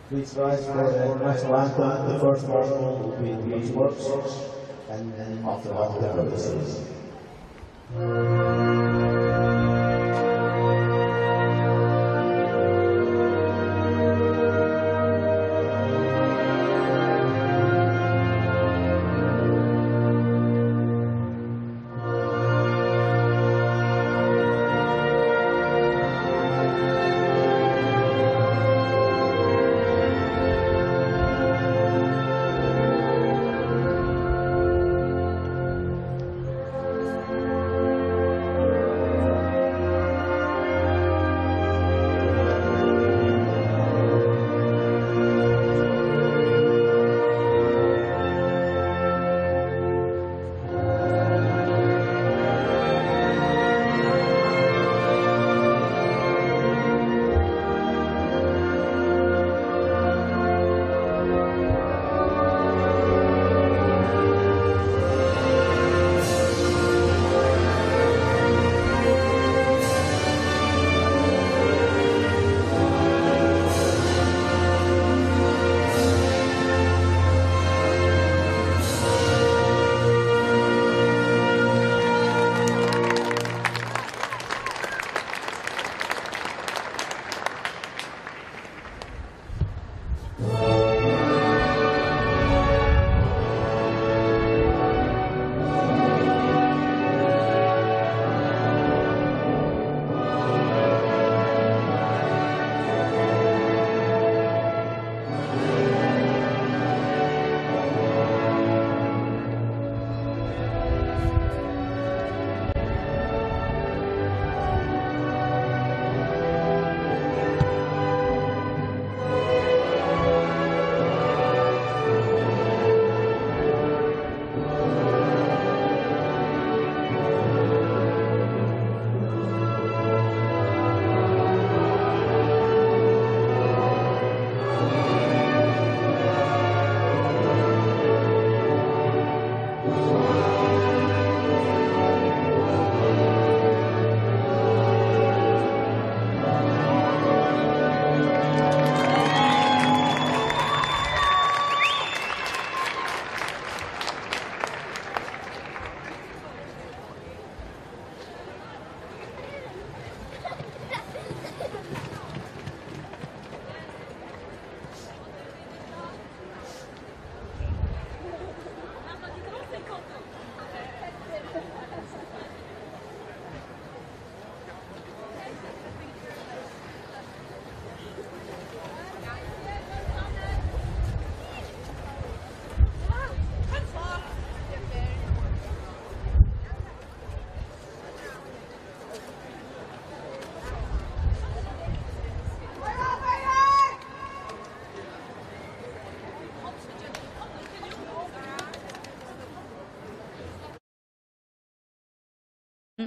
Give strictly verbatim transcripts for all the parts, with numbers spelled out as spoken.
Please rise for the national anthem. The first march will be the Works, and then after that, the services.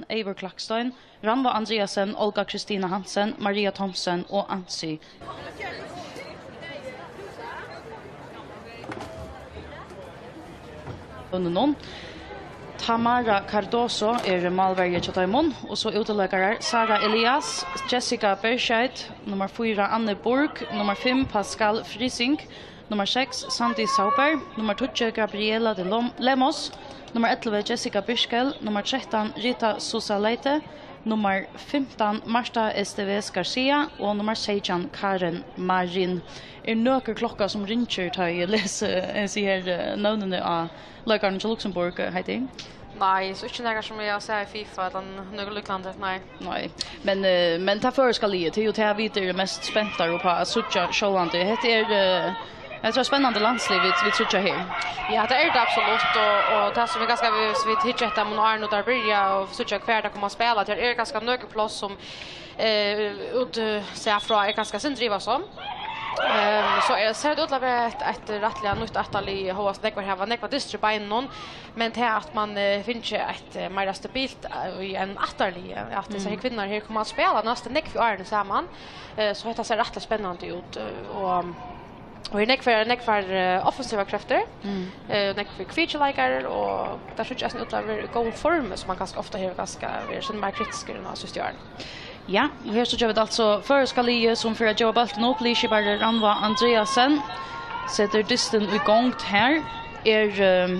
Eivør Klakstein, Rannvá Andreassen, Olga Kristina Hansen, Maria Thomsen og Ansi. Tamara Cardoso er málverji hjá teimum, og so útileikarar Sara Elias, Jessica Berscheid, nummar fýra Anne Burg, nummar fimm Pascal Frising, nummar seks Sandi Sauber, nummar tíggju Gabriela de Lom-, Lemos, nummar ellivu Jessica Birchell, nummar trettan Rita Susa Leite, nummar fimtan Marta Esteves Garcia og nummar seytjan Karen Marin. Er nøkur klokka sum ringir, tá eg lesi hesi her, eh, nøvnini á leikarunum hjá Luxembourg, eh, Heidi? Nei, so ikki nakar sum eg havi sæð í fifa ella nøkur líknandi, nei. Nei, men, eh, men tað føroyska liðið, tað er jú tað, vit eru mest spentar upp á at síggja sjálvandi. Hetta er, eh, hetta er eitt spennandi landslið, vit, vit síggja her. Ja, tað er tað absolutt, og, og tað sum er kanska, viss vit hyggja eftir, men áðrenn teir byrja og síggja hvar teir koma at spæla, tað er kanska nøkur pláss sum, eh, út, eh, sær frá er kanska sindur ivasom. Ehm, so er, sær tað út til at vera eitt, eitt rættiliga nýtt ættarlið, hóast nógvar hava nógvar dystir í beinunum, men tað at man, eh, fingið eitt, eh, meira stabilt, eh, í ein ættarlið, at hesar her kvinnur her koma at spæla næstu nógv árini saman, eh, so hetta sær rættiliga spennandi út, eh, og, og her er nógvar, nógvar, eh, offensivar kreftir, eh, nógvir kvikjuleikarar, og teir síggja eisini út til at vera í góðum formi, sum man kanska ofta hevur kanska verið sindur meir kritiskur enn á síðstu árini. Ja, og her síggja vit altso føroyska liðið, sum fer at geva bóltin upp. Liðskipari Rannvá Andreassen setir dystin í gongd her. Er, ehm,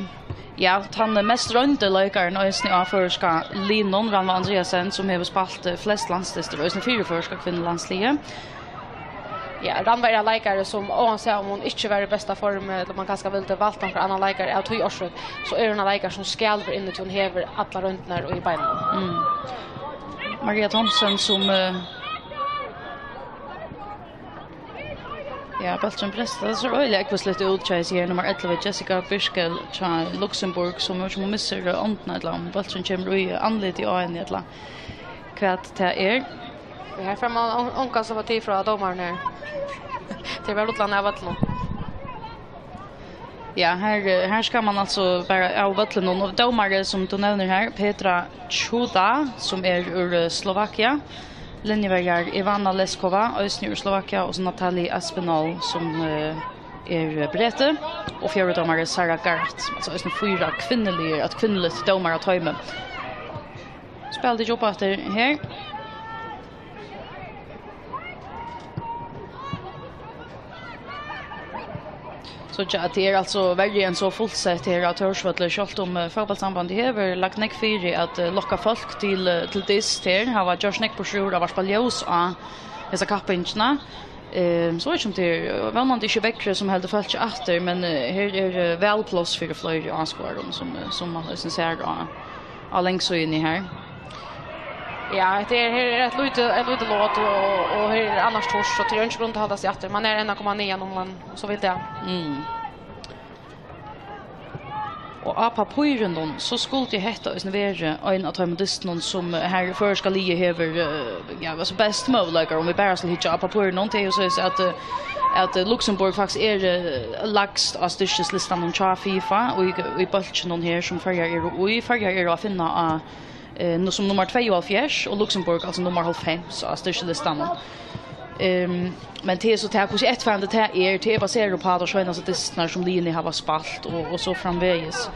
ja, tann mest royndi leikarin eisini á føroyska liðnum, Rannvá Andreassen, sum hevur spælt, eh, flest landsdystir, eisini fyri føroyska kvinnulandsliðið. Ja, Rannvá er ein leikari, sum óansæð um hon ikki var í besta formi, ella man kanska vildi valt onkran annan leikara av tí orsøk, so er hon ein leikari, sum skal vera inni, tí hon hevur allar royndirnar í beinunum. Mm. Maria Thomsen, sum, eh, ja, bólturin brestur. Tað sær øgiliga ógvusligt út hjá hesi her, nummar ellivu, Jessica Birkel hjá Luxembourg, sum, sum hon missir, eh, ongdina, ella um bólturin kemur í andlitið á henni, ella hvat tað er. Og her fær man on-, ongan sympati frá dómaranum her. Tað er bara rullandi av vøllinum. Ja, her, eh, her skal man altso bara av vøllinum. Og dómari, sum tú nevnir her, Petra Čuda, sum er úr, eh, Slovakia. Linjuverjar Ivana Leskova, eisini úr Slovakia, og so Natalie Aspinall, sum, eh, er breti. Og fjórði dómari Sara Garrett, altso eisini fýra kvinnuligar, eitt kvinnuligt dómaratoymi. Spæla tit upp aftur her. So tja, tað er altso verri enn so fullsett her á Tórsvølli, sjálvt um, eh, fótbóltssambandið hevur lagt nógv fyri at, eh, lokka fólk til, eh, til dyst her, hava gjørt nógv burtur úr at varpa ljós á hesa kappingina. Eh, so veit ikki um tað er, eh, vónandi ikki veðrið sum heldur fólki aftur, men, eh, her er, eh, væl pláss fyri fleiri áskoðarum, sum, eh, sum man eisini sær á, á langsíðuni her. Ja, hetta er, her er eitt lítið, eitt lítið lot, og, og her er annars turt, so tað er ikki grund at halda seg aftur. Man er ein komma níggju, um man so vil tað. Mm. Og á pappírinum, so skuldi hetta eisini verið ein av teimum dystunum, sum, eh, her føroyska liðið hevur, eh, ja, altso best møguleikar, um vit bara skulu hyggja á pappírinum. Tað er jú soleiðis at, eh, at, eh, Luxembourg faktiskt er, eh, lægst á styrkislistanum hjá fifa, og í, í bólkinum her, sum Føroyar eru í. Føroyar eru at finna á, eh, nú sum nummar tveyoghálvfjerðs, og Luxembourg, altso nummar hálvfems á styrkilistanum. Ehm, men tað er so tað, hvussu eftirfarandi tað er, tað er baserað upp á tær seinastu dystirnar, sum liðini hava spælt, og, og so framvegis.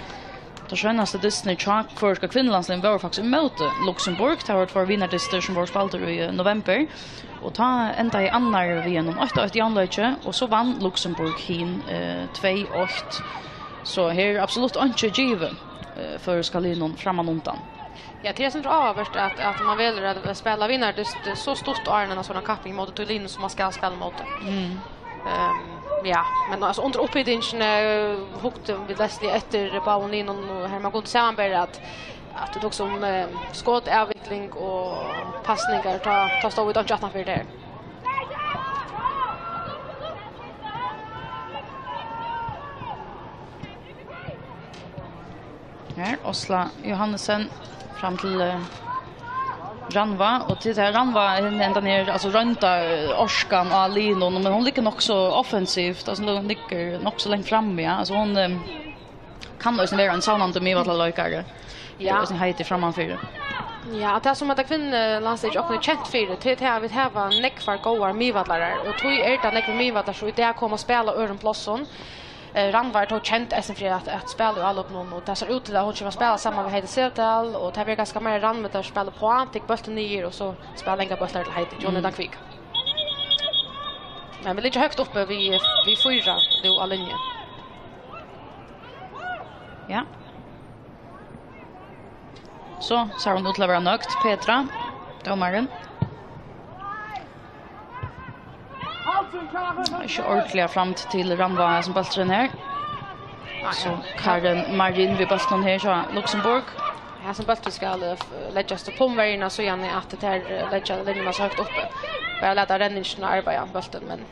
Tær seinastu dystirnar hjá føroyska kvinnulandsliðnum vóru faktiskt ímóti Luxembourg. Tað vóru tveir vinardystir, sum vóru spældir í, eh, november, og tá endaði annar við einum eitt eitt javnleiki, og so vann Luxembourg hin, eh, tvey eitt. So her er absolutt einki givið, eh, føroyska liðnum frammanundan. Ja, tað er sindur áhugavert, at, at man velur at spæla vinardyst so stutt áðrenn eina sovorðna kapping móti tí liðnum, sum man skal spæla móti. Mm. Ehm, ja, men altso, undir upphitingini, eh, hugdu vit leysliga eftir báðum liðnum, og her man kundi samanbera, at, at tað tók sum, eh, skotavvikling og passningar, tá, tá stóðu vit einki aftanfyri tað her. Her, Osla Johannesen fram til, eh, Rannvá, og til tað Rannvá, hon hendan her, altso, roynda, eh, orkan á liðnum, men hon liggur nokk so offensivt, altso, hon liggur nokk so langt frammi, ja. Altso, hon, eh, kann eisini vera ein savnandi miðvallaleikari. Ja. Tað er eisini heitið frammanfyri. Ja, at tað sum at kvinnulandsliðið hjá okkum er kent fyri, tað er at vit hava nógvar góðar miðvallarar, og tí er tað nógvir miðvallarar, sum í dag koma at spæla á øðrum plássum. Eh, Rannvá er tó kend eisini fyri at, at spæla í álopinum, og tað sær út til, at hon kemur at spæla saman við Heidi Sævahdal, og tað verður kanska meira Rannvá, tað spælir uppá, tekur bóltin niður, og so spæla langar bóltar til Heidi, John Mm. Edan Kvik. Men vit liggja høgt uppi við, við fýra nú á linju. Ja. So sær hon út til at vera nøgd, Petra, dómarin. Ikki ordiliga framt til Rannvá, hesin bólturin her. So Karen Marin við bóltinum her hjá Luxembourg. Hesin bóltur skal, eh, f-, leggjast upp um verjuna, síðan at tær, eh, leggja linjuna so høgt uppi. Bara lata renningina arbeiða bóltin, men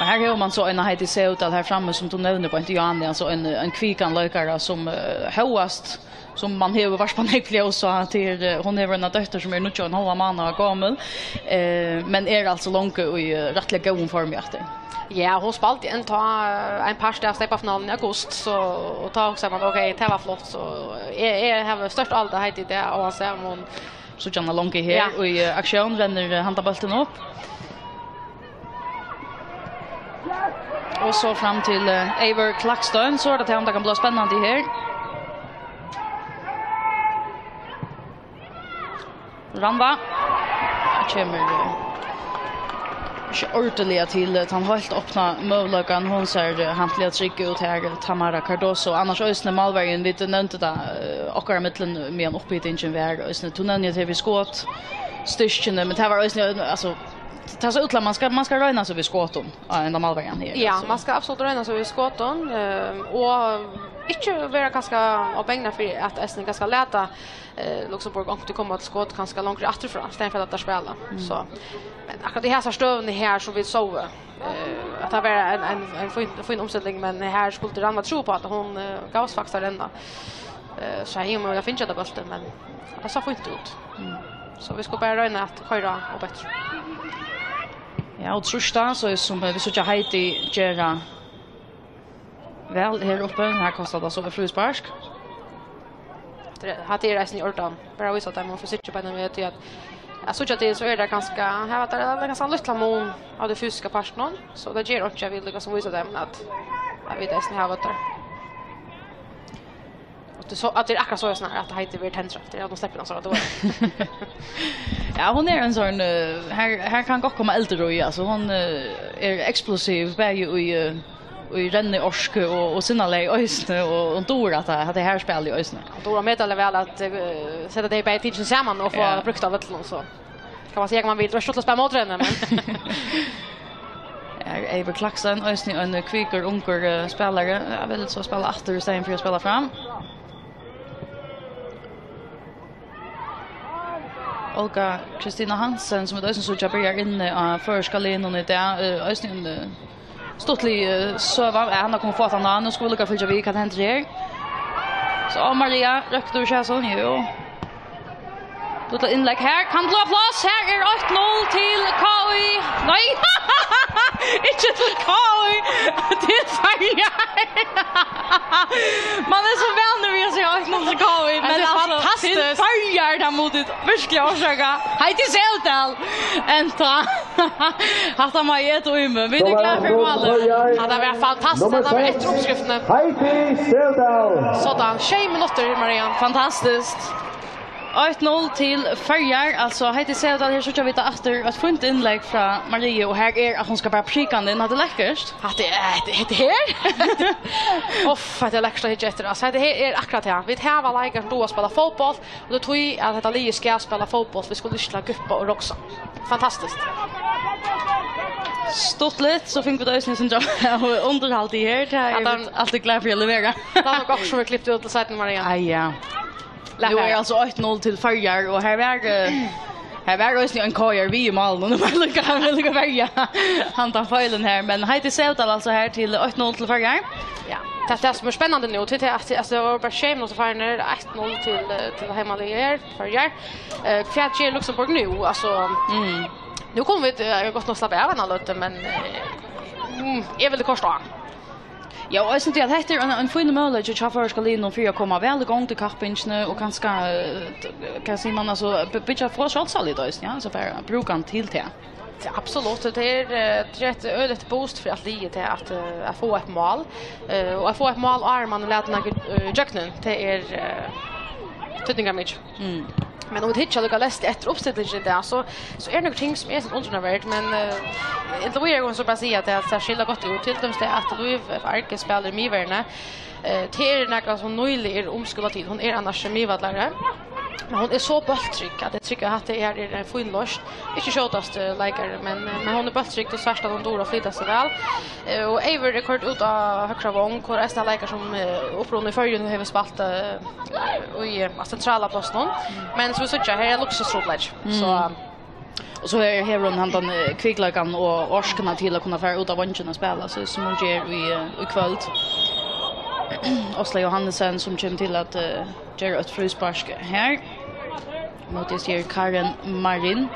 Og her hevur man so eina Heidi Sævahdal her frammi, sum tú nevnir, beint í áðni, altso ein, ein kvikan leikara, sum, eh, hóast, sum man hevur varpað nógv ljós á, til, eh, hon hevur eina dóttur, sum er níggju og ein hálvan mánaða gomul, eh, men er altso longu í, eh, rættiliga góðum formi aftur. Ja, hon spældi enntá, eh, ein part av steypafinaluni í august, so, og tá hugsar man, ok, tað var flott, so eg, eg havi stórt álit á Heidi í dag, og hann sær, um hon Síggja hana longu her Ja. í, eh, aksjón, rennur, eh, handa bóltin upp. Og so fram til, eh, Eivør Klakstøn, so er tað tað, um tað kann blíva spennandi her. Rannvá. Kemur, eh, ikki ordiliga til, eh, tann heilt opna møguleikan. Hon sær, eh, hampiliga trygg út her, eh, Tamara Cardoso. Annars eisini málverjin, vit nevndu tað, eh, okkara millum meðan upphitingin var, eisini, tú nevnir tað við skot, styrkini, men tað var eisini, eh, altso, tað sá út til at man skal, man skal royna seg við skotum á henda málverjan her, Ja, altso. Man skal absolutt royna seg við skotum, eh, og ikki vera kanska á bangna fyri at eisini kanska lata eh, Luxembourg onkuntíð koma til skot kanska longri afturfrá, í staðin fyri at lata teir spæla. Mm. So, men akkurát í hesari støðuni her, sum vit sóu, eh, at tað var ein, ein, ein fín, fín umstilling, men her skuldi Rannvá trúð upp á, at hon, eh, gavst faktiskt at renna. Eh, so hevði hon møguliga fingið hetta bóltin, men tað sá fínt út. Mm. So vit skulu bara royna at koyra á betur. Ja, og trýsta, so sum, eh, vit síggja Heidi gera Væl her uppi, her kostar tað so eitt fríspark. Hatta er, hatta er eisini í ordan. Bara vísa teimum fysikki beinanvegin, tí at, at síggja til, so er tað kanska, her var tað, tað er kanska ein lítlan mun av tí fysiska partinum, so tað ger einki, at vit líka sum vísa teimum, at, at vit eisini hava tað. Og tað er so, at tað er akkurát so, at Heidi verður tendrað, tað er, at hon sleppur hann, so at tað var. Ja, hon er ein sånn, eh, her, her kann gott koma eldur í, altso, hon, eh, er eksplosiv, bæði í, eh, í renniorku og, og sinnalagi eisini, og, og dugir at, at tað her spælir eisini. Hon dugir ómetaliga væl at, eh, seta tey bæði tikini saman og fáa Ja. brúkt av vøllinum, so kann man siga, at man vil, tað er stuttligt at spæla móti henni, men Her er Eivør Klaksen, eisini ein kvikur, ungur, eh, spælari. Ja, vil so spæla aftur í staðin fyri at spæla fram. Olga Kristina Hansen, sum vit eisini síggja, byrjar inni á føroyska liðnum í dag. Eh, eisini ein, eh, stuttlig, eh, søga. Ja, hann er komin at fáa hann á. Nú skulu vit líka fylgja við, hvat hendir her. So, Maria, røkkur tú ikki hasum? Jú. Lítla innlegg her. Kann blíva pláss. Her er eitt null til K I. Nei! Ikki til K I. Til Føroyar. Man er so vanur við at siga eitt null til K I, men Hetta er altso, fantastiskt. Til Føroyar, tað mugu tit virkuliga orsaka. Heidi Sevdal, enda. Hatta má eg eta í meg. Vit eru klár fyri málið. Hatta var fantastiskt. Hatta var eftir uppskriftini. Heidi Sevdal. Sådan, sjey minuttir, Maria. Fantastiskt. Eitt null til Føroyar, altso Heidi Sevdal, her síggja vit tað aftur, eitt fínt innlegg frá Marie, og her er, at hon skal bara prika hann inn, hatta er lekkurt. Hatta er, hetta, hetta her? Uff, hetta er lekkurt at hyggja eftir, altso, hetta her er akkurát tað. Vit hava leikarar sum duga at spæla fótbólt, og tað er tí, at hetta liðið skal spæla fótbólt, vit skulu ikki til at guppa og roksa. Fantastiskt. Stuttligt, so fingu vit eisini, sum undirhaldið her, tað Ja, eru vit altíð glað fyri at levera. Tað er nokk okkurt sum er klipt út til seinni, Maria. Ai, ja. Nú er altso eitt null til Føroyar, og her var, eh, her var eisini ein K R við í málinum, og nú var líka, var líka verja handan feilin her, men Heidi Sevdal altso her til eitt null til Føroyar. Ja, tað, tað sum er spennandi nú, til tað at, altso, tað var bara sjey minuttir farin, eitt null til, eh, til heimaliðið her, Føroyar. Eh, hvat ger Luxembourg nú? Altso, Mm. nú kunnu vit, eh, gott nokk slappa av eina løtu, men, eh, mm, eg vildi koyrt á. Ja, og eg synist, at hetta er ein, ein fínur møguleiki hjá føroyska liðnum fyri at koma væl í gongd í kappingini og kanska, eh, hvat sigur man, altso, by-, byggja, fáa sjálvsálit eisini, ja, so bara brúka hann til tað. Ja, absolutt, tað er, eh, tað er eitt øgiligt boost fyri alt liðið til at, eh, at fáa eitt mál, eh, og at fáa eitt mál áðrenn man latur nakað, eh, ígjøgnum, tað er, eh, týdningarmikið. Mm. Men um vit hyggja líka leyst eftir uppstillingini í dag, so, so er nøkur ting, sum er eitt sindur undrunarvert, men, eh, eg vil so bara siga, at tað, tað skilur gott út, til dømis tað, at Lív Farge spælir í miðverðini. Eh, tað er nakað, sum nýliga er umskúlað til. Hon er annars miðvøllari, men hon er so bólttrygg, at eg trúgvi, at hatta her er ein fín loysn. Ikki skjótasti leikari, men, eh, men hon er bólttrygg, og sært, at hon dugir at flyta seg væl. Eh, og Eivør er koyrd út á høgra vong, hon er eisini ein leikari, sum, eh, upprunnin í Føroyum, hevur spælt, eh, í, eh, á sentrala plássinum. Men sum vit síggja, her er luksustrupulleiki. Mm. So, og so her hevur hon handan, eh, kvikleikan og orkuna til at kunna fara út á vongin og spæla, so sum hon ger í, eh, í kvøld. Osla Johannesen, sum kemur til at, eh, gera eitt fríspark her. Móti sær Karen Marin.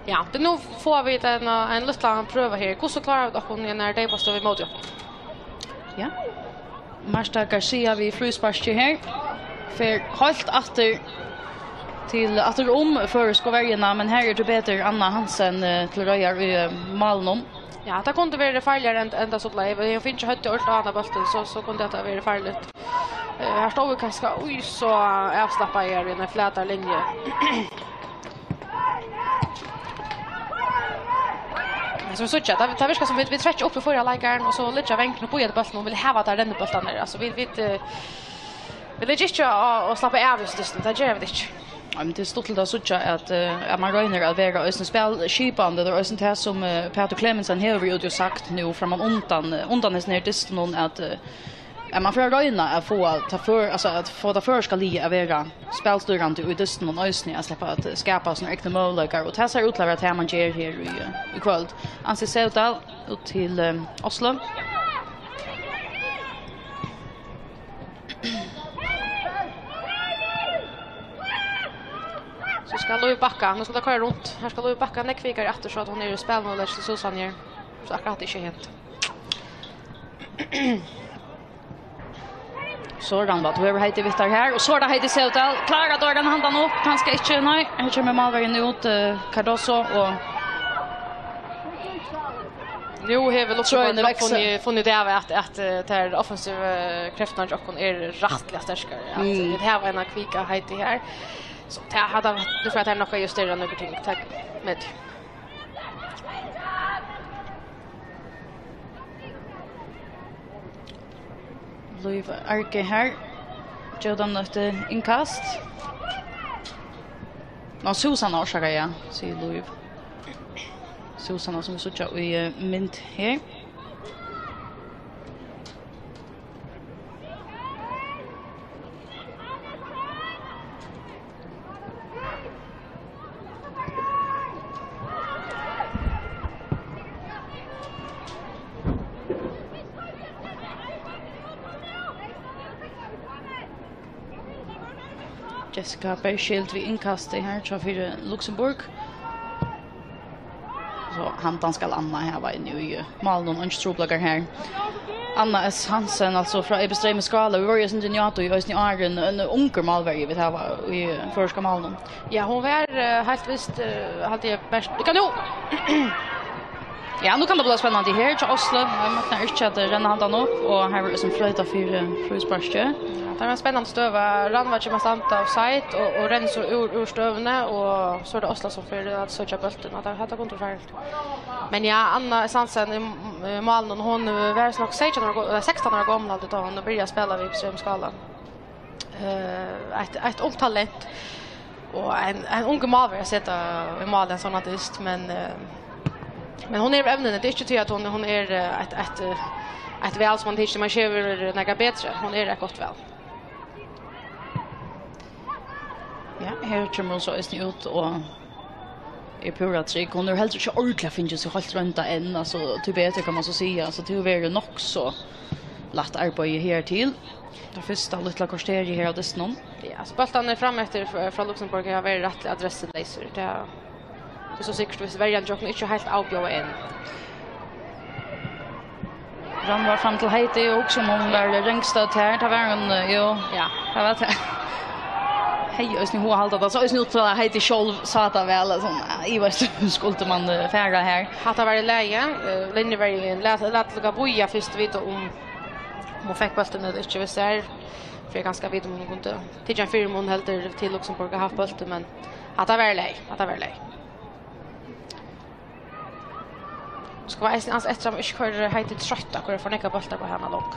Ja, tað, nú fáa vit ein, ein lítlan prøva her. Hvussu klára vit okkum í einari deypastøðu ímóti okkum? Ja. Marta Garcia við frísparki her. Fer heilt aftur til, aftur um føroysku verjuna, men her er tíbetur Anna Hansen, eh, til reiðar í, eh, málinum. Ja, tað kundi verið farligari enn, enn tað so bleiv. Hevði hon fingið høvdið ordiliga á hana bóltin, so, so kundi hetta verið farligt. Eh, her stóðu vit kanska í so avslappaðari, í eini flatari linju. Men sum vit síggja, tað, tað virkar sum vit, vit trekkja upp í fýra leikaran, og so liggja vangirnir og bíða eftir bóltinum og vilja hava teir renniboltarnar. Altso, vit, vit, eh, vit liggja ikki og, og slappa av í dystinum, tað gera vit ikki. Ja, men tað er stuttligt at síggja, at, eh, at man roynir at vera eisini spælskipandi. Tað er eisini tað, sum, eh, Pætur Klemetsen hevur verið úti og sagt nú framman undan, eh, undan hesum her dystinum, at, eh, at man fer at royna at fáa tað før, altso, at fáa tað føroyska liðið at vera spælstýrandi í dystinum eisini, at sleppa at skapa sínar egnu møguleikar. Og tað sær út til at vera tað, man ger her í, eh, í kvøld. Ansi Sevdal út til, eh, Oslo. So skal Lív bakka. Nú skal tað koyra runt. Her skal Lív bakka nógv kvikari aftur, so at hon er í spælmøguleiki til Susan her. So akkurát hatta ikki er hent. So, Rannvá, tú hevur Heidi Vittar her, og so er tað Heidi Sevdal. Klárar tú at renna handan upp? Kanska ikki, nei. Her kemur málverjin út, eh, Cardoso, og Nú hevur Luxembourg Trøini nokk vaksa. funnið, funnið út av, at, at, eh, tær offensivu kreftirnar hjá okkum eru rættiliga sterkar. At Mm. vit hava eina kvika Heidi her. So tað hava, nú fara tær nokk at justera nøkur ting. Takk. Med. Lív Arge her. Gjóðan eftir innkast. Ná, Susanna orsakar, ja, sigur Lív. Susanna, sum vit síggja í, eh, mynd her. Jessica Bergskild við innkasti her hjá fyri Luxembourg. So handan skal Anna hava inn í, eh, málinum, einki trupulleikar her. Anna S Hansen, altso frá E B Streymi Skála. Vit vóru í eitt sindur í Njátu í eisini áðrenn, ein ungur málverji vit hava í, eh, føroyska málinum. Ja, hon var, eh, heilt vist, eh, haldi eg bert. Ikki nú! Ja, nú kann tað blíva spennandi her hjá Oslo. Her magnar ikki at renna handan upp, og her verður eisini floyta fyri, eh, frísparki. Ja, tað var ein spennandi støða. Rannvá kemur at standa offside og, og rennur so úr, úr støðuni, og so er tað Oslo sum fer at søkja bóltin, og tað, hatta kundi verið farligt. Men ja, Anna S Hansen í, í málinum, hon, eh, var nokk seytjan ára go-, ella sekstan ára gomul, haldi eg, tá hon byrjaði at spæla við Streymi Skála. Eh, eitt, eitt ungt talent og ein, ein ungur málverji at seta í mál ein sånn artist, men, eh, men hon er evnini. Tað er ikki tí at hon, hon er, eh, eitt, eitt, eh, eitt val sum man tykir man skevur nakað betri. Hon er eitt gott val. Ja, her kemur hon so eisini út og er púra trygg. Hon hevur heldur ikki ordiliga fingið seg heilt roynda enn, altso, tíbetur kann man so siga. Altso, tað hevur verið nokk so lætt arbeiði her til. Tað fyrsta lítla korterið her á dystinum. Ja, altso, bóltarnir frameftir f-, frá Luxembourg hava verið rættiliga adressuleysir. Tað, tað er so sikkurt, viss verjan hjá okkum ikki heilt avbjóðað enn. Rannvá fram til Heidi, og hugsa um hon var rangstødd her. Tað var hon, eh, jú. Ja. Tað var tað. Hevði eisini hug at halda tað. So eisini út frá at Heidi sjálv sá tað væl, at hon, eh, eg veit, skuldi man, eh, fara her. Hatta var í lagi. Eh, linjuverjin læt, læt líka bíða fyrst vita um, um hon fekk bóltin ella ikki, viss tað er. Fyri kanska at vita um hon kundi tikið ein fyrimun heldur til Luxembourg og havt bóltin, men hatta var í lagi. Hatta var í lagi. Skal vara eisini ans eftir, at man ikki koyrir Heidi trøtt, at koyra for nógvar bóltar upp á hana long.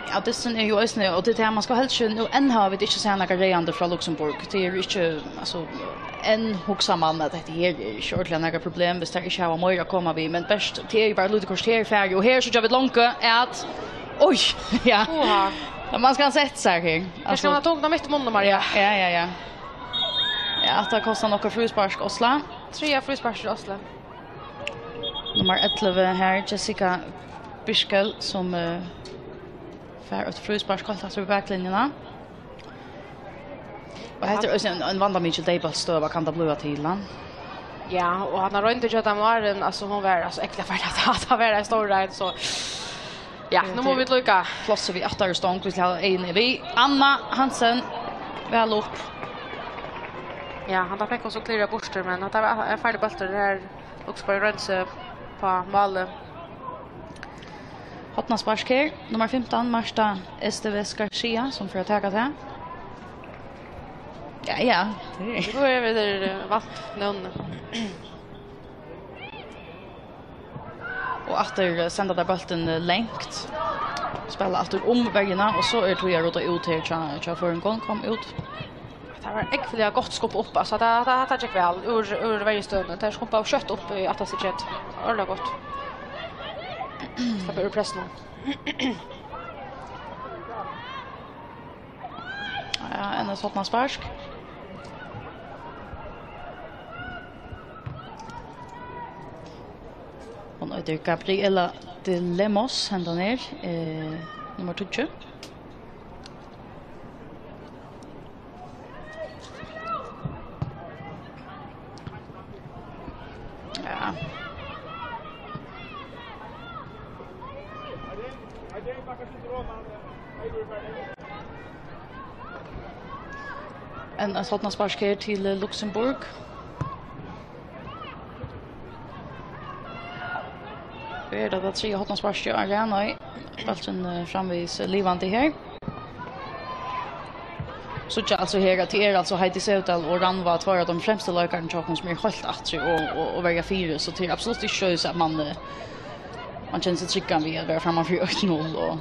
Ja, dysturin er jú eisini, og tað er tað, man skal helst ikki, nú enn hava vit ikki sæð nakað ræðandi frá Luxembourg. Tað er ikki, altso, enn hugsar man at hetta her er ikki ordiliga nakað problem, viss teir ikki hava meira at koma við, men bert, tað er jú bara lítið korter farið, og her síggja vit longu at, oj, ja. Oha. Man skal seta seg her. Her skal man ha tunguna mitt í munnin, Maria. Ja, ja, ja. Ja, tað kostar nokk eitt fríspark, Oslo. Triðja fríspark til Oslo. Nummar ellivu her, Jessica Birchall, sum, eh, fær eitt fríspark heilt aftur við baklinjuna. Og hetta er eisini ein, ein vandamikil deyðbóltsstøða, kann tað blíva til, ha? Ja, og hann har royndi hjá teimum áðrenn, altso, hon var, altso, ógvuliga farlig at, at vera ein stór ein, so ja, nú mugu vit líka. Plássið við aftari stong, vit hava eyguni við. Anna Hansen, væl upp. Ja, hann har fekk hon so klirrað burtur, men hatta var ein farligur bóltur her. Luxembourg royndi seg á málið. Hornaspark her, nummar fimtan, Marta Esteves Garcia, sum fer at taka tað. Ja, ja, tað er Nú er við tær, eh, vant nøvnini. Og aftur, eh, senda tær bóltin, eh, langt. Spæla aftur um verjuna, og so er tíð at rudda út her hjá, hjá føroyingum. Kom út. Tað var ógvuliga gott skumpað upp, altso, tað, tað, tað gekk væl úr, úr verjustøðuni. Tað skumpaðu skjótt upp í aftasta keti. Ordiliga gott. Sleppa úr pressinum. Ja, enn eitt hornaspark. Hon eitur Gabriela de Lemos, hendan her, eh, nummar tíggju. Ja. Enn eitt hornaspark her til Luxemburg. Her er tað tað triðja hornasparkið á rað, nei. Bólturin, eh, framvegis, eh, livandi her. Síggja altso her, at tað er altso Heidi Sevdal og Rannvá, tveir av teimum fremstu leikarunum hjá okkum, sum eru heilt aftur og, og, og verja fyri, so tað er absolutt ikki soleiðis, at man, eh, man kennir seg tryggan við at vera framman fyri eitt null og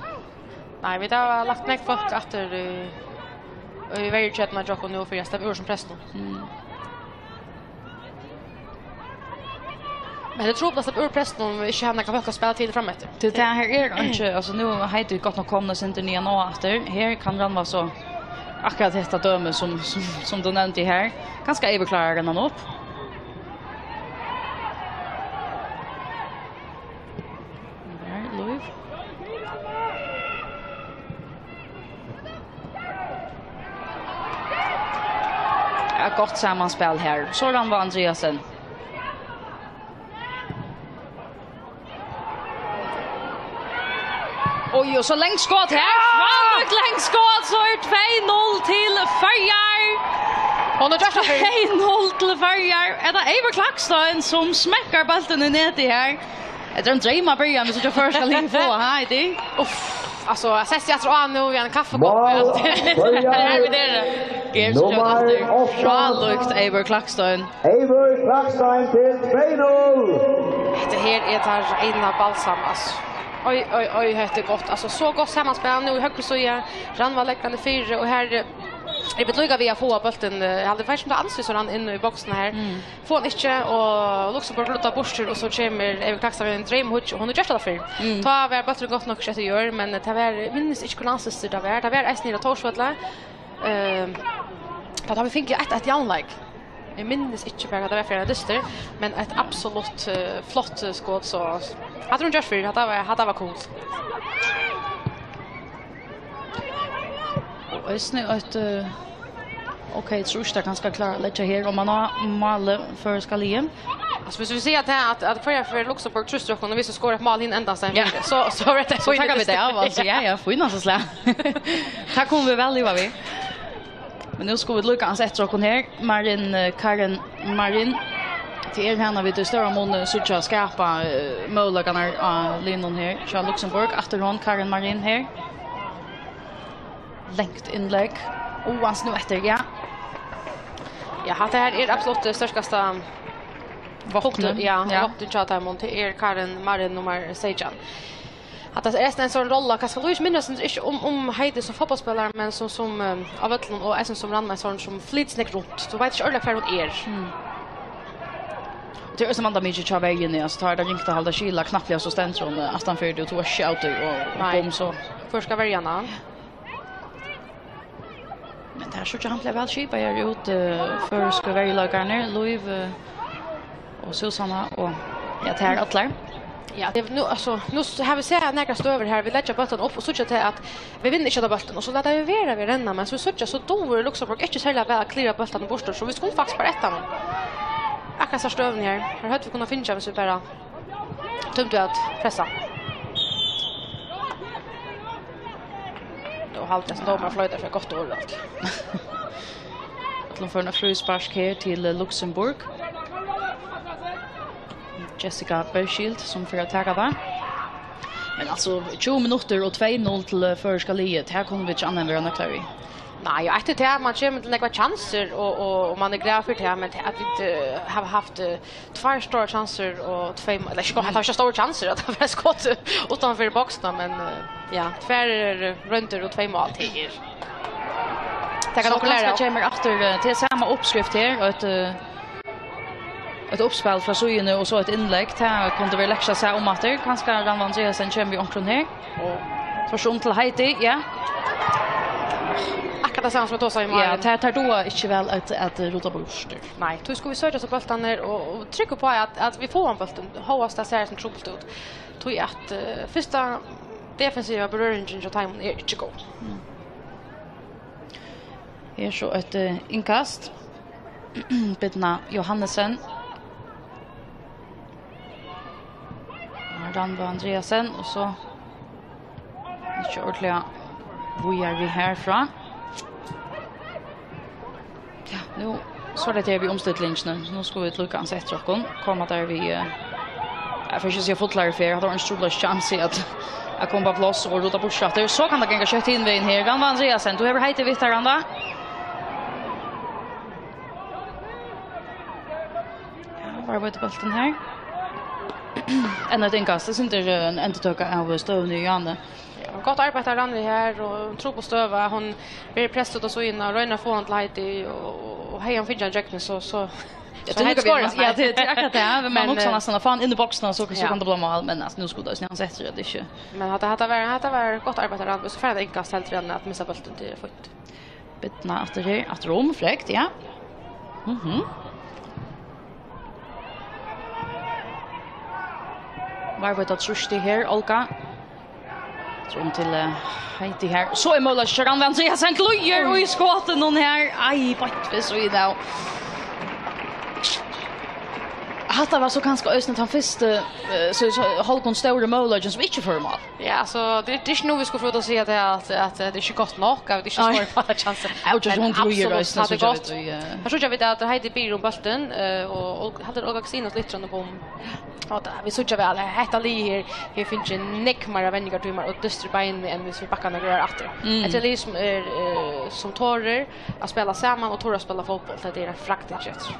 Nei, vit hava lagt nógv fólk aftur í, í verjuketuna hjá okkum nú fyri at sleppa úr hesum pressinum. Mm. Men tað er trupult at sleppa úr pressinum um vit ikki hava nakað fólk at spæla til frameftir. Tí tað her er einki, altso, nú er Heidi gott nokk komin eitt sindur niðan á aftur. Her kann Rannvá so akkurát hetta dømið sum, sum, sum tú nevndi her. Kanska yvirklára hann upp. Har, Lív. Ja, gott samanspæl her. So Rannvá Andreasen. Oj, og so langt skot her. Ja! Frálíkt langt skot, so er tvey null til Føroyar. Hon hevur gjørt tað fyrr. Tvey null til Føroyar. Er tað Eivør Klakstein, sum smekkar bóltin í netið her? Hetta er ein dreymabyrjan, viss ikki føroyska liðið fáa, ha, Heidi? Uff, altso, eg seti aftur á nú við ein kaffikoppi. Mál, Føroyar. Her við tær. Geir Nummar Stjørn aftur. Átta. Frálíkt, Eivør Klakstein. Eivør Klakstein til tvey null. Hetta her er tað reina balsam, altso. Oj, oj, oj, hetta er gott. Altso, so gott samanspæl nú í høgru síðu. Rannvá leggur hann í fyri, og her, eh, er vit líka við at fáa bóltin, eh, eg haldi faktiskt, um tað ansist so rann inn í boksina her. Mm. Fáa hann ikki, og Luxemburg luddar burtur, og so kemur Eivør Klakstein við ein dreymahýggj, og hon hevur gjørt tað fyrr. Mm. Tá var bólturin gott nokk sett í jørð, men, eh, tað var, eg minnist ikki, hvør landsdystur tað var. Tað var eisini her á Tórsvølli. Ehm, tá hava vit fingið eitt eitt javnleik. Eg minnist ikki, bara hvat tað var fyri ein dystur, men eitt absolutt, eh, flott, eh, skot, so hatta er hon gjørt fyrr, hatta var, hatta var cool. Og eisini eitt, eh, ok, eg trúgvi ikki, tað kanska klára at leggja her, um man á málið føroyska liðið. Altso, viss vit siga at, at, at hvørja ferð Luxemburg trýstir okkum, og vit so skora eitt mál hin endan staðin fyri, so, so er tað So taka vit tað av, altso, ja, ja, fínasta slag. Tað kunnu vit væl liva við. Men nú skulu vit líka ansa eftir okkum her. Marin, eh, Karen Marin. Tað er hana vit í stóran mun, eh, síggja skapa, eh, møguleikarnar á liðnum her hjá Luxemburg. Aftur hon, Karen Marin her. Langt innlegg. Og hann snú eftir, ja. Ja, hatta her er absolutt tað sterkasta Vápnið. Punktum, ja, ja. Vápnið hjá teimum, tað er Karen Marin nummar seytjan. Hatta er eisini ein sånn rolla, kanska Louise minnist ikki um, um Heidi sum fótbóltsspælara, men sum, sum, ehm, á vøllinum og eisini sum Rannvá, ein sånn sum flytur seg nógv runt. Tú veit ikki ordiliga, hvar hon er. Mm. Og tað er eisini vandamikið hjá verjuni, altso, tá er tað ringt at halda skil, knappliga so stendur hon, eh, aftan fyri teg, og tú ert ikki av tí, og, og Nei. Bum, so. Hvør skal verja hana? Men tað er so, hann bleiv væl skipaður út, eh, føroysku verjuleikararnir, Lív, eh, og Súsanna og, ja, tær allar. Ja, tað er nú, altso, nú s-, hava vit sæð nakrar støður har vit leggja bóltin upp og síggja til at vit vinna ikki henda bóltin, og so lata vit vera við at renna, men sum vit síggja, so dugir Luxemburg ikki serliga væl at klira bóltarnar burtur, so vit skulu faktiskt bara eftir teimum. Akkurát hesa støðuna her, har høvdu vit kunnað fingið, viss vit bara tímdu at pressa. Nú haldi eg, at dómarin floytar fyri gott orð, alt. Ætlan fær eina fríspark her til Luxemburg. Jessica Bergschild, sum fer at taka tað. Men altso, tjúgu minuttir og tvey null til, eh, føroyska liðið. Tað kunnu vit ikki annað enn vera nøgdar við. Nei, og eitt er tað, man kemur til nógvar kjansir, og, og, og man er glaður fyri tað, men tað at vit, eh, hava havt, eh, tveir stórar kjansir og tvey mál, ella ikki, tað var ikki stórar kjansir, at tað var skot uttanfyri boksina, men, eh, ja, tvær, eh, royndir og tvey mál, tað er tað kann so okkum læra kanska av. Kemur aftur, eh, til sama uppskrift her, og eitt, eh, eitt uppspæl frá síðuni og so eitt innlegg. Tað kundi verið leksa at sæð um aftur. Kanska Rannvá Andreasen kemur við onkrum her. Og tvørtur um til Heidi, ja. Akkurát tað sama sum eg tosaði um Ja, áðrenn. Tær, tær duga ikki væl at, at rudda burtur. Nei, tí skulu vit søkja so bóltarnar og, og trúgva uppá at, at vit fáa bóltin, hóast tað sær sum trupult út. Tí at, eh, fyrsta defensiva berøringin hjá teimum er ikki góð. Her so eitt, eh, innkast. Birna Johannesen. Rannvá Andreasen, og so ikki ordiliga víðari við herfrá. Ja, nú so er tað her við umstillingini. Nú skulu vit líka ansa eftir okkum. Koma tær við, eh, eg fari ikki at siga fullari ferð. Hatta var ein trupul sjansi at, at koma upp á pláss og rudda burtur aftur. So kann tað ganga skjótt hin vegin her. Rannvá Andreasen, tú hevur Heidi við tær, Rannvá. Ja, hvar var bólturin her? Enn eitt innkast, tað er, eh, ein endurtøka av støðuni í Jane. Ja, gott arbeiði av Rannvá her, og trupul støða, hon verður pressað út á síðuna, roynir at fáa hann til Heidi, og, og, og hevði hann fingið hann gjøgnum, so, so, Ja, so tað er Heidi líka skorar við, hann. Ja, tað, tað er akkurát tað, men man Men, hugsar eh, næstan at fáa hann inn í boksina, so, so ja. Kann tað blíva mál, men altso, nú skulu teir snart seta seg, at tað ikki Men hatta, hatta var, hatta var gott arbeiði av Rannvá, so fær hann innkast heldur enn at missa bóltin, tað er fínt. Birna aftur her, aftur um, frekt, ja. Mhm. Varðveitt trýstir her, Olga. Trýstir til, eh, Heidi her. So er møguleiki, Rannvá Andreasen glíður í skotinum her. Ai, beint við síðuna av. Hatta var so kanska eisini tann fyrsti, eh, so, so, hálvgum stóri møguleikin, sum ikki fór í mál. Ja, altso, tað er, tað er ikki nú, vit skulu fara út og siga tað, at, at, at tað er ikki gott nokk, at vit ikki Nei. Skora upp á allar kjansir. Ja, og Men hon glíður absolutt, eisini, tað er síggja gott. Vit í, eh, Her síggja vit at Heidi biður um bóltin, eh, og, og heldur Olga Kristina slitrar upp um. Og tað, vit síggja væl, hetta liðið her, her fingið nógv meira venjingartímar og dystir beinini enn hvis vit bakka nøkur ár aftur. Mm. Hetta er lið sum er, eh, sum torir at spæla saman og torir at spæla fótbólt. Tað er ein frakt, ikki eftir.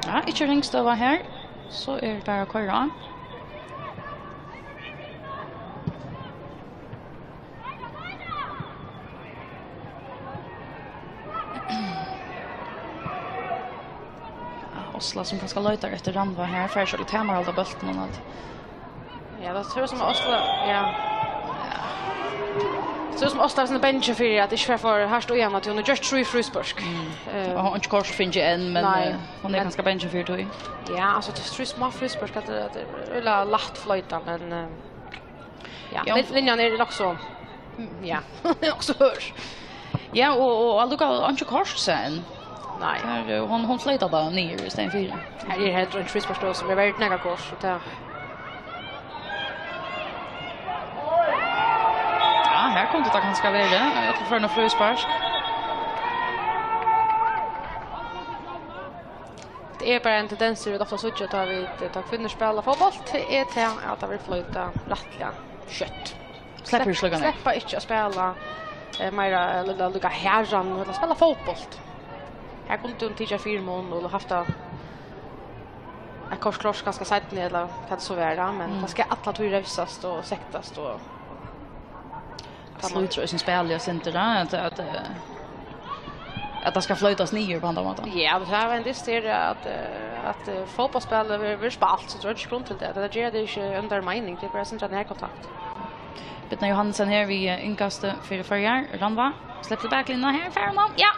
Ja, ikki ringstøða her. So er bara at koyra á. Ja, Osla sum kanska leitar eftir Rannvá her, fær so til Tamar halda bóltin og alt. Ja, tað sær út sum Osla, ja. Sær út sum Osla er bangin fyri at ikki fara for hart í hana, tí hon hevur gjørt trý fríspørk. Mm. Eh, Og hon ikki koyrt fingið enn, men, Nei, eh, hon er men kanska bangin fyri tí. Ja, altso, tað er trý smá fríspørk, at tað, at tað er øgiliga lætt floyta, men, eh, ja, Ja, lin-, linjan er nokk so, mm, ja, nokk so hørð. Ja, og, og allíkavæl einki koyrt seg enn. Nei. Her, eh, hon, hon floytar bara niður í staðin fyri. Her er heldur ein fríspark sum er verd nakað kort, so tað Ja, her kundi tað kanska verið. Eg ætli for ein fríspark. Tað er bara ein tendens, vit ofta síggja, tá vit, tá kvinnur spæla fótbólt, tað er tað, at tað verður floytað rættiliga skjótt. Sleppa ikki slíka nógv. Sleppa ikki at spæla, eh, meira, ella líka harðan, ella spæla fótbólt. Her kundi hon tikið fyrimun og havt tað eitt kort klárt kanska seinni, ella hvat tað so var, ja, men Mm. tað skal alla tíð revsast og sektast og Slítur eisini spælið eitt sindur, ja, at, at, eh, at tað skal floytast niður á handan mátan. Ja, men tað var ein dyst her at, eh, at, eh, fótbóltsspælið verður, verður spælt, so tað er ikki grund til tað. Tað ger tað ikki under meining, tað er bara eitt sindur av nærkontakt. Birna Johannesen her við, eh, innkastið fyri Føroyar. Rannvá, sleppur til baklinjuna her, fær hon hann? Ja!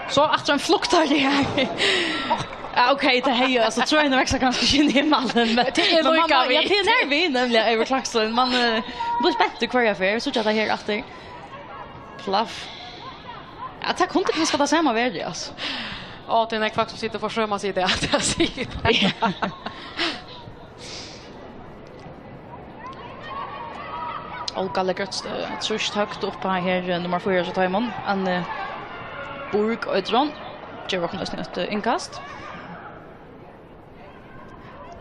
So aftur ein flukt har, tað her. Ja, ok, tað her, altso, trøini vaksa kanska ikki inn í himmalin, men Tað er men man líka má, ja, við. Tað er nervur, nemliga, Eivør Klaksvík. Man, eh, blívur spentur hvørja ferð, so tað her aftur. Plaff. Ja, tað kundi kanska tað sama verið, altso. Á, tað er nógv fólk sum sita og forsøma seg í dag, tað eg sigi. Ja. Olga leggur eitt, eh, trýst høgt upp á her, eh, nummar fýra hjá teimum. Anne Burg Øydron. Ger okkum eisini eitt, eh, innkast.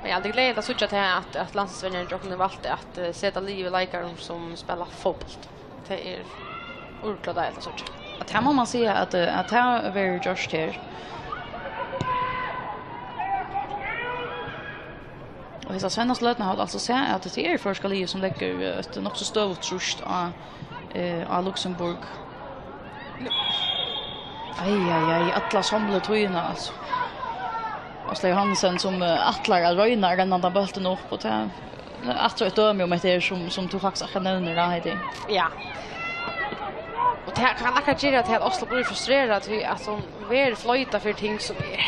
Ja, tað er gleðiligt at síggja til, at, at landsliðsvenjarin Jørgen valgte at, eh, seta lið við leikarum, sum spæla fótbólt. Tað er ordiliga deiligt at síggja. At her má man siga, at, eh, at tað verður gjørt her. Og hesa seinastu løtuna hava vit altso sæð, at tað er føroyska liðið, sum leggur, eh, eitt nokk so støðugt trýst á, eh, á Luxemburg. Ai, ai, ai, alla samlu tíðina, altso. Áslaug Hansen, sum, eh, ætlar at royna at renna handan bóltin upp, og tað, aftur eitt dømi um hetta her, sum, sum tú faktiskt akkurát nevnir, tá, Heidi. Ja. Og tað kann akkurát gera til, at Áslaug blívur frustrerað, tí at hon verður floytað fyri ting, sum er,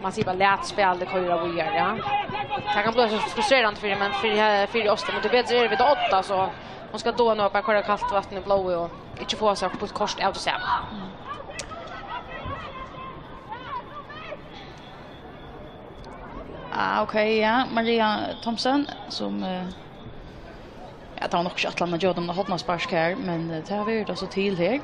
man sigur bara, lat spælið koyra víðari, ja. Tað kann blíva so frustrerandi fyri, men fyri, fyri Áslaug, men tí betri er vit á odda, so hon skal duga nú at bara koyra kalt vatn í blóðið og ikki fáa seg upp eitt kort av tí sama. Ah, ok, ja. Maria Thomsen, sum, eh, ja, tað var nokk ikki ætlanin at geva teimum hornaspark her, men, eh, tað verður tað so til her.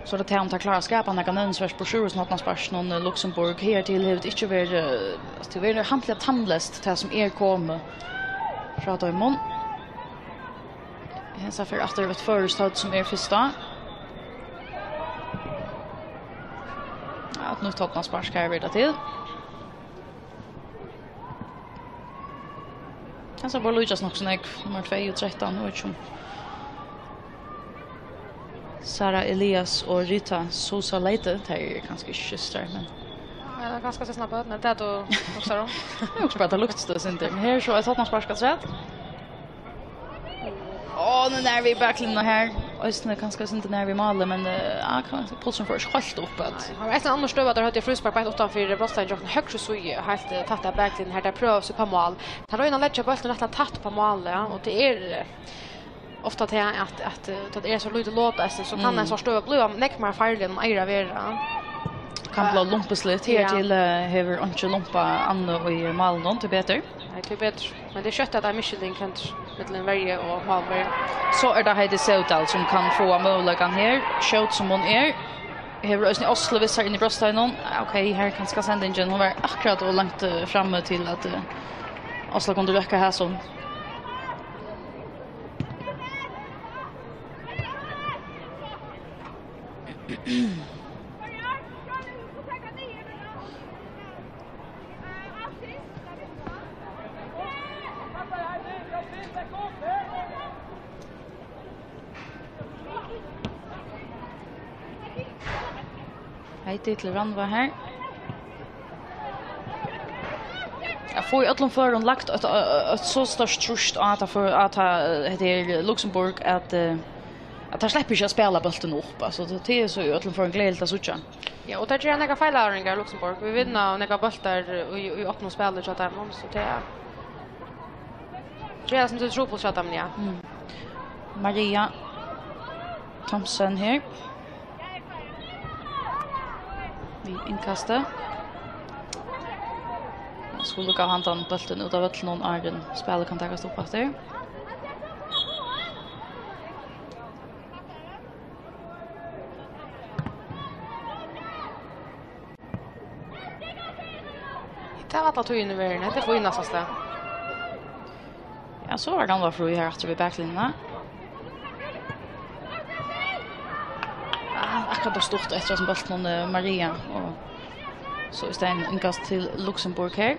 So er tað tað, um tað klárar at skapa nakað nevnisvert burtur úr hornasparkinum, eh, Luxemburg. Hertil hevur tað ikki verið, eh, altso, tað verður hampiliga tannleyst, tað sum er komið frá teimum. Hesa ferð aftur eitt føroyskt høvd sum er fyrst á. Ja, eitt nýtt hornaspark her verður tað til. Hesa báðar líkjast nokk so nógv, nummar tvey og trettan, og ikki um Sara Elias og Rita Sosa Leite, tær eru kanska ikki systrar, men Ja, tað er kanska systkinabørn, er tað tað tú hugsar um? Eg hugsi bara, tað líkist eitt sindur. Men her er so eitt hornaspark afturat. Ó, nú nær við baklinjuni her. Eisini kanska eitt sindur nær við málið, men, eh, ja, kann, pulsurin fór ikki heilt upp at Nei, hann var eitt annað støð, har høvdu fríspark beint uttanfyri brotsteigin, gjøgnum høgru síðu, heilt, eh, tætt av baklinjuni, har teir prøva seg upp á mál. Teir royna at leggja bóltin rættiliga tætt upp á málið, ja, og tað er, eh, ofta tað at, at, eh, tað er so lítið lop eisini, so kann Mm. ein so støða blíva nógv meira farlig enn hon eigur at vera. Kann blíva lumpusligt. Ja. Hertil, eh, hevur einki lumpað Annu í málinum, tíbetur. Nei, tíbetur. Men tað er skjótt, at ein misskiljing hendir millum verju og málverju. So er tað Heidi Sevdal, sum kann fáa møguleikan her. Skjót sum hon er. Hevur eisini Áslaug við sær inn í brotsteiginum. Ok, her kanska sendingin. Hon var akkurát ov langt, eh, frammi til at, eh, Áslaug kundi røkka hasum. Heidi til Rannvá her. Eg fái í øllum førum lagt eitt, eitt, eitt so stórt trýst á at, at, at hetta er Luxemburg, at, eh, at teir sleppa ikki at spæla bóltin upp. Altso, tað, tað er so í øllum førum gleðiligt at síggja. Ja, og teir gera nakrar feilavgerðir, Luxemburg. Vit vinna nakrar bóltar í, í opnum spæli hjá teimum, so tað er Tað er sum tað er trupult hjá teimum, ja. Mm. Maria Thomsen her. Við innkasti. Skulu geva handan bóltin út av vøllinum, áðrenn spælið kann takast upp aftur. Tað hava alla tíðina verið, hetta er fínasta stað. Ja, so var Rannvá frí her aftur við baklinjuna. Ah, akkurát stutt eftir hesum bóltinum, eh, Maria, og so í staðin innkast til Luxemburg her.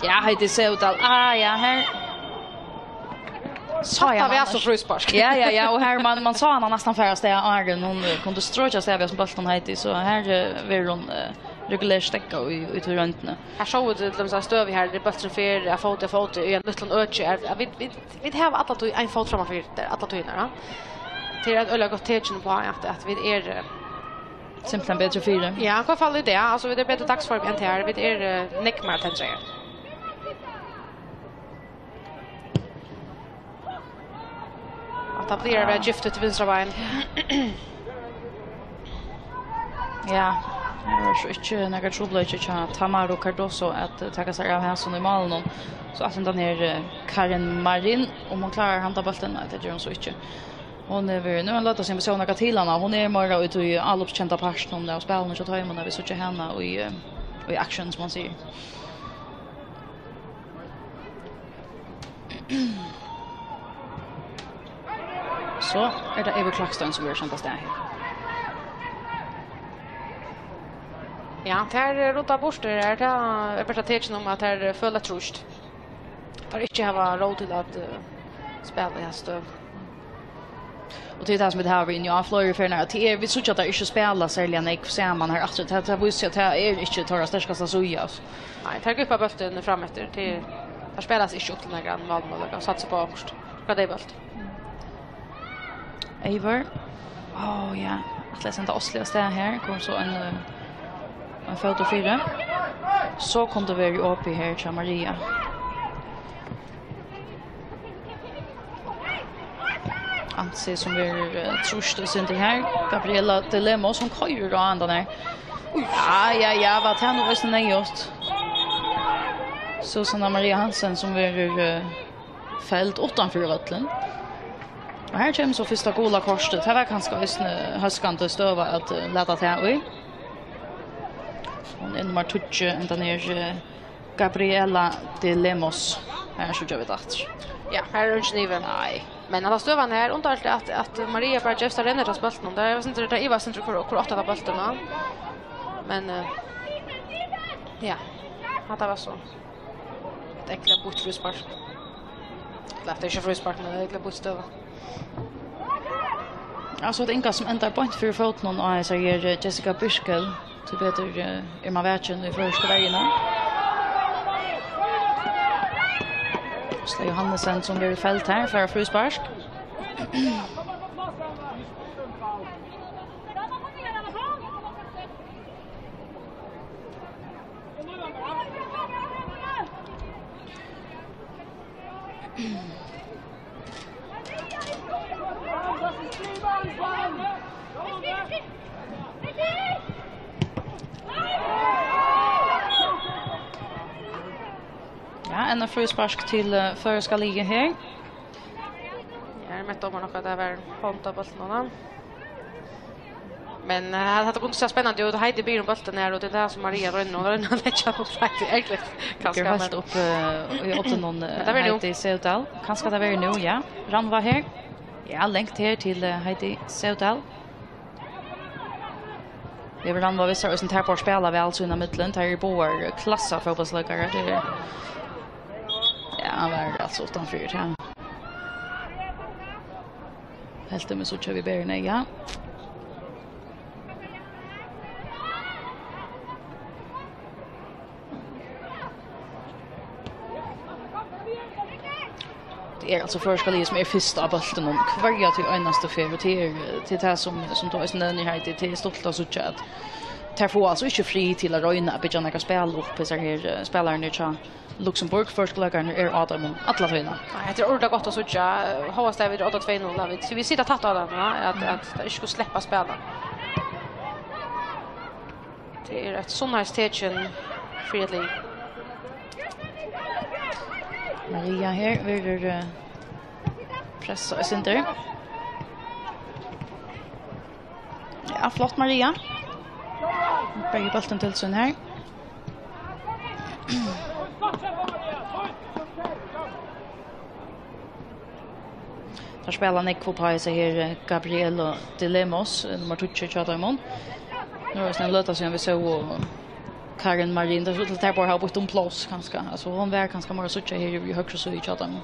Ja, Heidi Sevdal. Ah, ja, her. Sá eg Hatta var hana so fríspark. Ja, ja, ja, og her man, man sá hana næstan fara av stað, áðrenn hon, eh, kundi strokja av stað við hesum bóltinum, Heidi, so her, eh, verður hon, eh, regulert steðgað í, í tí royndini. Her sóu vit til dømis ein støðu her, har bólturin fer av fóti, av fóti, í einum lítlum øki, er, at vit, vit, vit hava alla tíð ein fót frammanfyri, tað er alla tíðina, ja. Tað er eitt øgiliga gott tekin uppá, at, at vit eru, eh, Simpelthen betri fyri. Ja, í hvørt fall í dag. Altso, vit eru í betri dagsform enn tær. Vit eru, eh, nógv meira tendraðir. At tað blívur at vera giftigt til vinstra bein. Ja, her var so ikki nakar trupulleiki hjá Tamara Cardoso at, eh, taka sær av hasum í málinum. So aftur hendan her, eh, Karin Marin, um hon klárar handa bóltin, nei, tað ger hon so ikki. Hon hevur, nú er ein løta síðan vit sóu nakað til hana. Hon er meira í tí álopskenda partinum av spælinum hjá teimum, har vit síggja hana í, eh, í action, sum man sigur. So er tað Eivør Klakstein, sum verður send av stað her. Ja, tær, eh, rudda burtur her. Tað er bara tekin um, at tær, eh, føla trýst. Tær ikki hava råð til at, eh, spæla í hasi støðu. Og til tað sum vit hava verið inni á fleiri ferðir, at tað er, vit síggja, at tær ikki spæla serliga nógv saman her aftur. Tað, tað vísir seg, at tað er ikki teirra sterkasta síða, altso. Nei, tær grippa bóltin fram eftir. Tær, tær spæla seg ikki upp til nakran málmøguleika og satsa upp á okkurt. Hvat er bólt? Eivør. Ó, ja. Ætlaði at senda Osli av stað her. Kom so ein, eh, ein fótur fyri. So kundi verið opið her hjá Maria. Ansi, sum verður, eh, trýst og sindur her. Gabriella De Lemos, hon koyrir á handan her. Ja, ja, ja, var tað nú eisini neyðugt. Susanna Maria Hansen, sum verður, eh, feld uttanfyri vøllin. Og her kemur so fyrsta gula kortið. Tað var kanska eisini hóskandi støða at, eh, lata tað í. Hon er nummar tíggju, hendan er, eh, Gabriella De Lemos. Her síggja vit aftur. Ja, her er eingin ivi. Nei. Men hetta støðan er undarligt at, at Maria bara gevst at renna eftir bóltinum. Tað er sindur, tað ivast sindur, hvør, hvør átti hetta bóltin, ja. Men, eh, ja, hatta var so. Eitt ógvuliga býtt fríspark. Ella, tað er ikki fríspark, men eitt ógvuliga býtt støða. Altso, eitt innkast sum endar beint fyri fótinum á hesari her, eh, Jessica Birkel. Tíbetur, eh, er man vakin í føroysku verjuni. Osla Johannesen, sum verður feld her, fær fríspark. Ja, enn eitt fríspark til, eh, føroyska liðið her. Ja, her menti dómarin nokk, at tað var hond á bóltinum, ja. Men, eh, hatta kundi sæð spennandi út. Heidi biður um bóltin her, og tað er tað sum Maria roynir. Hon roynir at leggja upp Heidi, egentligen, kanska, heilt men upp, eh, í oddinum, eh, men tað verður nú. Heidi Sevdal. Kanska tað verður nú, ja. Rannvá her. Ja, langt her til, eh, Heidi Sevdal. Hevur Rannvá við sær, og sum tær báðar spæla væl sín á millum. Tær eru báðar klassa fótbóltsleikarar. Tað er, ja, hann var altso uttanfyri, ja. Helt meg síggja við berum eyga. Tað er altso føroyska liðið sum er fyrst á bóltinum hvørja tí einastu ferð, og tað er, tað er tað sum, sum tú eisini nevnir her, tað, tað er stuttligt at síggja, at tær fáa altso ikki frið til at royna at byggja nakað spæl upp, hesar her, eh, spælararnir hjá Luxemburg, føroysku leikararnir eru á teimum alla tíðina. Nei, hetta er ordiliga gott at síggja, hóast at vit eru átta tvey null, at vit, vit sita tætt á teimum, ja, at, at tey ikki skulu sleppa at spæla. Tað er eitt sundheitstekin fyri eitt lið. Maria her verður, eh, pressað eitt sindur. Ja, flott Maria. Berjir bóltin til sín her. Teir spæla nógv upp á hesa her, eh, Gabriella De Lemos, eh, nummar tíggju hjá teimum. Nú er tað ein løta síðan vit sóu Karin Marin, tað er, tær báðar hava býtt um pláss, kanska. Altso, hon var kanska meira at síggja her í høgru síðu hjá teimum.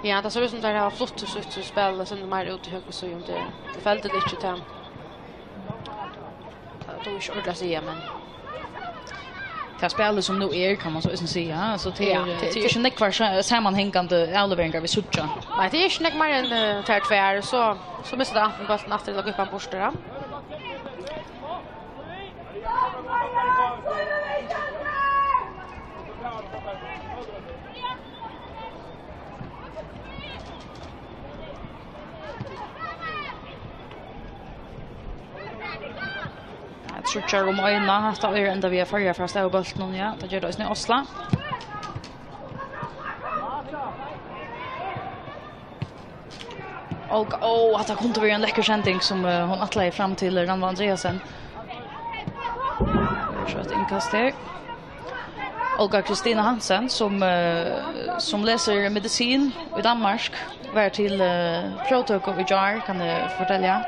Ja, tað sær út sum tær hava flutt sítt spæl, sum er meira út í høgru síðu, um tað er tilfeldigt ella ikki, tað. Tað dugi eg ikki ordiliga at siga, men tað spælið sum nú er, kann man so eisini siga. Altso, tað er, ja, tað, tað er ikki nógvar sa-, samanhangandi avleveringar vit síggja. Nei, tað er ikki nógv meira enn, eh, tær tvær, so, so missir tað antin bóltin aftur ella guppan burtur, ja. Ja, tríggjar um eina. Hatta er enda við at Føroyar fara av stað við bóltinum, ja. Tað ger tað eisini í Oslo. Og, ó, hatta kundi verið ein lekkur sending, sum, eh, hon ætlaði fram til, eh, Rannvá Andreasen. Her er so eitt innkast her. Olga Kristina Hansen, sum, eh, sum lesur medisin í Danmark, var til, eh, próvtøku í gjár, kann eg fortelja.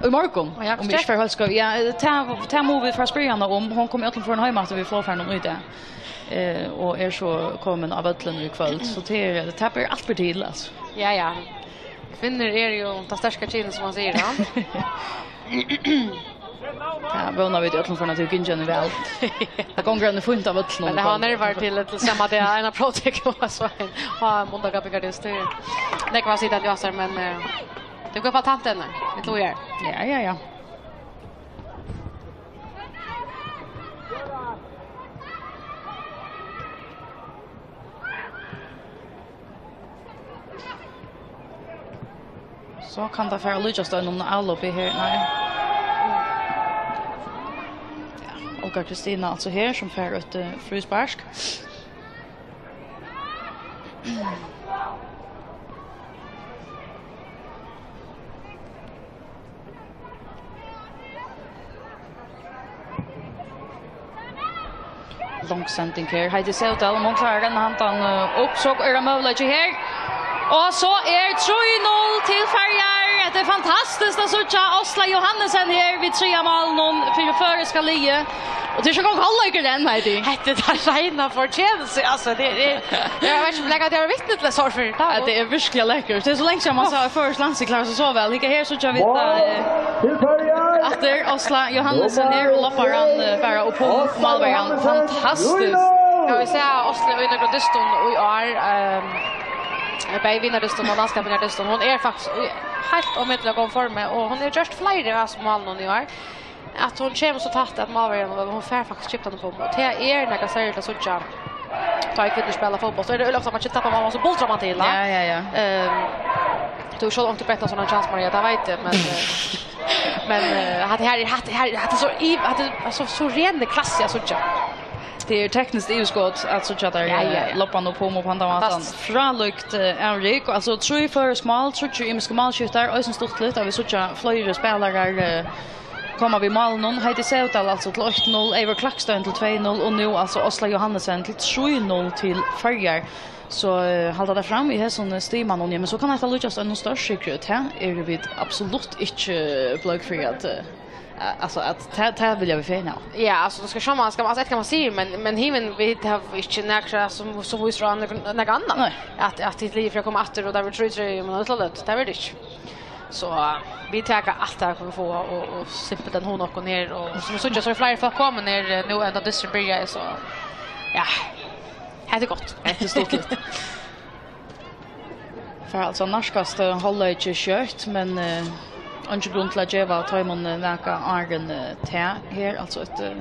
Í morgun, ja, um eg ikki fari heilt skeivt. Ja, eh, tað, tað mugu vit fara at spyrja hana um. Hon kom í øllum førum heim aftur við flogfarinum í dag. Eh, og er so komin á vøllin í kvøld, so tað er, tað ber alt ber til, altso. Ja, ja. Kvinnur eru jú tað sterka kynið, sum man sigur, ja. Ja, vóna vit í øllum førum, at tað gongur henni væl. Tað gongur henni fínt á vøllinum. Men tað hava nervar til, til sama dag, ein av próvtøkum og so ein. Ja, Munda Gabbingardins, tað er nógv at sita til hasar, men, eh, tað er gott at tant henne. Vit trúgva. Ja, ja, ja. So kann tað fara at líkjast einum avlopi her, nei. Ja, Olga Kristina, altso, her, sum fær eitt, eh, fríspark. Long sending her. Heidi Sevdal, um hon klárar at renna handan, eh, upp, so er tað møguleiki her. Og so er trý null til Føroyar. Hetta er fantastiskt at síggja Áslaug Johannesen her við triðja málinum fyri føroyska liðið. Og tað er ikki eingong hálvleikur enn, Heidi. Hetta er tað reina fortjeneste, altso. Tað er, eg veit ikki, um eg havi verið vitni til tað so fyrr. Ja, tað er virkuliga lekkurt. Tað er so leingi síðan man sá føroyskt landslið klára seg so væl. Hygg her, síggja vit, eh, aftur Áslaug Johannesen her og loppar hann, eh, bara upp um málverjan. Fantastiskt. Ja, vit síggja Áslaug í nøkrum dystum í ár, ehm, bæði vinnardystum og landskampingar dystum. Hon er faktiskt í heilt ómetaliga góðum formi, og hon hevur gjørt fleiri av hasum málunum í ár. At hon kemur so tætt at málverjan, og hon fær faktiskt skift upp um. Og tað er nakað serligt at síggja. Tá ið kvinnur spæla fótbólt, so er tað øgiliga ofta, man ikki tappar málin, so buldrar man til, ja. Ja, ja, ja. Ehm, tú hevur sjálv onkuntíð brent ein sovorðnan kjansmar, ja, tað veit eg, men, eh, men, eh, hatta her, hatta her, hatta er so iv-, hatta er so, so ren klassi at síggja. Tað er tekniskt yvirskot at síggja tær, ja, ja, ja, eh, loppa upp um og upp handan mátan. Fantastiskt. Frálíkt, eh, avrik. Altso, trý føroysk mál, tríggir ymiskir málskiftar, eisini stuttligt at vit síggja fleiri spælarar, eh, koma við málunum. Heidi Sevdal, altso, til eitt null, Eivør Klakstein til tvey null, og nú, altso, Áslaug Johannesen til trý null til Føroyar. So, eh, halda tey fram í hesum, eh, stimanum, ja, men so kann hetta líkjast einum stórsigri, og tað eru vit absolutt ikki, eh, bleik fyri at, eh, a-, altso, at tað, tað vilja vit fegin hava. Ja, altso, tú skalt sjá, man skal, altso, eitt kann man siga, men, men himin, vit hava ikki nakra sum, sum vísir á nakað, nakað annað. Nei. At, at hitt lið fer at koma aftur, og tað verður trý trý, men tað er lítið, tað verður tað ikki. So, eh, vit taka alt tað vit kunnu fáa, og, og simpelthen hugna okkum her, og sum vit síggja, so eru fleiri fólk komin her, eh, nú enn tá dysturin byrjaði, so, ja, hetta er gott. Hetta er stuttligt. Fara altso at nærkast, eh, hálvleiki skjótt, men, eh, eingin grund til at geva teimum, eh, nakað áðrenn, eh, tað her, altso eitt, eh,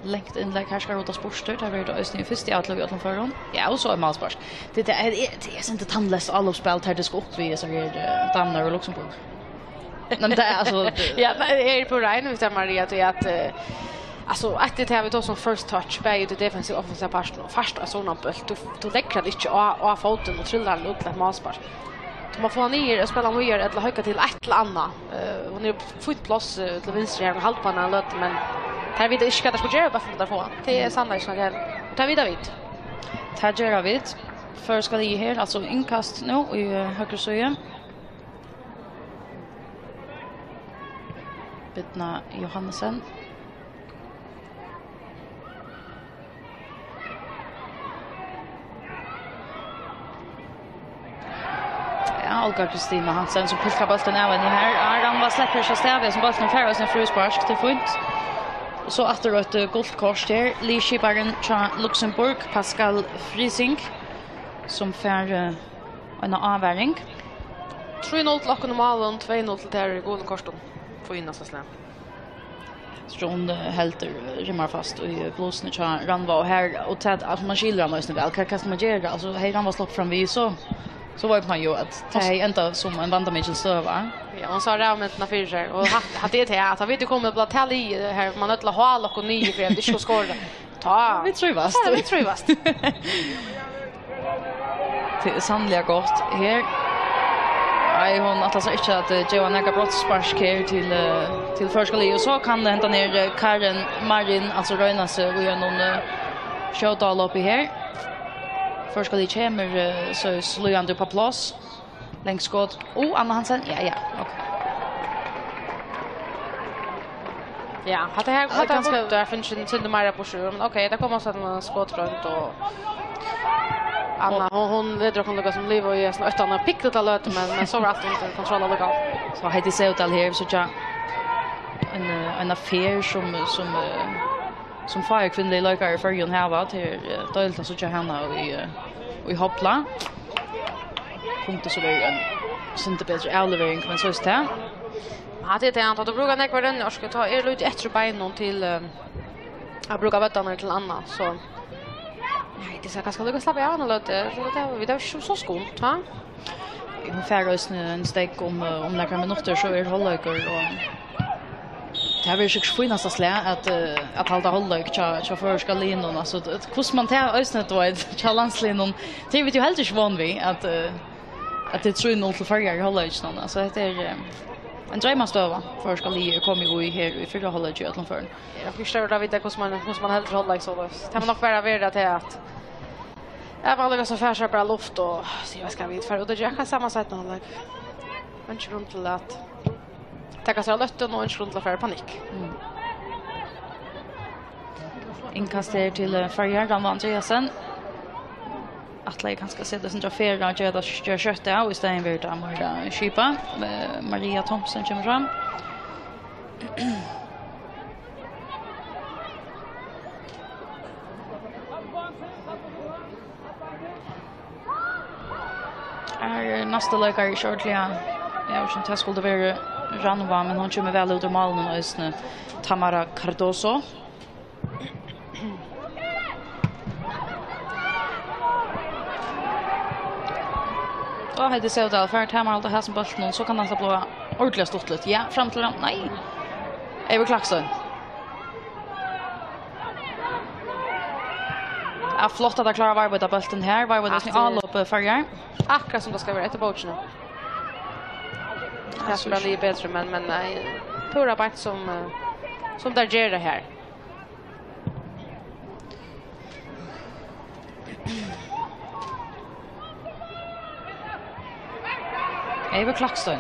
langt innlegg. Her skal rotast burtur. Tað verður tað eisini í fyrstu avløgu í øllum førum. Ja, og so er málspark. Tað, tað er, tað er eitt sindur tannleyst avlopsspæl, har tað skal upp við hesar her, eh, damurnar úr Luxemburg. Men tað er, altso, ja, men eg eri púra einig við tær, Maria, tí at, eh, altso, eitt er tað, vit tosa um first touch, bæði í tí defensiva og offensiva partinum, og fært ein sovorðnan bólt, tú, tú leggur hann ikki á, á fótin og trillar hann út til eitt málspark. Tú má fáa hann niður og spæla hann víðari, ella høgga til eitt ella annað. Eh, hon er í fínt pláss, eh, til vinstru her, hon heldur á hann eina løtu, men tær vita ikki, hvat tær skulu gera við bóltin, tá tær fáa hann. Tað er sannleikin, at tær, og tað vita vit. Tað gera vit. Føroyska liðið her, altso innkast nú í, eh, høgru síðu. Birna Johannesen. Ja, Olga Kristina Hansen, sum pilkar bóltin av henni her. Rannvá sleppur ikki avstað við hesum bóltinum, fær eisini fríspark, tað er fínt. Og so aftur eitt, eh, gult kort her. Liðskiparin hjá Luxemburg, Pascal Frising, sum fær, eh, eina ávaring. Trý null til okkum í málinum, tvey null til tær í gulum kortum. Fínasta slag. So hon, eh, heldur, eh, rimmar fast í, eh, blusuni hjá Rannvá, og her, og tað, altso, man skilur hana eisini væl. Hvat, hvat skal man gera? Altso, hevði Rannvá sloppið fram við, so, so veit man jú, at tað hevði endað sum ein vandamikil støða. Ja, hon sá ræðumyndina fyri sær, og hatt, hatt er tað, at hann veit, tað er komið til tað liðið her, man øll hava lokað niður fyri at ikki skora. Tá. Vit trívast. Ja, vit trívast. Tað er sanniliga gott her. Nei, hon ætlar seg ikki at, eh, geva nakað brotsspark her til, eh, til føroyska liðið. Og so kann henda her, eh, Karen Marin, altso, royna seg í einum, eh, skjótaáloppi her. Føroyska liðið kemur, eh, so líðandi upp á pláss. Langt skot. Ó, Anna Hansen. Ja, ja. Ok. Ja, hatta her, hatta her kanska, der finnst ein sindur meira burtur, men ok, tað kom eisini ein skotroynd, og Anna, hon, hon letur okkum lukka sum liva í ein øttan og pikk lítla løtu, men, men so var alt undir kontroll allíkavæl. So Heidi Sevdal her, so ja, ein, eh, ein affær sum, sum, eh, sum fáir kvinnuligir leikarar í Føroyum hava. Tað er, eh, deiligt at síggja hana í, eh, í Hopla. Kundi so verið ein sindur betri avlevering, men so er tað. Ja, tað er tað, at tú brúkar nógva renniorku, tá er lítið eftir í beinunum til, eh, at brúka vøddarnar til annað, so. Nei, tað skal kanska líka slappa av eina løtu, so tað, vit hava ikki so skund, ha? Hon fær eisini ein steðg um, eh, um nakrar minuttir, so er hálvleikur, og tað verður sikkurt fínasta slag at, eh, at halda hálvleik hjá, hjá føroyska liðnum. Altso, t-, hvussu man tað eisini, tú veit, hjá landsliðnum, tað eru vit jo heldur ikki von við, at, eh, at tað er trý null til Føroyar í hálvleikinum. Altso, hetta er, eh, ein dreymastøða, føroyska liðið er komið í her í fyrra hálvleiki í øllum førum. Eg havi ikki størri at vita, hvussu man, hvussu man heldur hálvleik soleiðis. Tað má nokk bara vera tað at, at man líka so fær sær bara luft og siga, hvat skal vit fara út og gera akkurát sama seinna hálvleik. Eingin grund til at taka sær av løttum og eingin grund til at fara í panikk. Mm. Innkast her til, eh, Føroyar, Rannvá Andreassen. Ætlaði kanska at seta seg á ferð og gera tað, gera skjótt av, í staðin verður tað meira skipað. Eh, Maria Thomsen kemur fram. Her er næsti leikari ikki ordiliga. Ja, sum tað skuldi verið Rannvá, men hon kemur væl út úr málinum eisini. Tamara Cardoso. Og Heidi Sevdal fær Tamara halda hasum bóltinum, so kann hatta blíva ordiliga stuttligt. Ja, fram til Rann-, nei. Eivør Klakstein. Ja, flott at hann klárar at varðveita bóltin her. Varðveita eisini álopið, Føroyar. Akkurát sum tað skal vera eftir bókini. Ja, tað sum bara sær liðið betri, men, men nei, púra beint sum, eh, sum teir gera her. Eivør Klakstein.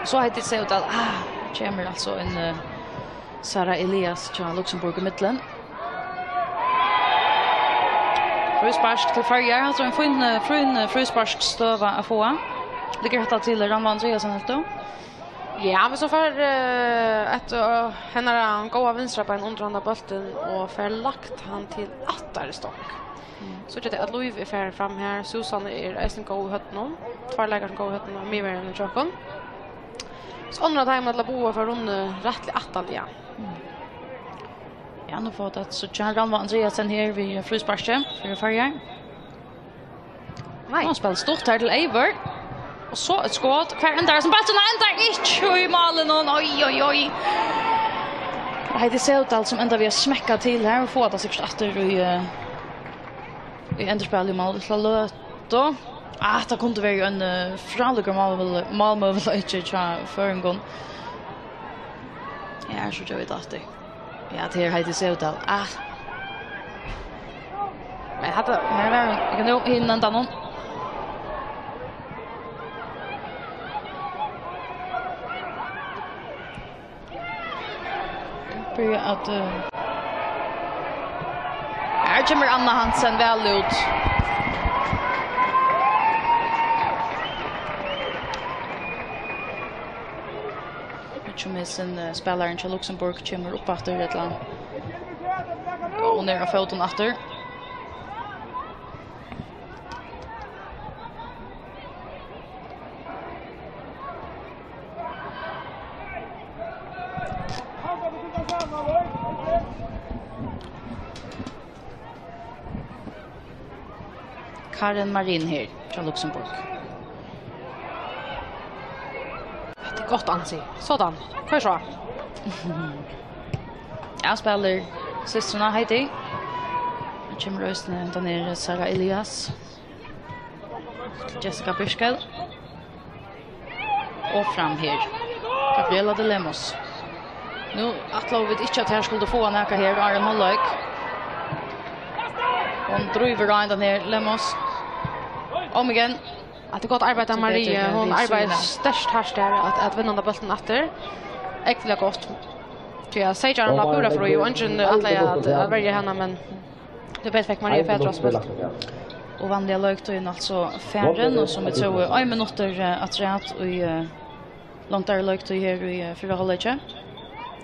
So Heidi Sevdal, ah, kemur altso ein, eh, Sara Elias hjá Luxembourg í miðjuni. Fríspark til Føroyar, altso ein fín, eh, fín, eh, frísparksstøða at fáa. Liggur hetta til Rannvá Andreassen, helt tú? Ja, men so fær, eh, eitt, eh, hennara góða vinstra bein undir handa bóltin og fær lagt hann til aftari stong. Mm. So gera tey at Lív er farin fram her. Susanne er eisini góð í høvdinum. Tveir leikarar sum góð í høvdinum, miðverjin hjá okkum. So onnur av teimum, ella báðar, fær runnið rættiliga aftarliga. Mm. Ja, nú fáa vit at síggja Rannvá Andreassen her við frísparki fyri Føroyar. Nei. Hann spælir stutt her til Eivør. Og so eitt skot. Hvar endar hesin bólturin? Hann endar ikki í málinum. Oj, oj, oj. Heidi Sevdal sum endar við at smekka til her og fáa tað sikkurt aftur í, eh, í endurspæl í mál. Lítla løtu. Ah, tað kundi verið ein, eh, frálíkur málmøguleiki hjá føroyingum. Ja, her síggja vit aftur. Ja, tað er Heidi Sevdal. Ah. Men hatta, her var hon. Eg kann jú hinna endan hon. Byrja at, eh, her kemur Anna Hansen væl út. Sum hesin, eh, spælarin hjá Luxembourg kemur upp aftur, ella, og hon er á fótum aftur. Karen Marin her hjá Luxembourg. Tað er gott ansi. Sådan. Koyr so. Ja, spælir systrina Heidi. Her kemur eisini hendan her Sara Elias. Jessica Birchall. Og fram her. Gabriella de Lemos. Nú ætlaðu vit ikki, at her skuldi fáa nakað her, áðrenn hálvleik. Hon drívur á hendan her, Lemos. Om igen. At tað er gott arbeitt av Maria. Hon arbeiðir sterkt hart her at, at vinna handa bóltin aftur. Ógvuliga gott. Tí at Seytjan var púra frí, og eingin ætlaði at, at verja hana, men Tað er perfekt, Maria Petra spælt. Og vanliga leiktíðin altso farin, og sum vit sóu, ein minuttur, eh, afturat í, eh, longdari leiktíð her í, eh, fyrra hálvleiki.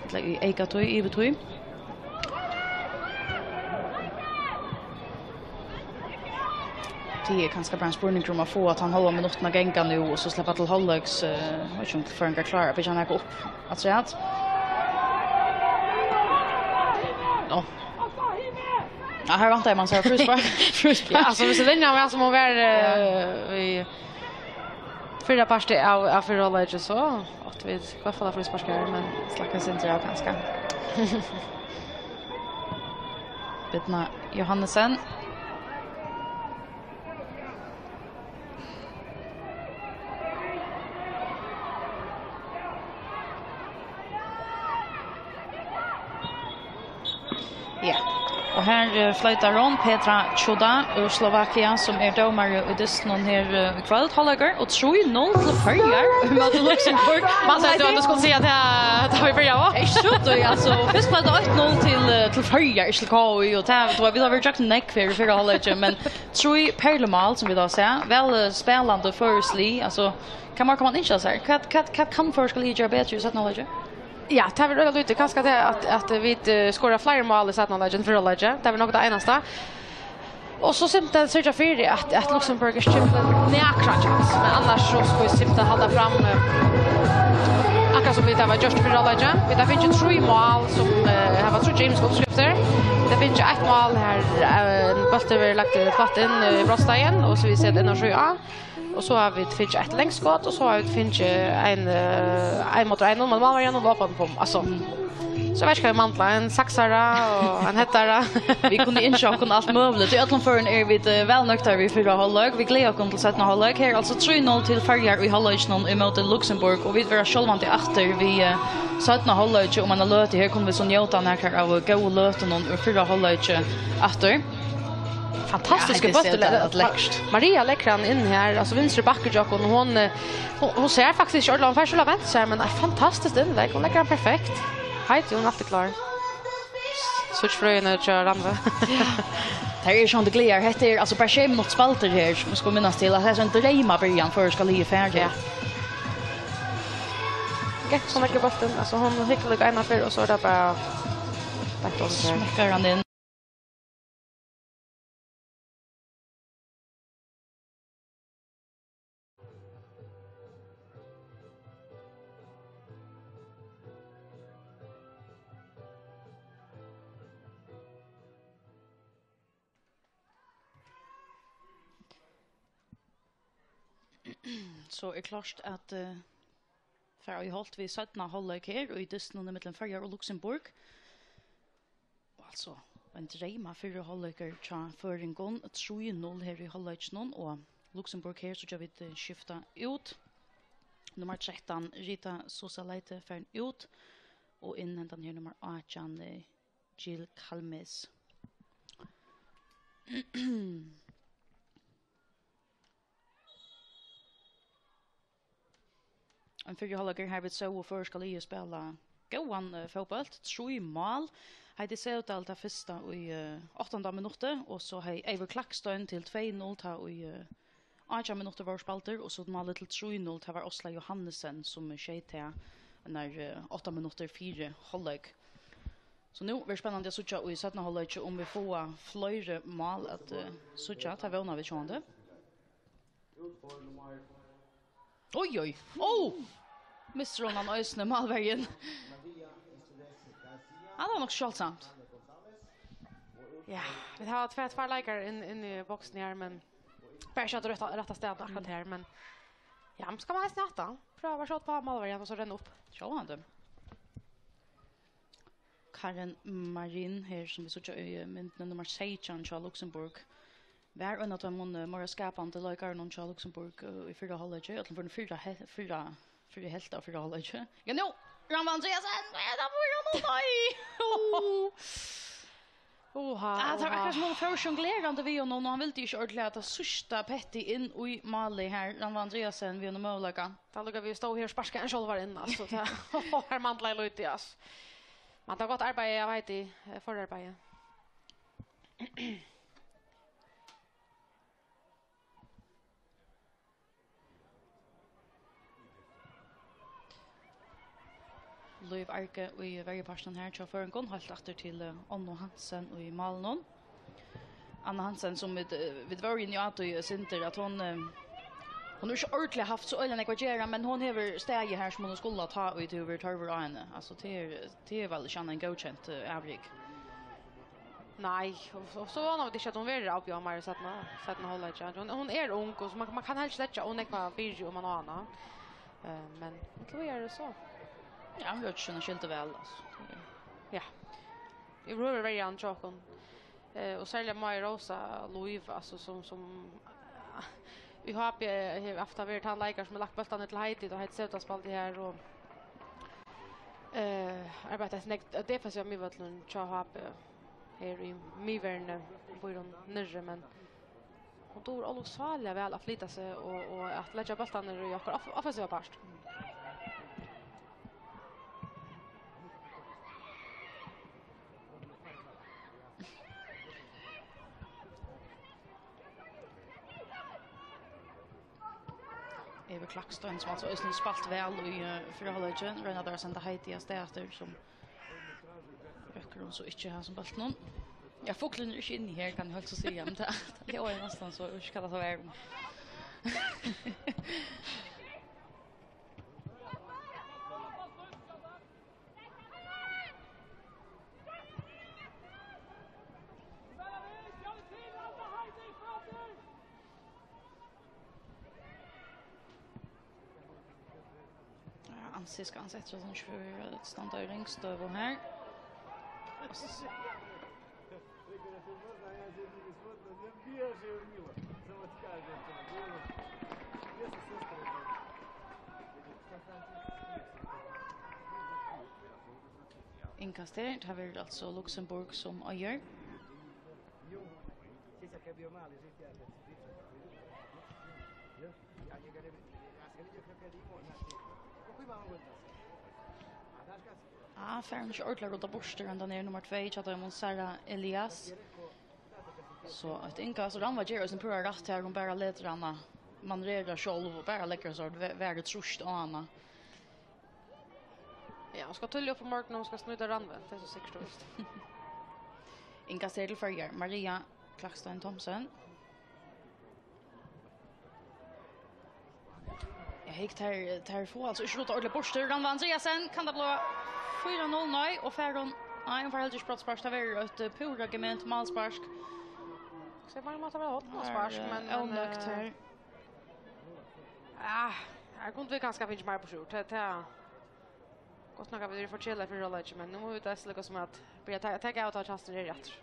Ella í eykatíð, yvirtíð. Tað er kanska bara ein spurningur um at fáa tann hálva minuttin at ganga nú, og so sleppa til hálvleiks, eh, veit ikki um føroyingar klára at byggja nakað upp afturat. Nå. Ja, her væntaði man sær fríspark. Fríspark. Ja, altso, viss linjan var sum hon var, eh, í fyrra parti av, av fyrra hálvleiki, so áttu vit í hvørt fall at fríspark her, men slakka eitt sindur av kanska. Birna Johannesen. Ja. Og her, eh, floytar hon Petra Čuda úr Slovakia, sum er dómari í dystinum her, eh, í kvøld. Hálvleikur og trý null til Føroyar ímóti Luxemburg. Man sá, at tú skuldi siga at tað, tað var byrjað á. Eg skjóti, altso. Fyrst var tað eitt null til, eh, til Føroyar, ikki til K I, og tað, tú veit, vit hava verið gjøgnum nógv her í fyrra hálvleiki, men trý perlumál, sum vit hava sæð. Væl, eh, spælandi føroyskt lið, altso, hvat meir kann man ynskja sær? Hvat, hvat, hvat kann føroyska liðið gera betri í seinna hálvleiki? Ja, tað verður øgiliga lítið. Kanska tað at, at vit, eh, skora fleiri mál í seinna hálvleiki enn fyrra hálvleiki. Tað verður nokk tað einasta. Og so simpelthen syrgja fyri at, at Luxemburg ikki fær nakra chance. Men annars so skal vit simpelthen halda fram, eh, akkurát sum vit hava gjørt í fyrra hálvleiki. Vit hava fingið trý mál sum, eh, hava tríggjar ymiskar uppskriftir. Vit hava fingið eitt mál har, eh, ein bóltur verður lagdur flatt inn, eh, í brotsteigin, og so vit seta inn á sjey á. Og so hava vit fingið eitt langt skot, og so hava vit fingið ein, eh, ein móti einum, men málverjin og lopan på, altso. So eg veit ikki hvat vit mangla, ein saksara og ein heddara. Vit kunnu ynskja okkum alt møguligt. Í øllum førum eru vit, eh, væl nøgdar við fyrra hálvleik. Vit gleða okkum til seinna hálvleik. Her er altso trý null til Føroyar í hálvleikinum ímóti Luxemburg, og vit verða sjálvandi aftur við, eh, seinna hálvleiki um eina løtu. Her kunnu vit so njóta nakrar av, eh, góðu løtunum úr fyrra hálvleiki aftur. Fantastiskur bóltur. Ja, hetta er lækkurt. Maria leggur hann inn her, altso vinstri bakkuri hjá okkum, og hon, eh, hon, hon sær faktiskt ikki ordiliga, hon fær sjálv vent sær, men eitt fantastiskt innlegg, hon leggur hann perfekt. Heidi, hon er altíð klár. Síggj frøðina hjá Rannvá. Ja. Tær eru sjálvandi glaðar. Hetta er altso bara sjey minuttir spældir her, sum skulu minnast til, at hetta er ein dreymabyrjan, føroyska liðið fær her. Ja. Gekk so nógv í bóltin, altso, hon hyggur líka eina ferð, og so er tað bara beint undir. Smekkar hann inn. So er klárt at, eh, fara í holt við seinna hálvleik her í dystinum ímillum Føroyar og Luxemburg. Og altso, ein dreyma fyrri hálvleikur hjá føroyingum, trý null her í hálvleikinum, og Luxemburg her, síggja vit, eh, skifta út. Nummar trettan, Rita Sosa Leite, farin út, og inn hendan her nummar átjan, eh, Jill Kalmes. Ein fyrri hálvleikur har vit sóu føroyska liðið spæla góðan, eh, fótbólt. Trý mál. Heidi Sevdal tað fyrsta í, eh, áttanda minutti, og so hevði Eivør Klakstein til tvey null tá í, eh, átjan minuttir vóru spældir, og so málið til trý null, tað var Osla Johannesen, sum skeyt tað, nær, eh, átta minuttir fyri hálvleik. So nú verður spennandi at síggja í seinna hálvleiki, um vit fáa fleiri mál at, eh, síggja. Tað vóna vit sjálvandi. Oj, oj. Oh! Missir hon hann eisini, málverjin. Ja, tað var nokk sjáldsamt. Ja, vit hava tvær, tvær leikarar inn, inn í boksina her, men bara ikki á rætta, rætta staðnum akkurát her, men ja, men skal man eisini hatta. Prøva at skjóta á málverjan og so renna upp. Sjálvandi. Karen Marin her, sum vit síggja í, eh, myndini, nummar seytjan hjá Luxemburg, var ein av teimum, eh, meira skapandi leikarunum hjá Luxemburg, eh, í fyrra hálvleiki, ella fyri fyrra he-, fyrra Fyri helvt av fyri hálvleiki. Ja, nú! Rannvá Andreasen! Er tað fýra null? Nei! Ó. Oha, Ah, tað var oha. akkurát sum hon fór sjonglerandi við honum, og hann vildi ikki ordiliga at tað síðsta petti inn í málið her. Rannvá Andreasen við honum møguleika. Tað lukkaði við stóð her og sparkaði hann sjálvar inn, altso, tað her manglaði lítið, altso. Men tað var gott arbeiði av Heidi, eh, forarbeiði. Lív Arge í verjupartinum her hjá føroyingum, heilt aftur til, eh, Annu Hansen í málinum. Anna Hansen, sum vit, eh, vit vóru inni á tí, eh, sindur, at hon, eh, hon hevur ikki ordiliga havt so øgiliga nógv at gera, men hon hevur staðið har, sum hon skuldi, tá ið tað hevur verið tørvur á henni. Altso, tað er, tað er væl ikki annað enn góðkent, eh, avrik. Nei, og, og so vóna vit ikki, at hon verður avbjóðað meir í seinna, seinna hálvleiki. Hon, hon er ung, og so man, man kann helst leggja ov nógva byrðu, um man á hana. Eh, men inntil víðari, so. Ja, hon gjørdi sína skyldu væl, altso. Ja. Yvirhøvur verjan hjá okkum. Eh, og serliga má eg rósa Lív, altso, sum, sum, eh, í H B hevur ofta verið tann leikari, sum hevur lagt bóltarnar til Heidi, tá Heidi Sevdal spældi her, og, eh, arbeitt eftir nógv, eh, defensiva miðvøllinum hjá H B her í miðverðini, býr hon niðri, men hon dugir ólukksáliga væl at flyta seg og, og at leggja bóltarnar í okkara off-, offensiva part. Evi Klakstein, sum altso eisini spælt væl í, eh, fyrra hálvleiki, royna teir at senda Heidi avstað aftur, sum røkkur hon so ikki her sum bóltin. Ja, fuglurin er ikki inni her, kann eg heilt so siga, men tað, tað ljóðar næstan so, eg veit ikki, hvat tað var. Ja, Ansi skal hann seta seg, so hann ikki fer at standa í ringstøðu her. Innkast her, tað verður altso Luxembourg sum eigur. Ja, fær hon ikki ordiliga ruddað burtur, hendan er nummar tvey hjá teimum, Sara Elias. So eitt innkast, og Rannvá ger eisini púra rætt her, hon bara letur hana manrera sjálv og bara leggur so vær-, varið trýst á hana. Ja, hon skal tíðliga upp í morgin, og hon skal snýta Rannvá, tað er so sikkurt og vist. Innkast her til Føroyar, Maria Klakstein Thomsen. Ja, hygg, teir, teir fáa altso ikki ruddað ordiliga burtur. Rannvá Andreasen, kann tað blíva fýra null? Nei, og fær hon, nei, hon fær heldur ikki brotsspark. Tað verður eitt, eh, púra gement málspark. So man mátti vera opna spark, Her, eh, men, men, ónøgt eh, her. Ja, her kundu vit kanska fingið meira burtur. Tað, tað, gott nokk at vit eru forkelaðir fyri hálvleikin, men nú mugu vit eisini líka sum at byrja at ta-, taka av og ta kjansir her aftur.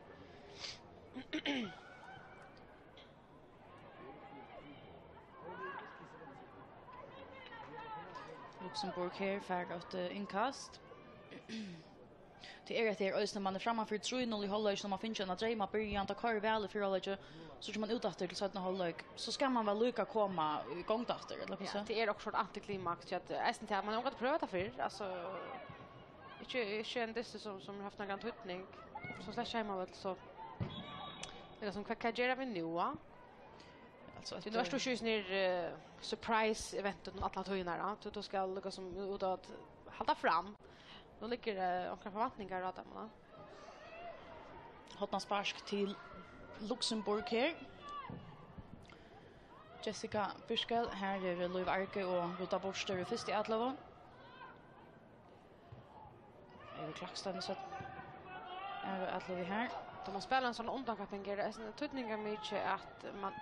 Luxembourg her fær eitt, eh, innkast. Tað er hetta her eisini, man er framman fyri trý null í hálvleiki, og man fær eina dreymabyrjan, tað koyrir væl í fyrra hálvleiki, so kemur man út aftur til seinna hálvleik, so skal man væl líka koma í gongd aftur, ella hvussu? Ja, tað er okkurt antiklimaks, tí at, eh, eisini tað, man hevur ongantíð prøvað tað fyrr, altso, ikki, ikki ein dystur sum, sum hevur havt nakran týdning, so slett heimavøll, so, tað er sum, hvat, hvat gera vit nú, va? Altso, Tí nú ert tú ikki í sånn her, eh, surprise-event um alla tíðina, ja. Tú, tú skal líka sum út at halda fram. Nú liggur, eh, onkrar forventningar á teimum, ja. Hornaspark til Luxembourg her. Jessica Birkel, her er Lív Arge og Ruta Borster í fyrstu atløgu. Evi Klakstein, so er atløgu her. Tá man spælir ein sånn undankapping, er tað eisini týdningarmikið, at man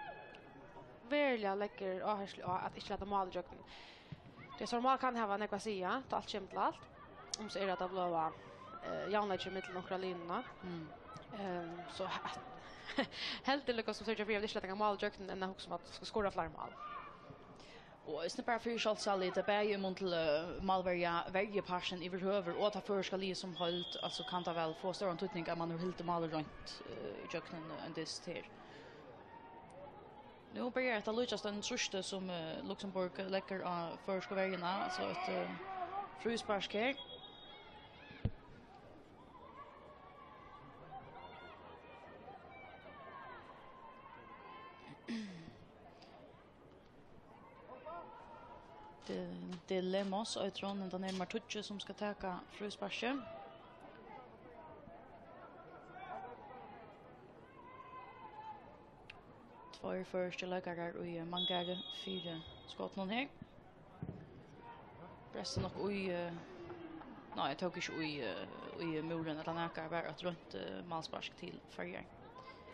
veruliga leggur áherslu á at ikki lata mál ígjøgnum. Tí at mál kann hava nógv at siga, tá alt kemur til alt. Um so er at tað blívur, eh, javnleiki millum onkra linjuna. Mm. Ehm, so at heldur líka sum syrgja fyri at ikki lata mál ígjøgnum, enn at hugsa um at skora fleiri mál. Og eisini bara fyri sjálvsagt, tað bæði í mun til, eh, málverja, verjupartin yvirhøvur, og tað føroyska liðið sum heild, altso kann tað væl fáa stóran týdning, at mann hevur hildið málið reint, eh, í gjøgnum ein dyst her. Nú byrjar hetta líkjast einum trýsti, sum, eh, Luxemburg leggur á føroysku verjuna, altso eitt, eh, fríspark her. De, de Lemos, eitur hon, hendan er nummar tíggju, sum skal taka frísparkið. Tveir føroyskir leikarar í manngarði fyri skotunum her. Brestur nokk í, eh, nei, eg tók ikki í, eh, í múrin ella nakað, var eitt reint, eh, málspark til Føroyar.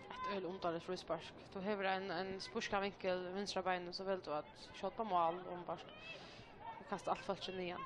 Eitt øgiliga undarligt fríspark. Tú hevur ein, ein spískan vinkul vinstra beinið, so velur tú at skjóta á mál, umvert. Tú kastar alt fólkið niðan.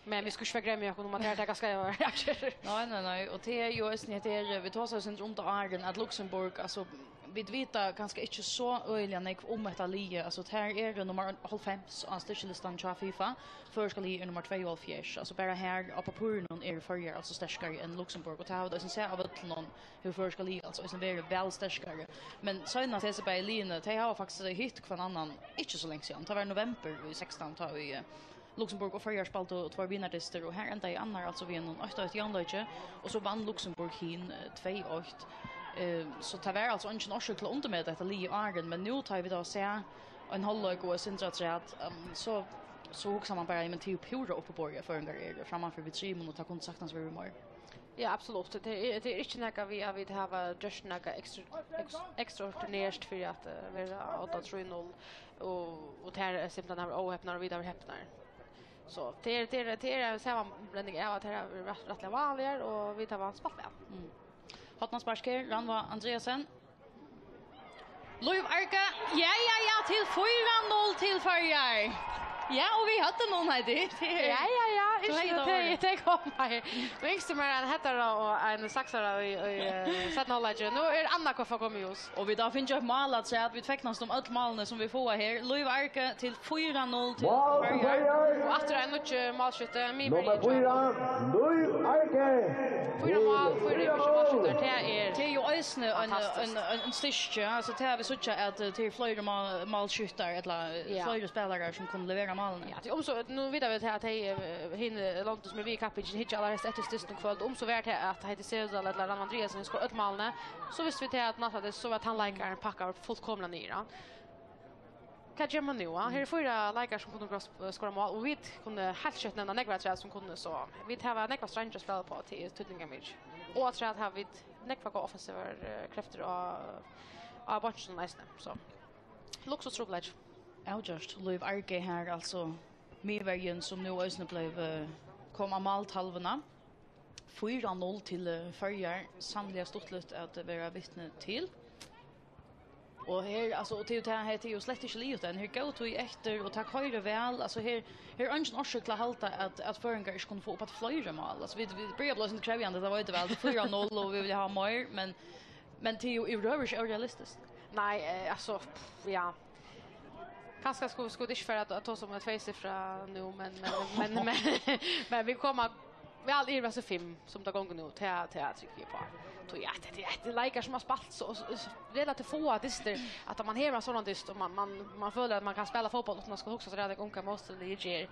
Men vit skulu ikki vera gremja okkum um, at her taka skeivar reaksjonar. Nei, nei, nei, og tað er jú eisini, tað er, vit tosaðu sindur um tað áðrenn, at Luxemburg, altso, vit vita kanska ikki so øgiliga nógv um hetta liðið, altso, tað er nummar hálvfems á styrkilistanum hjá fifa, føroyska liðið er nummar tveyoghálvfjerðs, altso, bara her á pappírinum eru Føroyar, altso, sterkari enn Luxemburg, og tað hava vit eisini sæð á vøllinum, hevur føroyska liðið, altso, eisini verið væl sterkari, men seinast hesi bæði liðini, tey hava faktiskt hitt hvønn annan, ikki so langt síðan, tað var í novembur í sekstan, tá ið, eh, Luxemburg og Føroyar spældu tveir vinardystir, og her endaði annar altso við einum eitt eitt javnleiki, og so vann Luxemburg hin, eh, tvey eitt. Eh, so tað var altso eingin orsøk til at undirmeta hetta liðið áðrenn, men nú tá vit hava sæð ein hálvleik og eitt sindur afturat, ehm, so, so hugsar mann bara, men tað er jú púra uppiborið, at føroyingar eru frammanfyri við trimum, og tað kundi saktans verið meir. Ja, absolutt. Tað er, tað er ikki nakað við, at vit hava gjørt nakað ekstra, eks-, ekstraordinært fyri at, eh, vera á odda trý null, og, og tær, eh, simpelthen hava óhepnar, og vit hava hepnar. So, tað er, tað er, tað er ein samanblanding av, at tær hava verið rætt-, rættiliga váligar, og vit hava spælt væl. Mm. Hornaspark her, Rannvá Andreasen. Lív Arge, ja, ja, ja, til fýra null til Føroyar. Ja, og vit høvdu nú, nei, tað, tað er Ja, ja, ja, tú ikki hevði tað tað, orðið. Tað kom her. Tú ynskti mær ein hettara og ein saksara í, í, eh, seinna hálvleiki. Nú er annað hvørt komið í hús. Og vit hava fingið eitt mál afturat, vit fegnast um øll málini sum vit fáa her. Lív Arge til fýra null til Mál til Føroyar. Føroyar. Og aftur ein nýggj málskifti. Miðverjin Nummar hjá fýra, Lív Arge. Fýra mál, fýra ymiskir málskiftar, tað er Tað er jú eisini ein, fantastiskt. Ein, ein, ein styrki, altso, tað har vit síggja at, eh, tað eru fleiri mál, málskiftar, ella, eh, Ja. fleiri spælarar sum kunnu levera málini. Ja, tað er um so, nú vita vit at tey, eh, hini londini sum eru við í kappingini, hyggja allarhelst eftir stystum í kvøld. Um so var tað at Heidi Sevdal ella Rannvá Andreasen skorar øll málini, so vistu vit at næsta, so var tann leikarin pakkaður fullkomiliga niður, ja. Hvat ger man nú, ja? Her eru fýra leikarar sum kunnu skora, skora mál, og vit kunnu heilt skjótt nevna nógv afturat sum kunnu, so vit hava nógvar streingir at spæla uppá, tað er týdningarmikið. Og afturat hava vit nógvar góðar offensivar, eh, kreftir á, á beinkinum eisini, so. Luksustrupulleiki. Avgjørt. Lív Arge her, altso miðverjin, sum nú eisini bleiv, eh, kom á máltalvuna. Fýra null til, eh, Føroyar. Sanniliga stuttligt at vera vitni til. Og her, altso, og tað er jú tað, hetta er jú slett ikki liðugt enn. Her er góð tíð eftir, og tað koyrir væl. Altso, her, her er eingin orsøk til at halda, at, at føroyingar ikki kunnu fáa uppaftur fleiri mál. Altso, vit, vit byrja at blíva eitt sindur krevjandi, tað veit eg væl. Tað er fýra null, og vit vilja hava meir, men, men tað er jú yvirhøvur ikki órealistiskt. Nei, eh, altso, pff, ja. Kanska skuldu, skuldu ikki fara at, at tosa um eitt tveysifra nú, men, men, men, men, men vit koma væl yvir hasi fimm, sum tað gongur nú, tað, tað trúgvi eg uppá. So ja, tað, tað, tað eru leikarar sum hava spælt so, so, so relativt fáar dystir, at man hevur ein sovorðnan dyst, og man, man, man følir at man kann spæla fótbólt uttan at skula hugsa so ræðuliga um hvat mótstøðuliðið ger,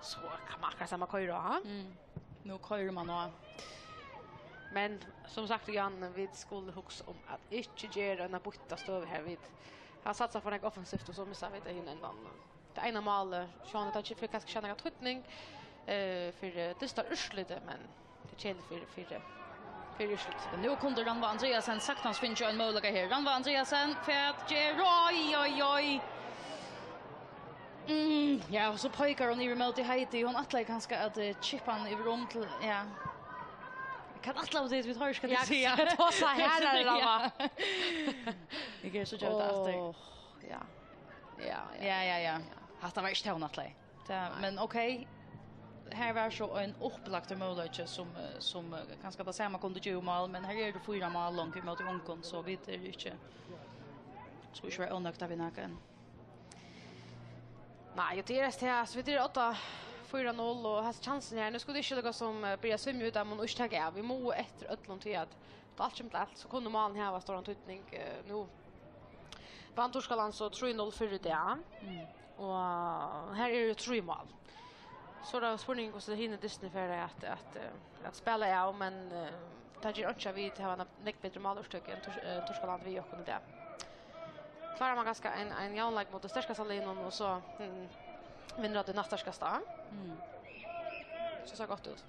so kann man akkurát sama koyra á, ha? Mm. Nú koyrir man á. Men sum sagt, Jan, vit skulu hugsa um at ikki gera eina býtta støðu her. Vit hava satsað for nógv offensivt, og so missa vit tað hinum endanum. Tað eina málið, sjálvandi tað fer kanska ikki at hava nakran týdning, eh, fyri dystarúrslitið, men tað er keðiligt fyri, fyri, fyri úrslitið. Nú kundi Rannvá Andreasen saktans fingið ein møguleika her. Rannvá Andreasen, hvat ger, oj, oj, oj. Mm, ja, og so peikar hon yvir móti Heidi. Hon ætlaði kanska at, eh, chippa hann yvir um til, ja. Hvat ætlaðu tit, vit hoyra, hvat tit siga. Ja, tosa her, Rannvá. Eg geri so gjørt aftur. Åh, ja. Ja, ja, ja, ja. Hatta var ikki tað, hon ætlaði. Tað, men ok, her var so ein upplagdur møguleiki, sum, eh, sum, eh, kanska tað sama kundi givið mál, men her eru fýra mál longu ímóti ungum, so vit eru ikki Skulu ikki vera ónøgd við nakað enn. Nei, og tað er tað, altso, vit eru átta fýra null, og hasa kjansin her, nú skulu vit ikki líka sum, eh, byrja at svimja út av, men ikki taka av. Vit mugu eftir øllum tí at tá alt kemur til alt, so kunnu málini hava stóran týdning, eh, nú vann Turkaland so trý null fyrr í dag. Mm. Og her eru trý mál. So er tað spurningur, hvussu hini dystirnir fara at, at, eh, at spæla av, men, eh, tað ger einki, at vit hava eina nógv betri málúrtøku enn Turs-, eh, Turkaland við okkum í dag. Klárar man kanska ein, ein javnleik móti sterkasta liðnum, og so, mm, vinnur tað næststerkasta. Mm. So sær gott út.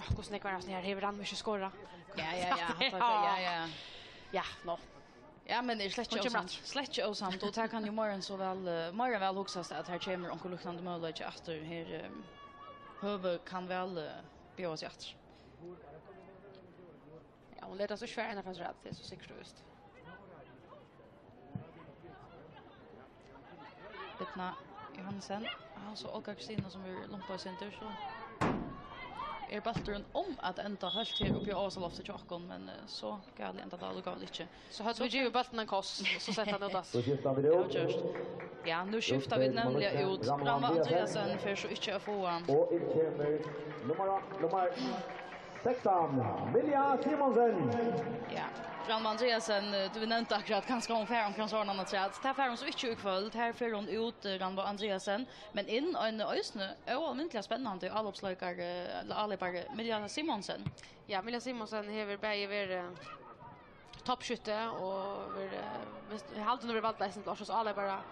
Áh, hvussu nógv er tað her, hevur Rannvá ikki skorað? Ja, ja, ja, hatta, ja, ja. Ja, nú. Ja, men er slett ikki Hon kemur ósamt, aftur. Slett ikki ósamt, og tað kann jú meira enn so væl, eh, meira enn væl hugsast, at her kemur onkur líknandi møguleiki aftur. Her, eh, høvi kann væl, eh, bjóða seg aftur. Ja, hon letur so ikki fara eina ferð afturat, tað er so sikkurt og vist. Birna Johansen. Ja, so Olga Kristina, sum er lumpað í sundur, so er bólturin um at enda heilt her uppi á ovasta lofti hjá okkum, men, eh, so galið endar tað allíkavæl ikki. So høvdu vit givið bóltin ein koss, og so sett hann út aftur. So skifta vit út. Avgjørt. Ja, nú skifta vit nemliga út. Rannvá Andreassen fer so ikki at fáa. Og inn kemur nummar, nummar sekstan, Milja Simonsen. Ja, Rannvá Andreassen, eh, tú nevndi akkurát, kanska hon fær onkran sovorðnan afturat. Tað fær hon so ikki í kvøld. Her fer hon út, eh, Rannvá Andreassen. Men inn ein eisini óalmindiliga spennandi álopsleikari, ella áleypari, Milja Simonsen. Ja, Milja Simonsen hevur bæði verið toppskytti og verið, mest, eg haldi, hon verður vald eisini til ársins áleypara.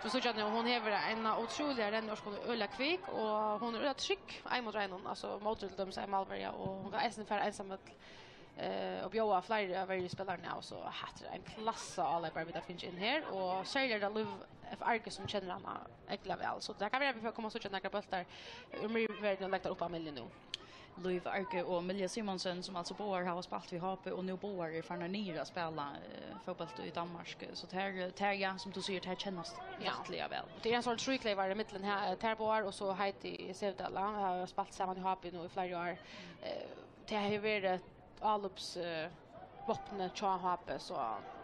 So síggja nú, hon hevur eina ótrúliga renniorku, hon er øgiliga kvik, og hon er øgiliga trygg ein móti einum, altso móti til dømis ein málverja, og hon kann eisini fara einsamøll, eh, og bjóða fleiri av verjuspælarunum av, so hatta er ein klassa áleypari, vit hava fingið inn her, og serliga er tað Lív F. Arge, sum kennir hana ógvuliga væl, so tað kann vera, at vit fara at koma at síggja nakrar bóltar úr miðverðini og leggja teir upp á Milju nú. Lív Arge og Milja Simonsen, sum altso báðar hava spælt við H B, og nú báðar eru farnar niður at spæla, eh, fótbólt í Danmark. So tær, tær, ja, sum tú sigur, tær kennast rættiliga væl. Tað er ein sovorðin tríkleyvari millum her, tær báðar og so Heidi Sevdal, hava spælt saman í H B nú í fleiri ár. Eh, tað hevur verið álopsvápnið hjá H B, so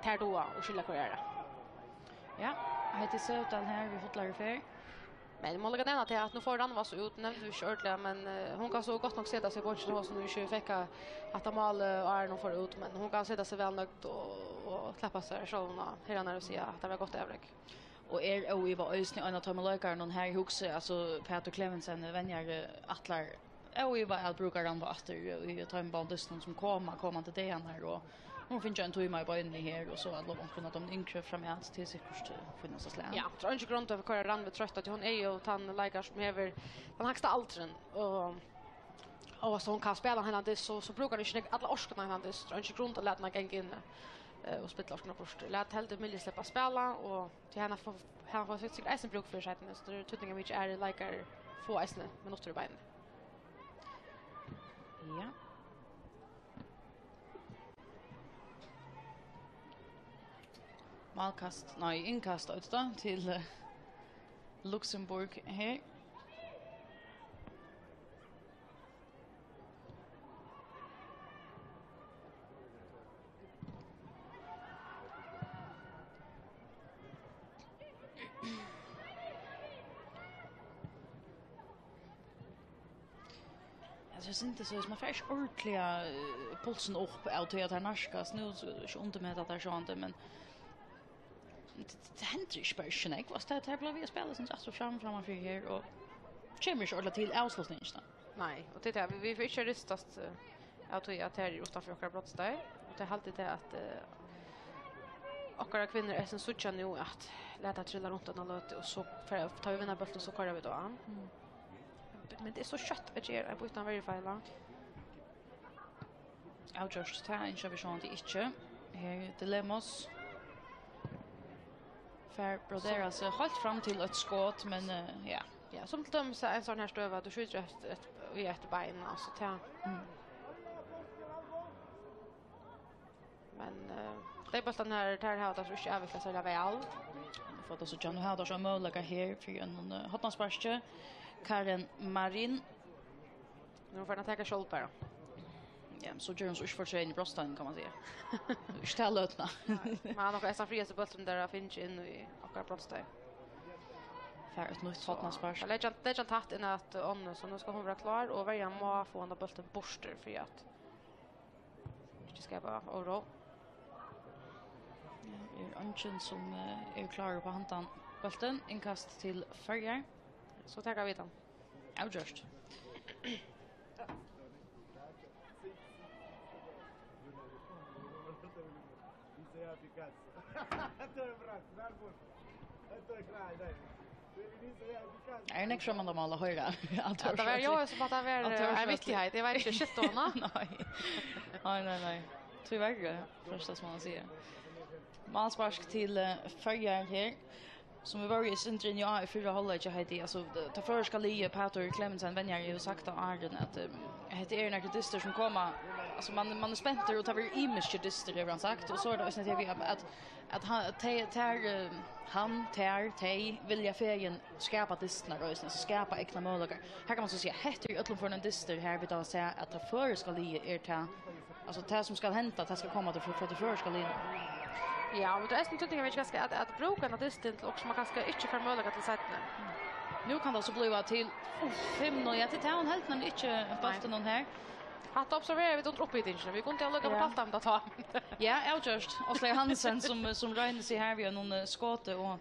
tær duga at skilja hvør aðra. Ja, Heidi Sevdal her við fullari ferð. Men eg má líka nevna tað, at nú fór Rannvá so út, nevndi vit ikki ordiliga, men, eh, hon kann so gott nokk seta seg í bonkin, hon sum ikki fekk hatta málið, áðrenn hon fór út, men hon kann seta seg væl nøgd og, og klappa sær sjálv á herðarnar og siga, at tað var gott avrik. Og er óivað eisini ein av teimum leikarunum her, eg hugsi, altso, Pætur Klevensen, venjari, ætlar óivað at brúka Rannvá aftur í teimum báðum dystunum, sum koma komandi dagarnar, og hon fekk ein tíma í beinini her, og so at lova onkrum av teimum yngru framat, tað er sikkurt, eh, fínasta slag. Ja, tað er eingin grund at koyra Rannvá troytta, tí hon er jú tann leikari, sum hevur tann hægsta aldurin, og, og so hon kann spæla ein heilan dyst, so, so brúkar hon ikki nógv, alla orkuna ein heilan dyst, tað er eingin grund at lata hana ganga inn, eh, og spilla orkuna burtur. Lat heldur Milju sleppa at spæla, og tí hana fáa, hana fáa sikkurt eisini brúk fyri seinni, so tað er týdningarmikið, at aðrir leikarar fáa eisini minuttir í beinini. Ja. Málkast, nei, innkast, eitur tað, til, eh, Luxembourg her. Altso, eg synist, so, man fær ikki ordiliga, eh, pulsin upp av tí at tær nærkast. Nú, so, ikki undirmeta tær sjálvandi, men tað, tað hendir ikki bara ikki nógv. Altso, tær, tær blíva við at spæla, synist, aftur og fram, framman fyri her, og kemur ikki ordiliga til avslutningina. Nei, og tað er tað, vit, vit fáa ikki ristast, eh, av tí at tær eru uttanfyri okkara brotsteig, og tað haldi eg tað at, eh, okkara kvinnur eisini síggja nú, at lata trilla runt eina løtu, og so fer, tá vit vinna bóltin, so koyra vit á. Mm. Men tað er so skjótt at gera ein býttan verjufeila. Avgjørt, tað ynskja vit sjálvandi ikki. Her er Delemos. Fær broderað seg heilt fram til eitt skot, men, eh, ja. Ja, sum til dømis ein sovorðin her støða, tú skjýtur eitt, eitt, í eitt bein, altso, tað. Mm. Men, eh, tey bóltarnir her, tær hava tað so ikki avviklað serliga væl. Fáa tað so, nú hava teir so møguleika her fyri einum, eh, hornasparki. Karen Marin. Nú er hon farin at taka sjálv bara. Ja, men so ger hon so ikki fortreðin í brotsteigin, kann man siga. Ikki ta løtuna. Nei, men hann okkara, Estan Friðas, er bólturin, teir hava fingið inn í okkara brotsteig. Fær eitt nýtt hornaspark. So, tað leggja hann, leggja hann tætt inn at Onnu, so nú skal hon vera klár, og verjan má fáa handa bóltin burtur fyri at ikki skapa óró. Ja, er eingin sum, eh, er klárur upp á handan bóltin. Innkast til Føroyar. So taka vit hann. Avgjørt. Er nógv fremmandamál at hoyra? Ja, tað var jo sum at tað var, eh, ein vittigheit. Eg veit ikki, skilti hon hana? Nei. Nei, nei, nei. Tíverri, fyrsta sum man sigur. Málspark til, eh, Føroyar her. Sum vit vóru í sindri inni á í fyrra hálvleiki, Heidi, altso, tað føroyska liðið, Pætur Klemetsen, venjari, hevur sagt tað áðrenn, at, eh, hetta eru nakrir dystir sum koma, altso, man, man er spentur, og tað verður ymiskir dystir, hevur hann sagt, og so er tað eisini tað við, at, at, at hann, tey, tær, eh, hann, tær, tey vilja fegin skapa dystirnar eisini, altso, skapa egnar møguleikar. Her kann man so siga, hetta er í øllum førum ein dystur, har vit hava sæð, at tað føroyska liðið er tað, altso, tað sum skal henda, tað skal koma til, frá tí føroyska liðnum. Ja, men tað er eisini týdningarmikið kanska at, at brúka henda dystin til okkurt sum man kanska ikki fær møguleika til seinni. Nú kann tað so blíva til fimm null. Ja, til tað, hon helt nemliga ikki bóltin, hon her. Hatta observera vit undir upphitingini. Vit kundu allíkavæl Ja. fortalt teimum tað tá. Ja, avgjørt. Áslaug Hansen sum, sum roynir seg her við einum, eh, skoti og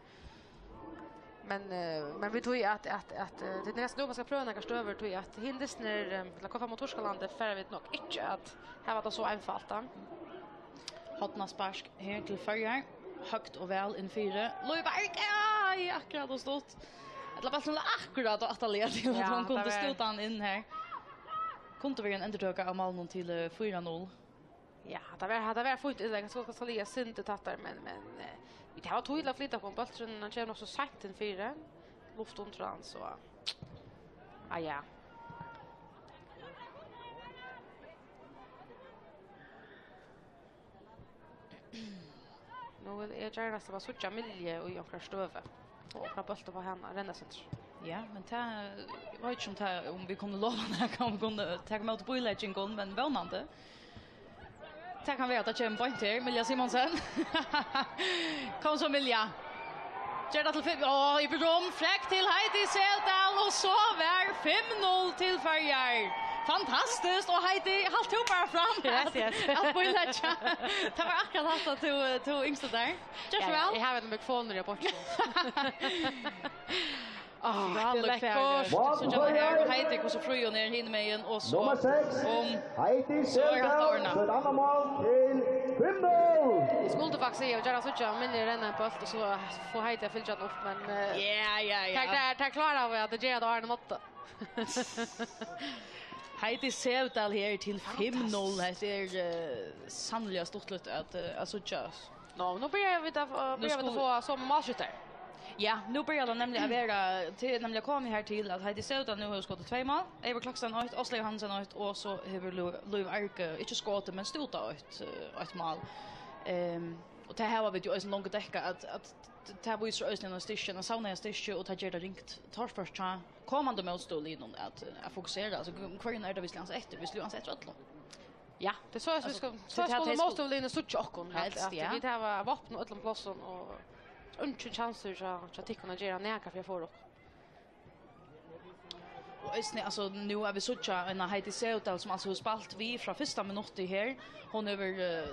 Men, eh, men við tí at, at, at, eh, tað er næstan nú man skal prøva nakrar støður, tí at hin dystin er, eh, til at koma mot Týskalandi, fara vit nokk ikki at hava tað so einfalt, tá. Hornaspark her til Føroyar. Høgt og væl inn fyri. Lív Berg, ja, akkurát og stutt. Ella bólturin lá akkurát og aftarliga til at Ja, hon kundi tað var stúta hann inn her. Kundi verið ein endurtøka av málinum til, eh, fýra null. Ja, hatta var, hatta var fínt innlegg. Hann skal, skal liggja sindur tættari, men, men, eh, vit hava tíð til at flyta okkum. Bólturin, hann kemur nokk so seint inn fyri. Luft undir hann, so. Ah, ja. Nú vil eg gjarna sleppa at síggja Milju í onkra støðu. Og onkra bólta upp á hana, renna sindur. Ja, men tað, eg veit ikki um tað, um vit kunnu lova nakað, um vit kunnu taka ímóti bíleggingum, men vónandi. Tað kann vera, at tað kemur beint her. Milja Simonsen. Kom so, Milja. Ger tað til fimm. Á, Ibrahim, frekk til Heidi Sevdal, og so var fimm null til Føroyar. Fantastiskt, og Heidi, halt tú bara fram Yes, at, yes. at bíleggja. Tað var akkurát hatta, at tú, tú ynskti tær. Ger so Ja, ja, væl. Eg havi ein mikrofon í botninum. Áh, tað er Frálík lekkurt. fegurð. Síggja hana her, og Heidi, hvussu frí hon er hinumegin, og so Nummer seks, um, Heidi so er hatta Sevdal, ordnað. Sitt annað mál til fimm null. Eg skuldi faktiskt siga, og gjarna síggja Milju renna ein bólt, og so fáa Heidi at fylgja hann upp, men, eh, Ja, ja, ja. tær, tær, tær kláraðu at gera tað áðrenn hon náddi. Heidi Sevdal her til fimm null. Fantastiskt. Hetta er, eh, sanniliga stuttligt at, eh, at síggja. Nå, nú byrja vit at, eh, Nú byrja vit at skulu fáa somu málskyttar. Ja, nú byrjar tað nemliga at vera, til, nemliga komið her til, at Heidi Sevdal nú hevur skotið tvey mál. Eivør Klakstein eitt, Áslaug Hansen eitt, og so hevur Lú-, Lív Arge ikki skotið, men stútað eitt, eh, eitt mál. Ehm, og tað hava vit jo eisini longu dekkað, at, at t-, tað vísir eisini eina styrki, eina savnaða styrki, og tað ger tað ringt torført hjá komandi mótstøðuliðnum at, eh, at fokusera. Altso, hvørjum er tað, vit skulu ansa eftir? Vit skulu ansa eftir øllum. Ja, tað er so, at vit Altso, skulu, til so tað skulu tey skulu mótstøðuliðini síggja okkum, at, Helst, at ja. vit hava vápn á øllum plássum og eingin kjansur hjá, hjá tykkum at gera nakað fyri at forða okkum. Og eisini, altso, nú at vit síggja eina Heidi Sevdal, sum altso hevur spælt við frá fyrsta minutti her. Hon hevur, eh,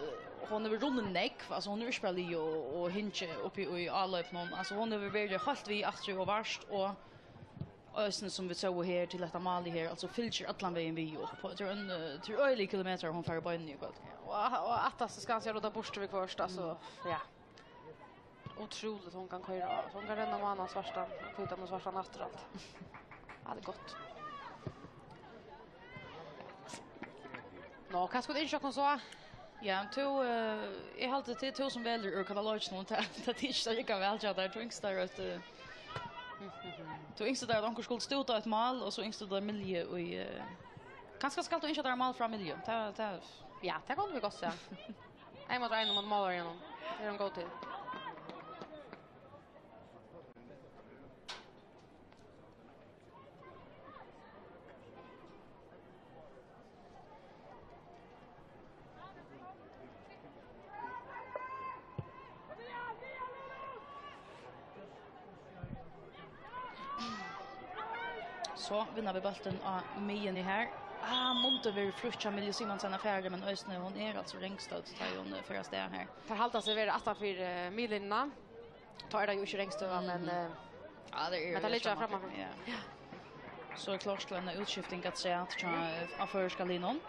hon hevur runnið nógv, altso, hon hevur ikki bara ligið og, og hingið uppi í áloypinum. Altso, hon hevur verið heilt við aftur og vart, og eisini, sum vit sóu her, til hetta málið her, altso, fylgir allan vegin við upp. Tað er ein, eh, tað er øgiligir kilometrar, hon fær í beinini í kvøld. Og, og aftast skal hann seg rudda burtur viðhvørt, altso, Mm. ja. Ótrúligt, hon kann koyra á. Hon kann renna mánan svartan, hvítan og svartan aftur alt. Ja, tað er gott. Nå, hvat skal du ynskja okkum so? Ja, tú, eh, eg haldi, tað er tú sum velur úr kataloginum, tað, tað er ikki so rikkað væl hjá tær. Tú ynskir tær eitt, eh, tú ynskir tær, at onkur skuldi stúta eitt mál, og so ynskir tú tær Milju í, eh, kanska skalt tú ynskja tær mál frá Milju. Tað, tað Ja, tað kunnu vit gott siga. Ein móti einum móti málverjanum. Tað er hon góð til. So vinna vit bóltin á miðjuni her. Ah, mundi verið frítt hjá Milju Simonsen at fara, men eisini hon er altso rangstødd, tá ið hon, eh, fer av stað her. Tær halda seg vera aftan fyri, eh, miðlinjuna. Tá er tað jo ikki rangstøða, men, eh, Ja, tað er men tað liggur frammanfyri. Ja. So er klárt til eina útskifting at sjá hjá, á føroyska liðnum.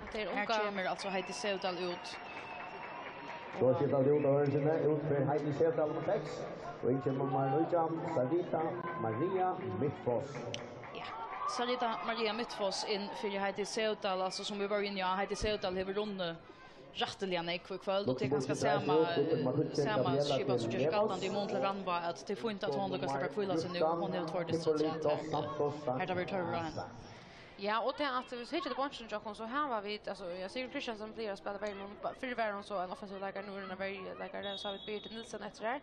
Hetta er Her unga kemur altso Heidi Sevdal út. So skiftar vit út av høyringini. Út fer Heidi Sevdal, nummer seks. Og inn kemur nummer nítjan, Sarita Maria Midtfoss. Ja. Sarita Maria Midtfoss inn fyri Heidi Sevdal, altso sum vit vóru inni á. Heidi Sevdal hevur runnið rættiliga nógv í kvøld, og tað er kanska sama, sama skipað sum ger seg galdandi í mun til Rannvá, at tað er fínt at hon lukkar sleppa at hvíla seg nú. Hon hevur tveir dystir afturat her, her tað verður tørvur á henni. Ja, og tað at, viss vit hyggja til beinkin hjá okkum, so hava vit, altso, ja, Sigrid Kristiansen blívur at spæla verri, men ba-, fyrr var hon so ein offensiv leikari, nú er hon ein verri leikari, so hava vit Birgit Nielsen eftir har.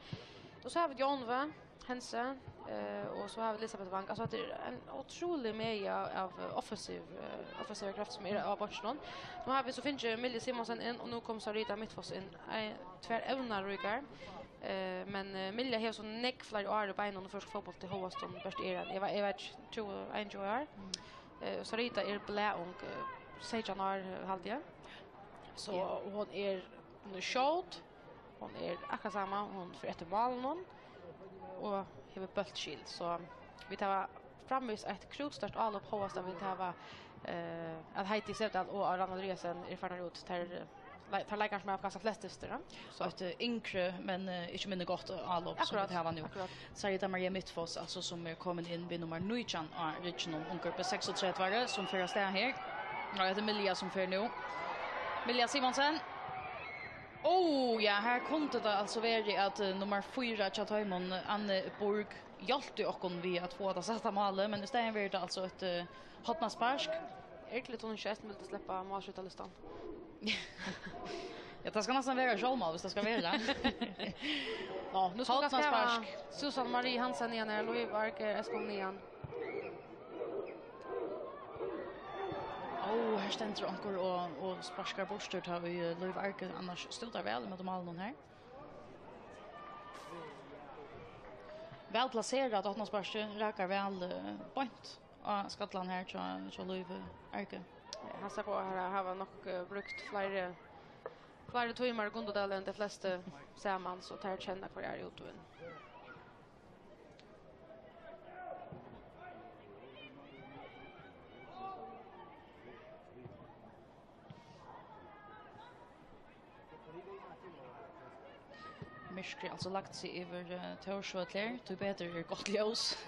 Og so hava vit Jónve Hense, eh, og so hava vit Elisabeth Wang. Altso, tað er ein ótrúlig meði av, av offensiv, eh, offensiv kraft sum er á beinkinum. Nú hava vit so fingið Milju Simonsen inn, og nú kom Sarita Midtfoss inn. Ein, tvær evnaríkar. Eh, men, eh, Milja hevur so nógv fleiri ár í beinunum í føroyskum fótbólti, hóast hon bert er ein, eg veit, eg veit ikki, tjúgu, einogtjúgu ár. Eh, Sarita er blaðung, eh, seytjan ár, eh, haldi eg. So, ja, og hon er, hon er skjót, hon er akkurát sama, hon fer eftir málunum og hevur bóltskil. So vit hava framvegis eitt krútsterkt álop, hóast at vit hava, eh, at Heidi Sevdal og Rannvá Andreassen eru farnar út. Tær, eh, le-, tær leikararnar sum hava kanska flest dystir, ja. So eitt, eh, yngri, men, eh, ikki minni gott álop sum vit hava nú. Akkurát, akkurát. Sarita Maria Midtfoss, altso, sum er komin inn við nummar nítjan á rygginum, ungur B seksogtretivu, sum fer av stað her. Og hetta er Milja sum fer nú. Milja Simonsen. Ó, ja, her kundi tað altso verið at, eh, nummar fýra hjá teimum, Anne Borg, hjálpti okkum við at fáa tað sætta málið, men í staðin verður tað altso eitt, eh, hornaspark. Ergiligt, hon ikki eisini vildi sleppa málskjútalistan. Ja, tað skal næstan vera sjálvmál, viss tað skal vera. Ná, nú skal Hornaspark. Susanne Marie Hansen niðan her, Lív Arger, S K niðan. Ó, her stendur onkur og, og sparkar burtur, tá ið, eh, Lív Arger annars stútar væl ímóti málinum her. Væl plaserað, hornasparkið rakar væl, eh, beint á skallan her hjá, hjá Lívi Arger. Ja, hann sær út at hava nokk, eh, brúkt fleiri, fleiri tímar í Gundadali enn tey flestu saman, so tær kenna hvørja aðru út og inn. Myrkrið altso lagt seg yvir, eh, Tórsvøll her, tíbetur er gott ljós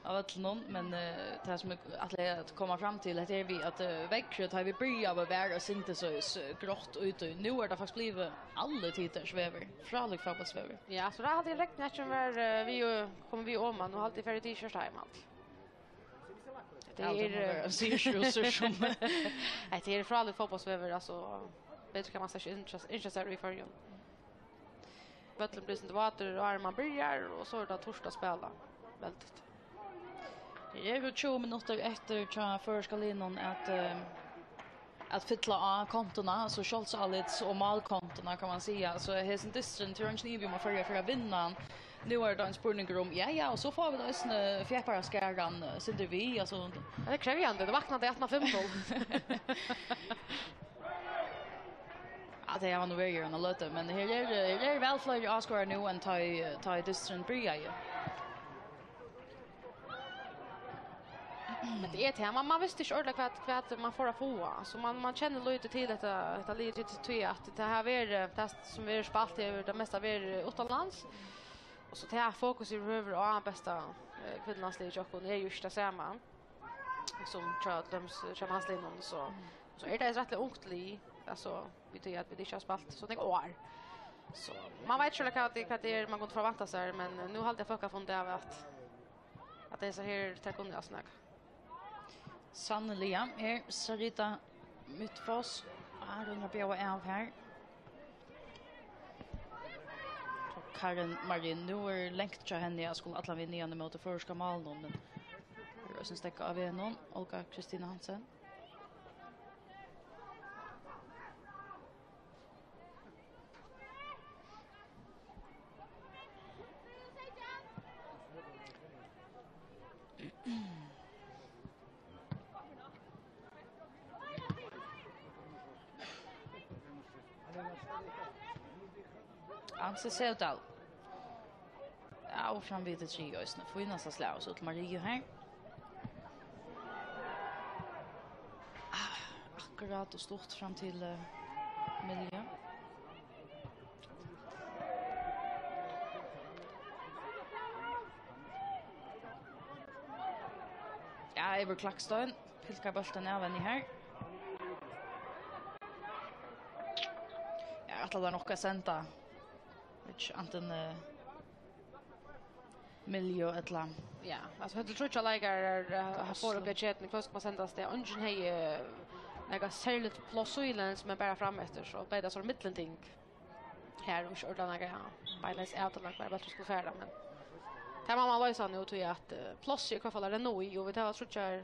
á vøllinum, men, eh, tað sum eg ætlaði at koma fram til, hetta er við at, eh, veðrið, tá vit byrjaðu, var eitt sindur so, so grátt úti. Nú er tað faktiskt blivið alle tiders veður, frálíkt fótbóltsveður. Ja, so tað haldi eg regnið ikki var, eh, við og komið við oman, og haldi eg fer í T-shirt heim alt. Tað Ja, er, tað má eh, vera sirkusur sum Hetta er frálíkt fótbóltsveður, altso, betur kann man slett ikki ynskja, ynskja sær í Føroyum. Vøllurin blívur eitt sindur vátur, áðrenn man byrjar, og so er tað turt at spæla veldigt. Her eru tjúgu minuttir eftir hjá føroyska liðnum at, eh, at fylla á kontuna, altso sjálvsálits- og málkontuna, kann man siga. Altso, hesin dysturin, tað er eingin ivi um at Føroyar fer at vinna hann. Nú er tað ein spurningur um, ja, ja, og so fáa vit eisini fjepparaskaran, eh, sindur við, altso. Ja, tað er krevjandi, tað vaknar tað aftan á fimm null. Ja, tað hava nú verið í eina løtu, men her er, her er væl fleiri áskoðarar nú enn tá ið, tá ið dysturin byrjaði. Men tað er tað, man, man visti ikki ordiliga hvat, hvat man fór at fáa. Altso, man, man kennir lítið til hetta, hetta liðið, tí, tí at tað hevur verið, tað sum verður spælt, hevur tað mesta verið uttanlands. Og so tað fokus yvirhøvur á besta, eh, kvinnulandsliðið hjá okkum er jú ikki tað sama sum hjá, til dømis, hjá mansliðnum, so, so er tað eitt rættiliga ungt lið, altso, við tí at vit ikki hava spælt so nógv ár. So man veit sjálvur hvat, hvat tað er, man kundi forvænta sær, men, eh, nú haldi eg, fólk hava funnið av, at, at tað er so her, tað kunnu altso nakað. Sanniliga, her Sarita Midtfoss. Aron er bjóða av her. Karin Marie, nú er langt hjá henni at skula allan vegin niðan ímóti føroyska málinum, men tað er eisini steðgað av vegnum. Olga Kristina Hansen. Ansi Sevdal. Ja, og fram við til triðju eisini. Fínasta slag, so til Mariu her. Ah, akkurát og stutt fram til, eh, Milju. Ja, Eivør Klakstein pilkar bóltin av henni her. Ja, ætlar tær nokk at senda, veit ikki, antin, eh, Milju ella... Ja, altso, hetta er tríggjar leikarar, eh, har fóru upp í ketuni, hvørt skal man senda av stað? Eingin hevði, eh, nakað serligt pláss í lens, men bara fram eftir, so bleiv tað so millumting. Her er ikki ordiliga nakað, ja, beinleiðis avtalað, hvar bólturin skuldi fara, men tað má man loysa nú, tí at, eh, plássið er í hvørt fall at renna í, og vit hava tríggjar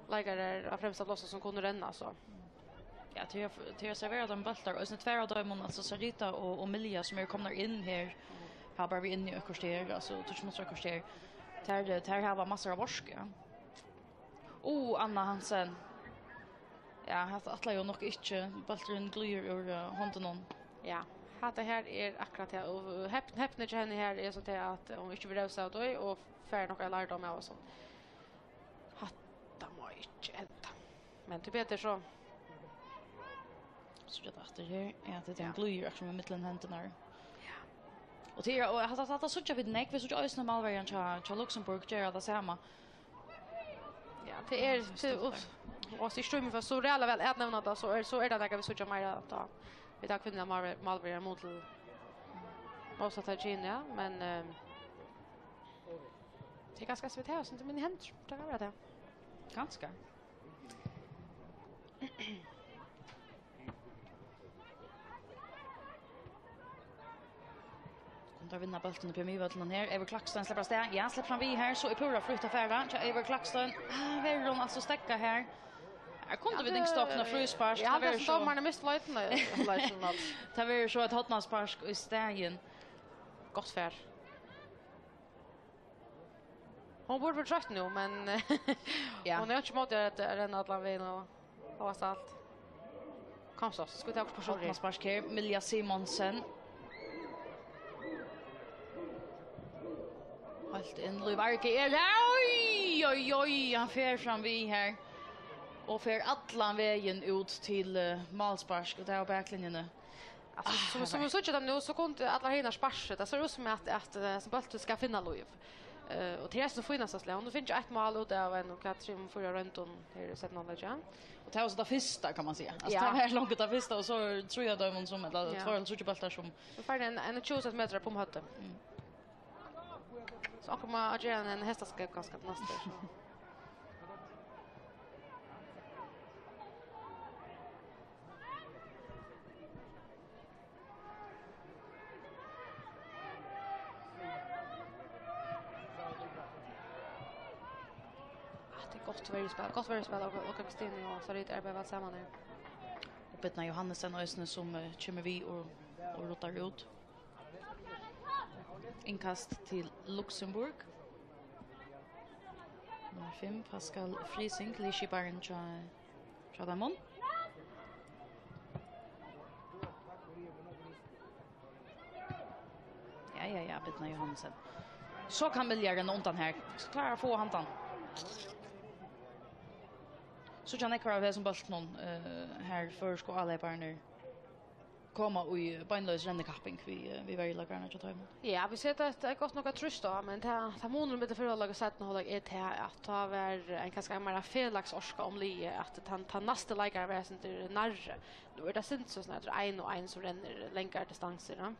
leikarar á fremsta plássi sum kunnu renna, so. Ja, tey hava, tey hava serverað teimum bóltar, og eisini tvær av teimum, altso Sarita og, og Milja, sum eru komnar inn her, hava bara verið inni í eitt korter, altso, tíggju minuttir, eitt korter. Tær, tær hava massar av orku, ja. Uh, Anna Hansen. Ja, hatta ætlaði hon nokk ikki. Bólturin glíður úr, eh, hondunum. Ja, hatta her er akkurát tað. Og hepn-, hepnið hjá henni her er so tað, at hon ikki vil revsa av tí, og fær nokk ein lærdóm av hasum. Hatta má ikki henda. Men tíbetur so. Síggja tað aftur her. Ja, tað er tað, hon glíður akkurát við millum hendurnar. Ja. Og tað er, og hatta, hatta síggja vit nógv. Vit síggja eisini málverjan hjá, hjá Luxembourg gera tað sama. Ja, tað er, tað er, uff, og so í stríð við so ræðuliga væl at nevna tað, so er, so er tað nakað, vit síggja meira av, tá vit hava kvinnuligar málver-, málverjar móti mótsatta kyni, ja, men, ehm, tað er kanska, so vit hava, sum tað minni hendur, tað kann vera tað. Kanska. Kunnu teir vinna bóltin uppi á miðvøllinum her? Eivør Klakstein sleppur avstað. Ja, sleppur hann við her, so er púra frítt at fara hjá Eivør Klakstein. Ah, verður hon altso steðgað her? Her kundu vit ynskt okkum eitt fríspark. Ja, tað verður so, dómarin misti leitina, leitina. Tað verður so eitt hornaspark í staðin. Gott far. Hon burdi verið troytt nú, men ja, hon er ikki móti at renna allan vegin og hóast alt. Kom so, so skulu vit hava okkurt á suðuri. Hornaspark her, Milja Simonsen. Heilt inn, Lív Arge er her. Oj, oj, oj, hann fer fram við her. Og fer allan vegin út til, eh, málspark, og tað er á baklinjuni. Altso, sum, sum vit síggja tað nú, so kundu allar hinar sparkað. Tað sær út sum at, at, eh, sum bólturin skal finna lív. Eh, og tað er so fínasta slag. Hon hevur fingið eitt mál út av ein, hvat, trimum, fýra royndum her í seinna hálvleiki. Og tað var so tað fyrsta, kann man siga. Altso, ja, tað var longu tað fyrsta, og so trý av teimum sum, ella, ja, tveir ella tríggir bóltar sum... Nú fær hann ein, ein tjúgu centimetrar upp um høvdið. Mm. So onkur má gera ein, ein hestaskógv kanska til næsta, so. Ah, tað er gott verjuspæl, gott verjuspæl, og, og Kristine og Sarit arbeiða væl saman her. Og Birna Johannesen eisini, sum, eh, kemur við og, og ruddar út. Innkast til Luxembourg. Nummar fimm, Pascal Frising, liðskiparin hjá, hjá teimum. Ja, ja, ja, Birna Johannesen. So kann Milja renna undan her. Klárar at fáa handan. Síggja nógvar av hesum bóltunum, eh, har føroysku áleypararnir koma í beinleiðis rennikapping við, eh, við verjuleikararnar hjá teimum. Ja, vit síggja, at tað er gott nokk at trýsta á, men tað, tað munur millum fyrra hálvleik og seinna hálvleik er tað, at tá var ein, kanska ein meira felagsorka um liðið, at tann, tann næsti leikari var eitt sindur nærri. Nú er tað sindur soleiðis, at tað er ein og ein sum rennur langari distansur, ja.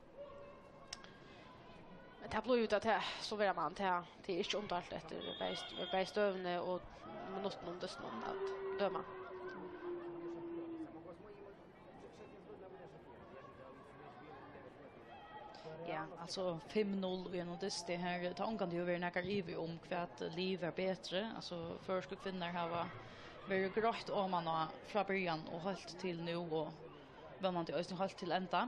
Men tað blívur jú tað, tað, so verður man, tað, tað er ikki undarligt eftir bæði st-, bæði støðuni og minuttunum, dystinum at døma. Ja, altso fimm null í einum dysti her. Tað ongantíð hevur verið nakar ivi um, hvat lið var betri. Altso, føroysku kvinnurnar hava verið greitt oman á frá byrjan og heilt til nú, og vónandi eisini heilt til enda.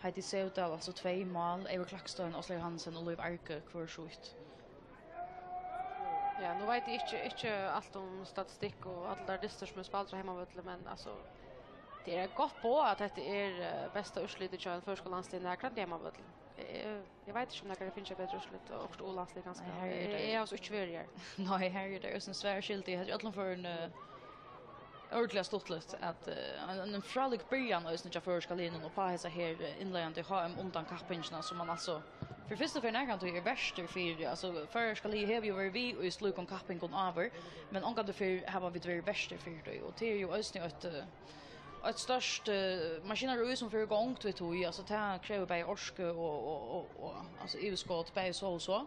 Heidi Sevdal, altso tvey mál, Eivør Klakstein, Áslaug Hansen og Lív Arge, hvør sítt. Ja, nú veit eg ikki, ikki alt um statistikk og allar dystir sum er spældir á heimavølli, men, altso, tað er eitt gott boð, at hetta er, eh, besta úrslitið hjá einum føroyskum landsliði nakrantíð á heimavølli. Eg, eg veit ikki, um nakar hevur fingið eitt betri úrslit, og okkurt U-landslið kanska. Nei, her er Eg, tað eg havi so ikki verið her. Nei, her er tað eisini svær skylda. Hetta er í øllum førum, eh, ordiliga stuttligt, at, eh, ein, ein frálík byrjan eisini hjá føroyska liðnum upp á hesa her, eh, innleiðandi H M undankappingina, sum man altso fyri fyrstu ferð nakrantíð er vertur fyri. Altso, føroyska liðið hevur jo verið við í slíkum kappingum áður, men ongantíð fyrr hava vit verið vertur fyri tí, og tað er jo eisini eitt, eh, eitt stórt, eh, maskinarí sum fer í gongd við tí. Altso, tað krevur bæði orku og, og, og, og, altso, yvirskot, bæði so og so.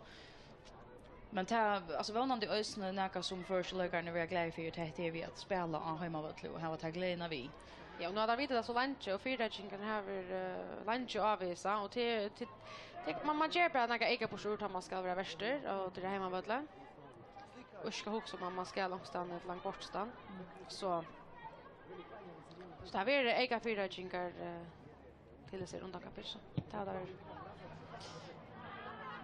Men tað, altso, vónandi eisini nakað sum føroysku leikararnir verða glaðir fyri, tað er við at spæla á heimavølli og hava ta gleðina við. Ja, og nú hava vit tað so leingi, og fyritøkurnar hava, eh, leingi ávísað, og til, til, til, man, man ger bara nakað eyka burtur úr, tá man skal vera vertur, og til heimavølli. Og ikki skal hugsa um, at man skal langt stað, ella langt bort stað. So, so tað verður eyka fyritøkur, eh, til hesar undankappingar. Tað hevur tað verið.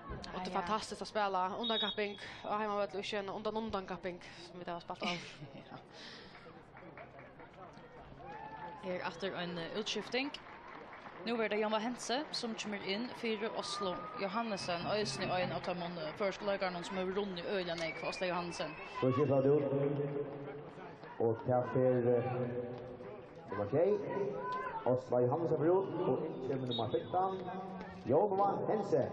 Og tað er Ja, ja. fantastiskt at spæla undankapping á heimavølli, og ikki ein undan undankapping, sum vit hava spælt áður. Ja. Her aftur ein, eh, útskifting. Nú verður tað Jónva Hentze, sum kemur inn fyri Oslo Johannesen, eisini ein av teimum, eh, føroysku leikarunum, sum hevur runnið øgiliga nógv, Oslo Johannesen. So skiftar tað út. Og tað fer, eh, Nummar sjey, Áslaug Hansen, fer út, og inn kemur nummar fimtan, Jónva Hentze.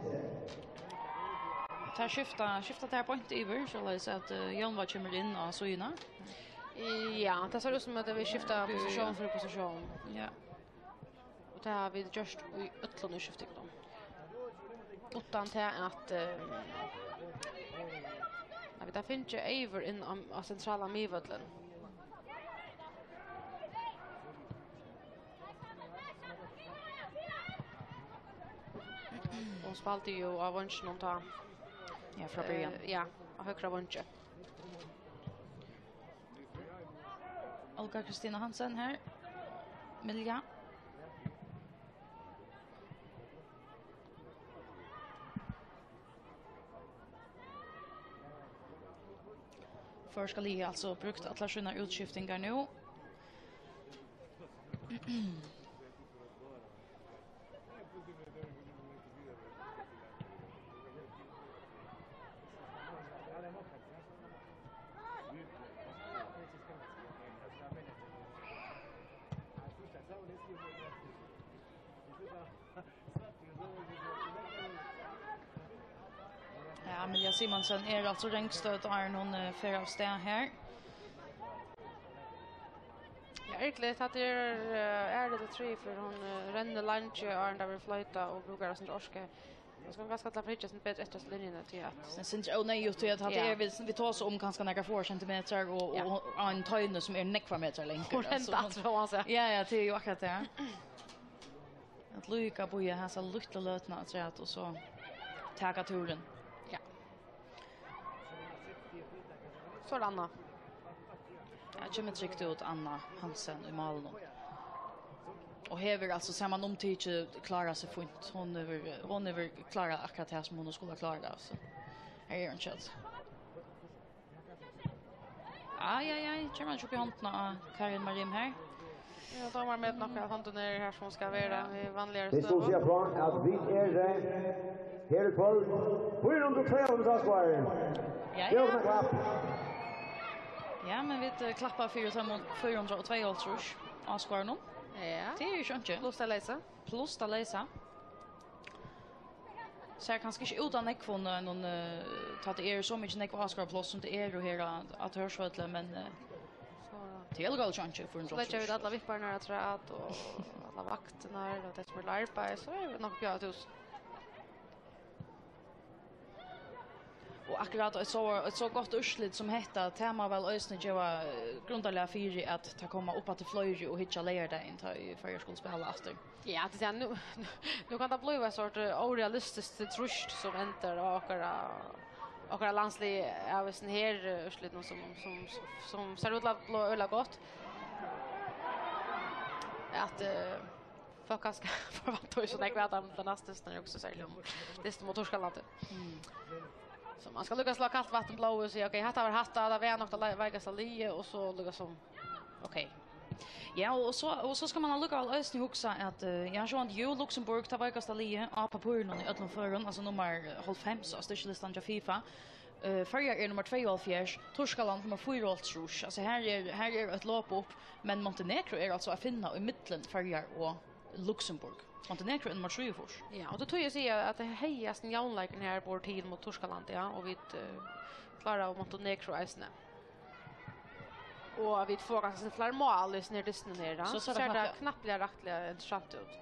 Tær skifta, skifta tær beint yvir, soleiðis at, eh, Jónva kemur inn á síðuna. Ja, tað sær út sum at vit skifta posisjón fyri posisjón. Ja. Og tað hava vit gjørt í øllum útskiftingunum. Uttan tað at, eh, at vit hava fingið Eivør inn á, á sentrala miðvøllin. Hon spældi jo á veinginum tá. Ja, frá byrjan. Eh, ja, á høgra veingi. Olga Kristina Hansen her. Milja. Føroyska liðið altso brúkt allar sínar útskiftingar nú. Ja, Amelia Simonsen er altso rangstødd, áðrenn hon, eh, fer av stað her. Ja, ergiligt, at tað er, eh, ergiligt at trúgva, for hon, eh, rennur leingi, áðrenn tað verður floyta, og brúkar eitt sindur orku. Nú skal hon kanska til at flyta seg betri eftir hasi linjuni, tí at Tað er sindur óneyðugt, tí at hatta Ja. er, vit, vit tosa um kanska nakrar fáar sentimetrar og, og, Ja. og ein tøni sum er nógvar metrar langur, Hon rennur altso. aftur á seg. Ja, ja, tað er jo akkurát tað. At líka bíða hasa lítlu løtuna afturat og so taka túrin. Ja. So er Anna. Ja, kemur trygt út, Anna Hansen í málinum. Og hevur altso samanumtikið klárað seg fínt. Hon hevur, hon hevur klárað akkurát tað sum hon skuldi klárað, altso. Her er hon skjótt. Ai, ai, ai, kemur hann ikki upp í hondina á Karin Marim her? Ja, dómarin metir nokk, at hondin er her, sum hon skal vera, Ja. í vanligari Vit skulu støðu. siga frá, at vit eru, eh, her í kvøld, fýra hundrað og tveyoghálvfems áskoðarar. Ja, Bjørn ja. Klapp. Ja, men vit, eh, klappa fyri teimum fýra hundrað og tveyoghálvtrýss áskoðarunum. Ja. Tað er jo ikki einki. Pluss tað leysa. Pluss tað leysa. Sær kanska ikki út av nógvum, eh, nú, eh, tá tað eru so mikið nógv áskoðarapláss sum tað eru her á, á Tórsvølli, men, eh, So tað er alveg ikki einki fyri so leggja vit allar vipparnar afturat og allar vaktirnar og tað sum er til arbeiðis, so er vit nokk uppi á túsund. Og akkurát eitt so, eitt so gott úrslit sum hetta, tað má væl eisini geva, eh, grundarlag fyri, at tað koma upp aftur fleiri og hyggja leygardagin, tá ið Føroyar skulu spæla aftur. Ja, tað er nú, nú kann tað blíva eitt sort, eh, órealistiskt trýst, sum endar á okkara, okkara landslið av hesum her, eh, úrslitunum, sum, sum, sum sær út til at blíva øgiliga gott. At, eh, fólk kanska forvænta so nógv av teimum til næstu dystin, og so serliga um dystin móti Turkalandi. Mm. So man skal líka slá kalt vatn í blóðið og siga, ok, hatta var hatta, tað var nokk tað lei-, veikasta liðið, og so líka sum, ok. Ja, og so, og so skal man allíkavæl eisini hugsa at, eh, ja, sjálvandi, jú, Luxemburg, tað veikasta liðið á pappírinum í øllum førum, altso nummar, eh, hálvfems á styrkilistanum hjá fifa. Eh, Føroyar er nummar tveyoghálvfjerðs, Turkaland nummar fýraoghálvtrýss. Altso, her er, her er eitt lop upp, men Montenegro er altso at finna í millum Føroyar og Luxemburg. Montenegro er nummar trýogfýrs. Ja, og tað tí eg sigi at tað hevði hastin javnleikin her borið til móti Turkalandi, ja, og vit, eh, kláraðu Montenegro eisini. Og at vit fáa kanska fleiri mál í hesum her dystinum her, ja. So sær tað knappliga rættiliga interessant út.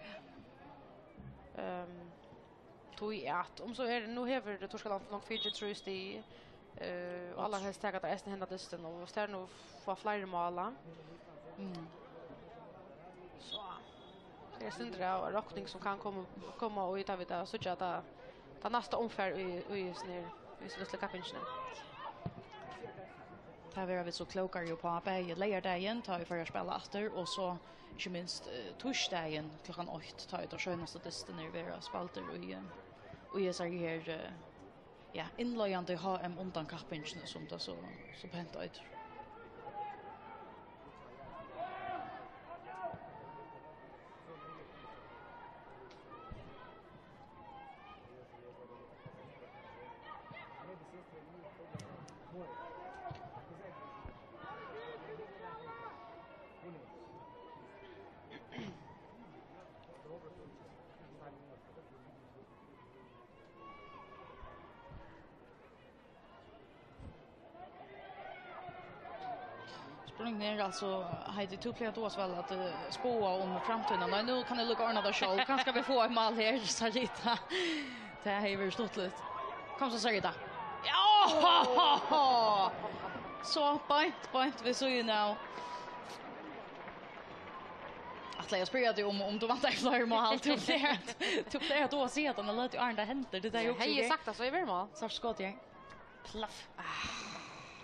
Ehm, tí at, um so er, nú hevur Turkaland longu fingið trý stig, eh, og allarhelst taka teir eisini henda dystin, og hvis teir nú fáa fleiri mál, ja. Mm. So, tað er eitt sindur av rokning sum kann koma, koma í, tá vit síggja, at tað, tað næsta umfar í, í hesum her, í hesum lítlu kappingini. Tað verða vit so klókari uppá, bæði leygardagin, tá ið Føroyar spæla aftur, og so ikki minst, eh, týsdagin klokkan eitt, tá ið teir seinastu dystirnir verða spældir í, eh, í hesari her, eh, ja, innleiðandi H M undankappingini, sum tað so, so pent eitur. Spurningurin er altso, Heidi, tú plagar at duga so væl at, eh, spáa um framtíðina. Nei, nú kann eg líka ordna tað sjálv. Kanska vit fáa eitt mál her, Sarita. Tað hevði verið stuttligt. Kom so, Sarita. Ja! So, beint, beint við síðuna av. Ætlaði eg at spyrja teg um, um tú væntaði fleiri mál. Tú plagar at, tú plagar at duga at siga at hann er løtt í áðrenn tað hendir. Tað er tað eg hugsi. Hevði eg sagt tað, so hevði verið mál. Sært skotið her. Plaff. Ah,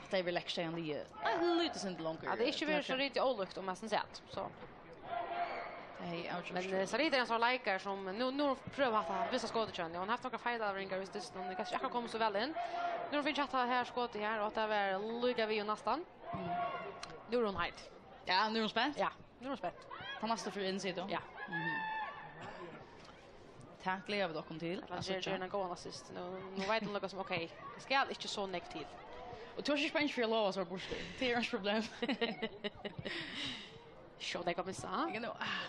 tað er vel ekstra, hann liggur eitt lítið sindur longur. Ja, tað er ikki verið so riktigt ólíkt um hesin sat, so. Tað er avgjørt. Men, eh, Sarita er ein sånn leikari sum, nú, nú prøvar hatta, vissa skotið hjá henni. Hon har haft nakrar feilavringar við dystin, hon er kanska ikki akkurát komin so væl inn. Nú har hon fingið hatta her skotið her, og tað var líka við og næstan. Mm. Nú er hon heit. Ja, nú er hon spent. Ja, nú er hon spent. Tað næsta fyri inn, sigur tú? Ja. Mhm. Tað gleða vit okkum til at síggja. Ger, ger ein góðan assist. Nú, nú veit hon líka sum, ok, tað skal ikki so nógv til. Og tú ert ikki bangin fyri at lova so burtur. Tað er ikki problem. Sjá, tað kann missa. Eg nú, ah.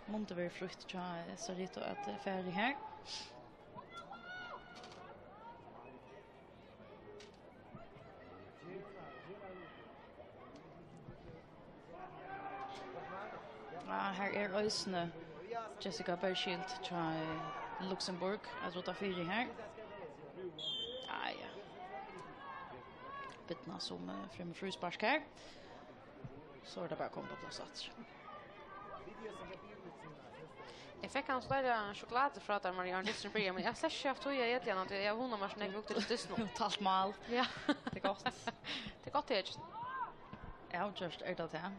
Mundi verið frítt hjá, eh, Sarita at, eh, fara her. Ja, her er eisini Jessica Bergschildt hjá, eh, Luxemburg at rudda fyri her. Ja, ja. Birna sum, eh, fremur fríspark her. So er tað bara at koma upp á pláss aftur. Eg fekk eina størri sjokulátu frá tær, Maria, áðrenn dysturin byrjaði, men eg havi slett ikki havt tíð at eta hana, tí eg havi hugnað mær so nógv við dystin. Tað er alt mál. Ja. Tað er gott. Tað er gott, tað er. Avgjørt er tað tað.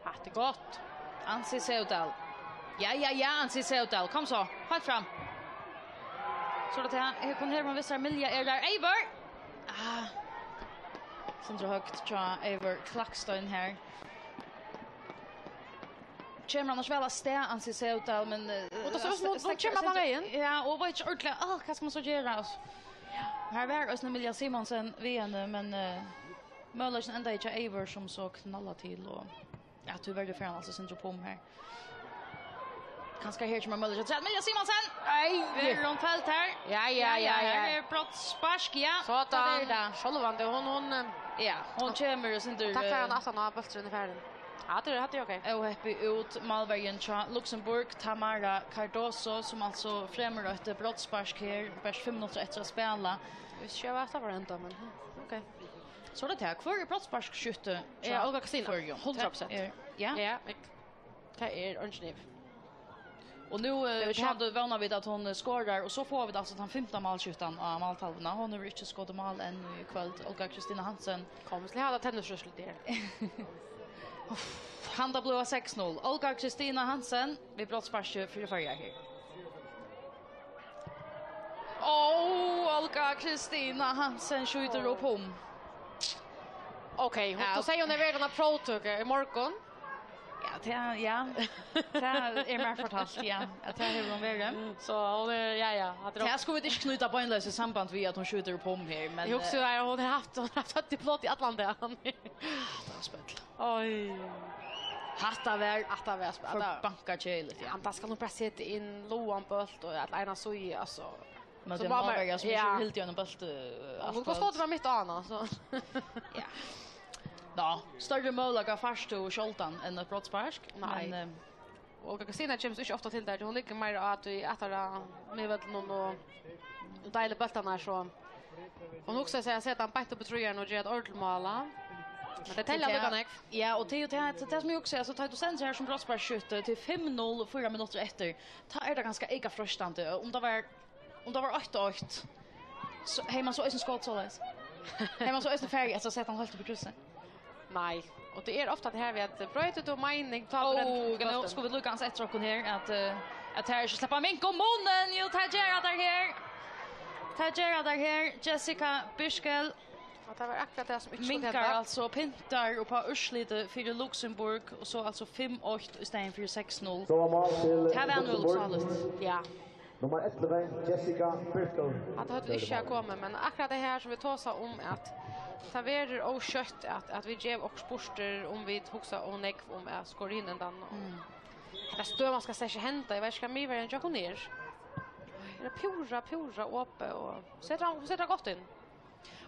Hatta er gott. Ansi Sevdal. Ja, ja, ja, Ansi Sevdal. Kom so. Halt fram. So er tað her. Her kom her, man visar Milja er har. Eivør! Ah. Sindur høgt hjá Eivør Klakstein her. Kemur annars væl av stað, Ansi Sevdal, men, eh, Og tað sær út sum hon, hon kemur allan vegin. Ja, og veit ikki ordiliga, ah, hvat skal man so gera, altso. Her var eisini Milja Simonsen við henni, men, eh, møguleikin endaði hjá Eivør, sum so knallar til, og, ja, tíverri fer hann altso sindur upp um her. Kanska her kemur møguligt. Milja Simonsen. Nei. Verður hon felt her? Ja, ja, ja, ja. Her er brotsspark, ja. Sådan. Tað er tað. Sjálvandi, hon, hon, eh, ja, hon kemur og sindur, taklar hann, eh, aftan á bólturin er farin. Ja, tað er, tað er ok. Óheppi út, málverjin hjá Luxemburg, Tamara Cardoso, sum altso fremur eitt brotsspark her, bert fimm minuttir eftir at spæla. Vit sjá, hvat tað var enda, men, hm, ok. So er tað tað. Hvør er brotssparksskytti hjá Føroyum? Ja, Olga Kristina. Hundrað prosent. Tað er, ja. Ja, eg Tað er eingin ivi. Og nú, eh, vóna vit at hon, eh, skorar, og so fáa vit altso tann fimta málskjúttan á máltalvuna. Hon hevur ikki skotið mál enn í kvøld. Olga Kristina Hansen. Kom, vit skulu hava tennisrørslu her. Handa bløða seks null. Olga Kristina Hansen við brotssparki fyri Føroyar her. Ó, Olga Kristina Hansen skjýtur upp um. Ok, hon, ja, tú segði, hon er verið á próvtøku í morgun. Ja, tað, ja. Tað er mær fortalt, ja, at tað hevur hon verið. So hon er, ja, ja, at tað skulu vit ikki knýta beinleiðis í samband við, at hon skjýtur upp um her, men, eg hugsi, eh, at hon hevur havt, hon hevur havt høvdið í plót í allan dag. Tað var spell. Oj. Hatta var, hatta var spell. Forbanka keðiligt, ja. Ja, men tað skal hon bara seta inn, lágan bólt og at eina síðu, altso. Men so tað má vera, sum ikki, ja, hevur hildið einum bólti, eh, alt kvøld. Hon kann skota bara mitt á hana, so. Ja. Ná, størri møguleika fært tú sjáldan enn eitt brotsspark, nei, men, eh, og Kristina kemur so ikki ofta til tað, hon liggur meira á tí aftara miðvøllinum og, og deilir bóltarnar, so hon hugsar seg at seta hann beint upp í tríaran og gera eitt ordiligt mál, ja. Men tað telja líka nógv. Ja, og tað er jú tað, tað, tað sum eg hugsi, altso, tá tú stendur her sum brotssparksskytti til fimm null og fýra minuttir eftir, tá er tað ganska eyka freistandi, um tað var Um tað var eitt eitt, so hevði mann so eisini skotið soleiðis. Hevði mann so eisini farið, altso, sett hann heilt upp í krúsið. Nei, og tað er ofta tað her við at broytir tú meining, tá brentur tú bóltin. Ó, nú skulu vit líka ansa eftir okkum her, at, eh, at her ikki sleppa minka um munin. Jú, tað gera tær her. Tað gera tær her. Jessica Birkel. Og tað var akkurát tað sum ikki skuldi henda. Minkar altso, pyntar upp á úrslitið fyri Luxemburg, og so altso fimm eitt í staðin fyri seks null. Tað var nú sáligt. Ja. Nummar ellivu, Jessica Birkel. Hatta høvdu vit ikki at koma, men akkurát tað her sum vit tosa um, at tað verður ov skjótt, at, at vit geva okkurt burtur, um vit hugsa ov nógv um at skora í hin endan. Mm. Hetta støðan skal slett ikki henda, eg veit ikki, hvat miðverjin hjá okkum er. Er tað púra, púra opið, og setir hann, setir hann gott inn.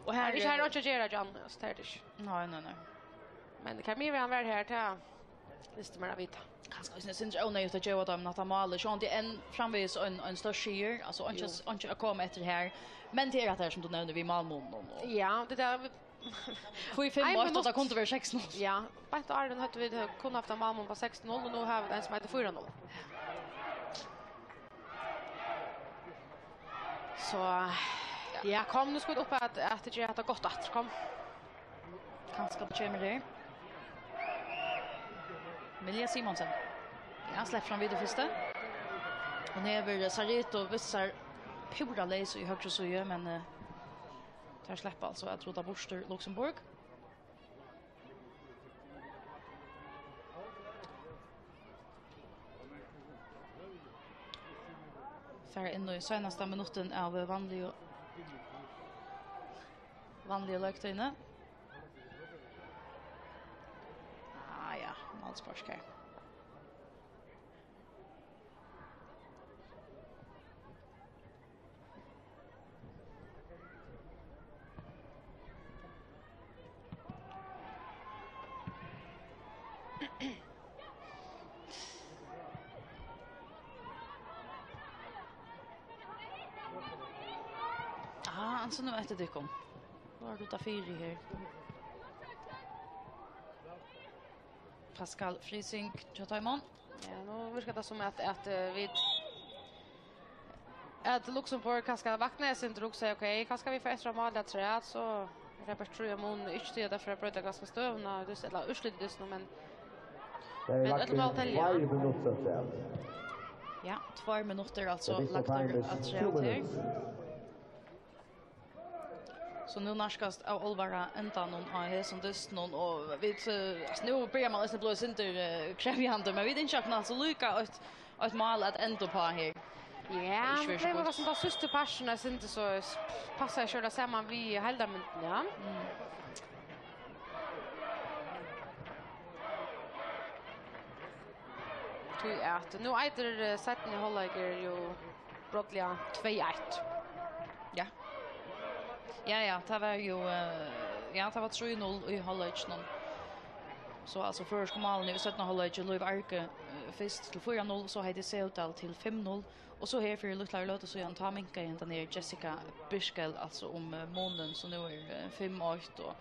Og her er ikki, her er einki at gera, John, altso, tað er tað ikki. Nei, nei, nei. Men hvat miðverjin var her, tað lystir mær at vita. Kanska eisini eitt sindur óneyðugt at geva teimum hatta málið. Sjálvandi enn framvegis ein, ein stór sigur, altso, einki, jú, einki at koma eftir her. Men tað er hatta her, sum tú nevnir, við málmuninum og, ja, tað er tað, vit, hví fimm eitt, og tað kundi verið seks null. Ja, beint áðrenn høvdu vit kunnað havt ein málmun á seks null, og nú hava vit ein sum eitur fýra null. So, ja, kom, nú skulu vit upp at, at gera hatta gott aftur, kom. Kanska tað kemur her. Milja Simonsen. Ja, sleppur fram við tað fyrsta. Hon hevur, eh, Sarito vist sær púra leys í høgru síðu, men, eh, tær sleppa altso at rota burtur Luxemburg. Fara inn í seinasta minuttin av vanligu, vanligu leiktíðini. Ah, ja, málspark her. Ah, ansa nú eftir tykkum. Nú er tað fyri her. Pascal Frising hjá teimum. Ja, nú virkar tað sum at, at, eh, vit, at Luxemburg kanska vaknar eitt sindur og sigur, ok, kanska vit fáa eitt afturat, so er tað bara trý av mun, ikki tí at tað fer at broyta kanska støðuna, ella úrslitið, men, men øll mál telja. Tveir minuttir afturat. Ja, tveir minuttir, altso, lagt yvir afturat her. So nú nærkast av álvara endanum á hesum dystinum, og vit, eh, altso, nú byrjar man eisini at blíva eitt sindur, eh, krevjandi, men vit ynskja okkum altso líka eitt, eitt mál at enda uppá her. Ja, tað er ikki verið so gott. Tað var sum tann síðsti parturin, eg syntes so, passar ikki øgiliga saman við heildarmyndini, ja. Mm. Tí at nú eitur, eh, seinni hálvleikur jú brádliga tvey eitt. Ja. Ja, ja, tað var jú, eh, ja, tað var trý null í hálvleikinum. So, altso, føroysku málini í seinna hálvleiki, Lív Arge, eh, fyrst til fýra null, so Heidi Sevdal til fimm null, og so her fyri lítlari løtu síðan, tá minkaði hendan her Jessica Birkell, altso, um, eh, munin, so nú er, eh, fimm eitt, og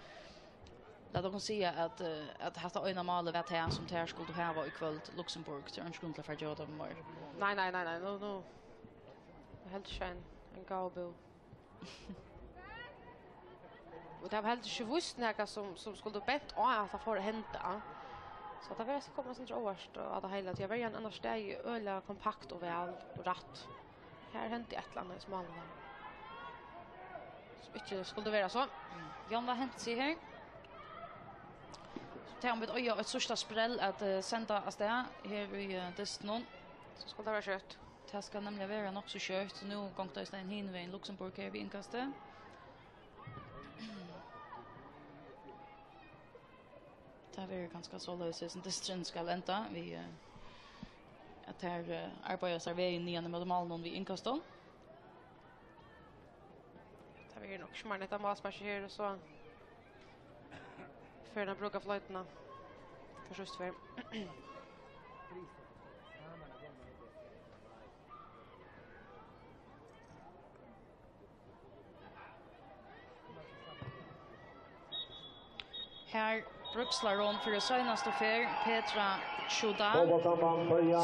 lat okkum siga, at, eh, at hatta eina málið var tað, sum tær skuldu hava í kvøld, Luxembourg, so er eingin grund til at fara at geva teimum meir. Nei, nei, nei, nei, nú, nú. Heldur ikki ein, ein gáva búð. Og tað var heldur ikki víst nakað, sum, sum skuldi bent á, at tað fór at henda. So tað var, so kom eitt sindur óvart á tað heila, tí at verjan annars staðið øgiliga kompakt og væl og rætt. Her hendi eitt ella annað í smálinum, sum ikki skuldi vera so. Jan, hvat hendi her? So tað, um vit eiga eitt síðsta sprell at, eh, senda avstað her í, eh, dystinum. So skal tað vera skjótt. Tað skal nemliga vera nokk so skjótt. Nú gongur tað í staðin hin vegin. Luxembourg her við innkastið. Tað verður kanska soleiðis, sum dysturin skal enda, við, eh, at tær, eh, arbeiða sær vegin niðan ímóti málinum við innkastum. Tað verður nokk ikki meir enn eitt málspark her, og so fer hann at brúka floytuna. Fyri síðstu ferð. Her bríkslar hon fyri seinastu ferð Petra Čudal,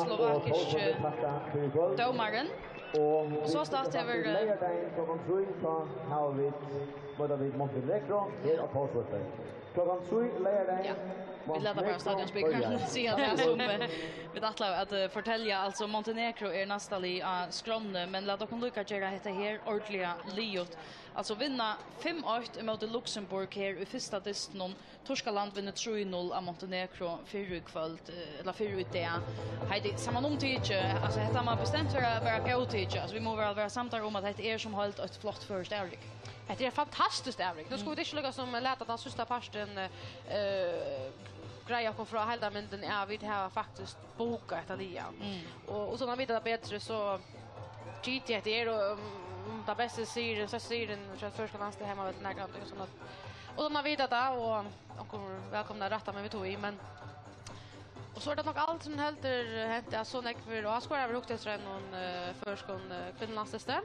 slovakiski dómarin. Og sostatt hevur, eh, leygardagin klokkan trý, tá hava vit, møta vit Montenegro her á Tórsvølli. Klokkan trý leygardagin. Ja. Vit lata bara stadionsbyggaran siga tað, sum, eh, vit ætlaðu at, eh, fortelja. Altso, Montenegro er næsta lið á skránni, men lat okkum líka gera hetta her ordiliga liðugt. Altso, vinna fimm eitt ímóti Luxembourg her í fyrsta dystinum. Turkaland vinnur trý null av Montenegro fyrr í kvøld, eh, ella fyrr í dag. Heidi, samanumtikið, altso, hetta má bestemt vera, vera góðtikið. Altso, vit mugu vera, vera samdar um, at hetta er sum heild eitt flott føroyskt avrik. Hetta er eitt fantastiskt avrik. Nú skulu vit ikki líka sum lata tann síðsta partin, eh, greiða okkum frá heildarmyndini, ja, vit hava faktiskt bukað hetta liðið. Og uttan at vita tað betri, so giti hetta er, um, um, tann besti sigurin, størsti sigurin hjá føroyska landsliðið heima, vel, nakrantíð, so at, uttan at vita tað, og onkur vælkomin at rætta meg við tí, men, og so er tað nokk aldrin heldur hent, at so nógvir áskoðarar hava hugt eftir einum, eh, føroyskum, eh, kvinnulandsliði.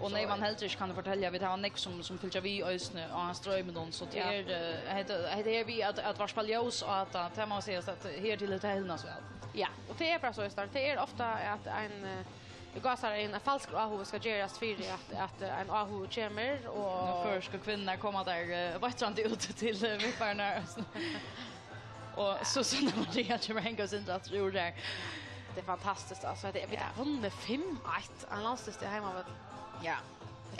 Og so neyvan heldur ikki, kann eg fortelja, vit hava nógv sum, sum fylgja við eisini á stroyminum, so tað er, eh, hetta, hetta er við at, at varpa ljós á tað, tað má sigast, at her til hetta hevnast væl. Ja, og tað er bara so, tað er ofta at ein, eh, í gásareygum, ein falskur áhugi skal gerast fyri at, at, eh, ein áhugi kemur, og nú føroysku kvinnurnar koma tær, eh, veitrandi út til, eh, vipparnar. Og Susanna Maria kemur hanga sindur aftur úr har. Tað er fantastiskt, altso. Tað er, vit hava vunnið fimm eitt, ein landslisti heimavøll. Ja.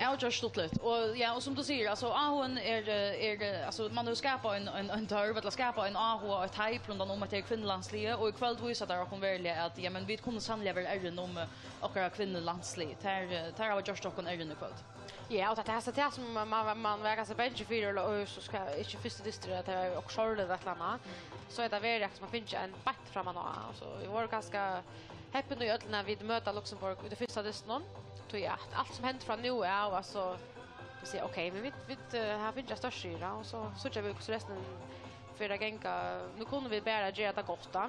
Avgjørt stuttligt. Og ja, og sum tú sigur, altso, áhugin er, eh, er, eh, altso, man hevur skapað ein, ein, ein tørv, ella skapað ein áhuga og eitt hype rundan um, at tað er kvinnulandsliðið, og í kvøld vísa tær okkum veruliga, at, ja, men vit kunnu sanniliga vera errin um, eh, okkara kvinnulandslið. Tær, eh, tær hava gjørt okkum errin í kvøld. Ja, og tað, tað, tað sum man, man, man var ganska bangin fyri, og, og so skal ikki fyrsti dystur, at tað er okkum sorgligt ella annað. So er tað verið, at man finnur ein beint framman á. Altso, vit vóru ganska heppin í øllum, at vit møta Luxembourg í tí fyrsta dystinum. Tí at alt sum hendir frá nú av, altso, vit siga, ok, men vit, vit, eh, hava fingið stórt sigur, og so síggja vit, hvussu restin fer at ganga. Nú kunnu vit bara gera tað gott, tá.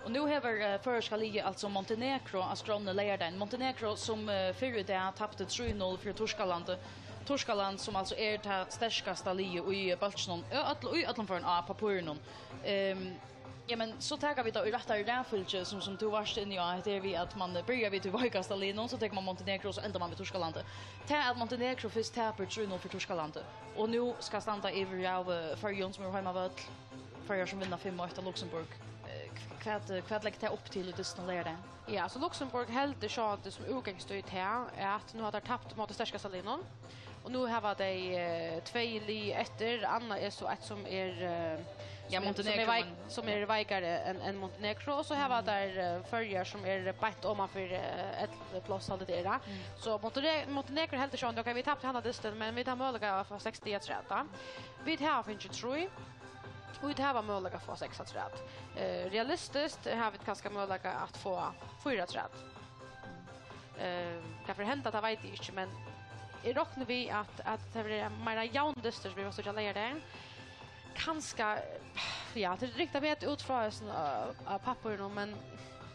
Og nú hevur, eh, føroyska liðið altso Montenegro á skránni leygardagin. Montenegro, sum, eh, fyrr í dag tapti trý null fyri Turkalandi. Turkaland, sum altso er tað sterkasta liðið í bólkinum, ø, øll, í øllum førum á pappírinum. Ehm, ja, men so taka vit tað í rættari raðfylgju, sum, sum tú vart inni á, hetta er við, at man byrjar við tí veikasta liðnum, so tekur man Montenegro, og so endar man við Turkalandi. Tað, at Montenegro fyrst tapir trý null fyri Turkalandi, og nú skal standa yvir av, eh, Føroyum, sum er heimavøll, Føroyar, sum vinna fimm eitt av Luxembourg. Eh, hv-, hvat, eh, hvat leggur tað upp til í dystin leygardagin? Ja, so Luxembourg heldur sjálvandi sum útgangsstøði tað, at nú hava teir tapt móti sterkasta liðnum, og nú hava tey, eh, tvey lið eftir. Annað er so eitt sum er, eh, ja, sum er, sum er Montenegro, veik-, men sum er veikari enn, enn Montenegro, og so hava teir, eh, Føroyar, sum er beint omanfyri, eh, ellivta pláss, haldi eg tað er. So Montere-, Montenegro heldur sjálvandi, ok, vit taptu hana dystin, men vit hava møguleika at fáa seks stig afturat. Vit hava fingið trý. Og vit hava møguleika at fáa seks afturat. Eh, realistiskt hava vit kanska møguleika at fáa fýra afturat. Eh, hvat fer at henda, tað veit eg ikki, men eg rokni við, at, at tað verður meira javn dystur, sum vit fara at síggja leygardagin. Kanska, ja, tað er ringt at meta út frá hesum, eh, av pappírinum, men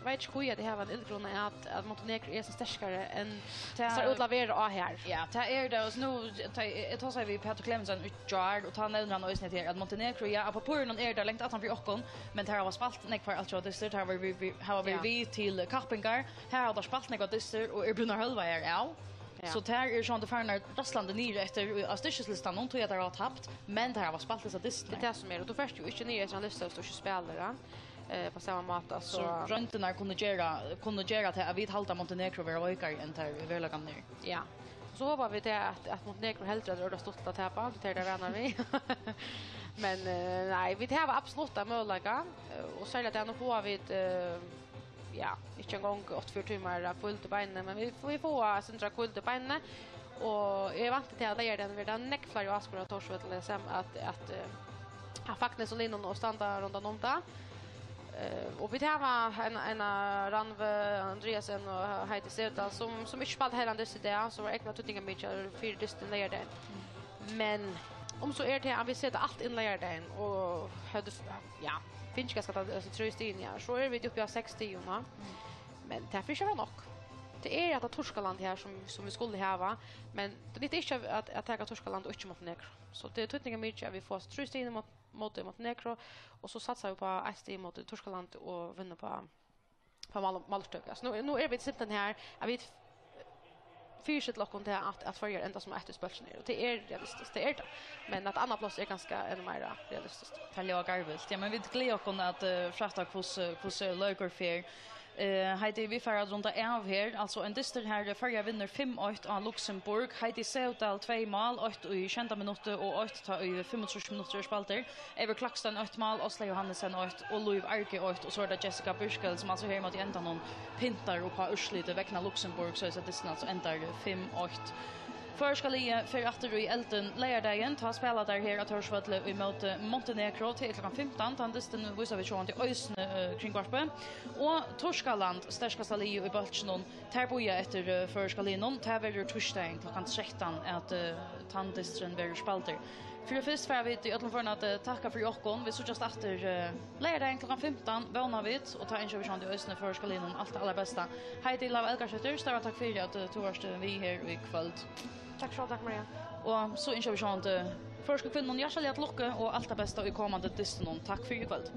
eg veit ikki, hví at eg havi ein illgruna at, at Montenegro er so sterkari enn tað sær út til at vera á her. Ja, tað er tað. Og so nú, tá eg, eg tosaði við Pætur Klevensen í gjár, og tá nevnir hann eisini hetta her, at Montenegro, ja, á pappírinum eru teir langt aftan fyri okkum, men teir hava spælt nógvar altjóða dystir, teir hava verið, við, hava verið Ja. við til kappingar. Her hava teir spælt nógvar dystir og eru blivnir hølvaðir av. Ja. So tær eru sjálvandi farnar raslandi niður eftir á styrkislistanum, tí at teir hava tapt, men teir hava spælt hesar dystirnar. Tað er tað sum er, og tú fert jo ikki niður eftir ein lista, viss tú ikki spælir, ja. Eh, á sama máta, so So royndirnar kunnu gera, kunnu gera tað, at vit halda Montenegro vera veikari enn tær í veruleikanum eru. Ja. So hopa vit tað, at, at Montenegro heldur, at tað er stuttligt at tapa, tí tað eru teir vanar við. Men, eh, nei, vit hava absolutt ein møguleika, eh, og serliga tað, nú fáa vit, eh, ja, ikki eingong áttaogfjøruti tímar av hvíld í beinini, men vit, vit fáa eitt sindur av hvíld í beinini, og eg vænti til, at leygardagin verður tað nógv fleiri áskoðarar á Tórsvølli, sum at, at, eh, at fagna hesum liðnum og standa rundan um tað. Eh, og vit hava ein, ein Rannveig Andreassen og Heidi Sevdal, sum, sum ikki spældu heilan dyst í dag, sum var egna týdningarmikil fyri dystin leygardagin. Men um so er tað, at vit seta alt inn leygardagin, og høvdu, ja, fingið kanska ta, hesi trý stigini her, so eru vit uppi á seks stigum, ja. Men tað fer ikki at vera nokk. Tað er hetta Turkaland her, sum, sum vit skulu hava, men tað nyttar ikki at, at taka Turkaland og ikki Montenegro. So tað er týdningarmikil, at vit fáa trý stigini móti, móti Montenegro, og so satsa vit upp á eitt stig móti Turkaland og vinna upp á, upp á mál-, máltøku. Altso, nú, nú eru vit simpelthen her, at vit fyristilla okkum til at, at Føroyar enda sum eitt í bólkinum, og tað er realistiskt, tað er tað. Men at annað pláss er kanska enn meira realistiskt. Tað ljóðar garvilt. Ja, men vit gleða okkum at, eh, frætta, hvussu, hvussu leikur fer. Eh, Heidi, vit fara at runda av her. Altso, ein dystur her, Føroyar vinnur fimm eitt á Luxemburg. Heidi Sevdal, tvey mál, eitt í sjeynda minutti og eitt tá í fimmogtrýss minuttir er spældir. Eivør Klakstein, eitt mál, Áslaug Johannesen, eitt, og Lív Arge, eitt, og so er tað Jessica Birchall, sum altso her móti endanum pyntar upp á úrslitið vegna Luxemburg, so at dystin altso endar fimm eitt. Føroyska liðið fer aftur í eldin leygardagin, tá spæla teir her á Tórsvølli í móti Montenegro, tað er klokkan fimtan, tann dystin vísa vit sjálvandi eisini, eh, Kringvarpið. Og Turkaland, sterkasta liðið í bólkinum, tær bíða eftir, eh, føroyska liðnum, tað verður týsdagin klokkan trettan, at, eh, tann dysturin verður spældur. Fyri fyrst fara vit í øllum førum at, eh, takka fyri okkum. Vit síggjast aftur, eh, leygardagin klokkan fimtan, vóna vit, og tá ynskja vit sjálvandi eisini føroyska liðnum alt tað allarbesta. Heidi Lava Elgarsdóttir, stóra takk fyri at, eh, tú vart, eh, við her í kvøld. Takk sjálv, takk, Maria. Og so ynskja vit sjálvandi føroysku kvinnunum hjartaliga til lukku og alt tað besta í komandi dystinum. Takk fyri í kvøld.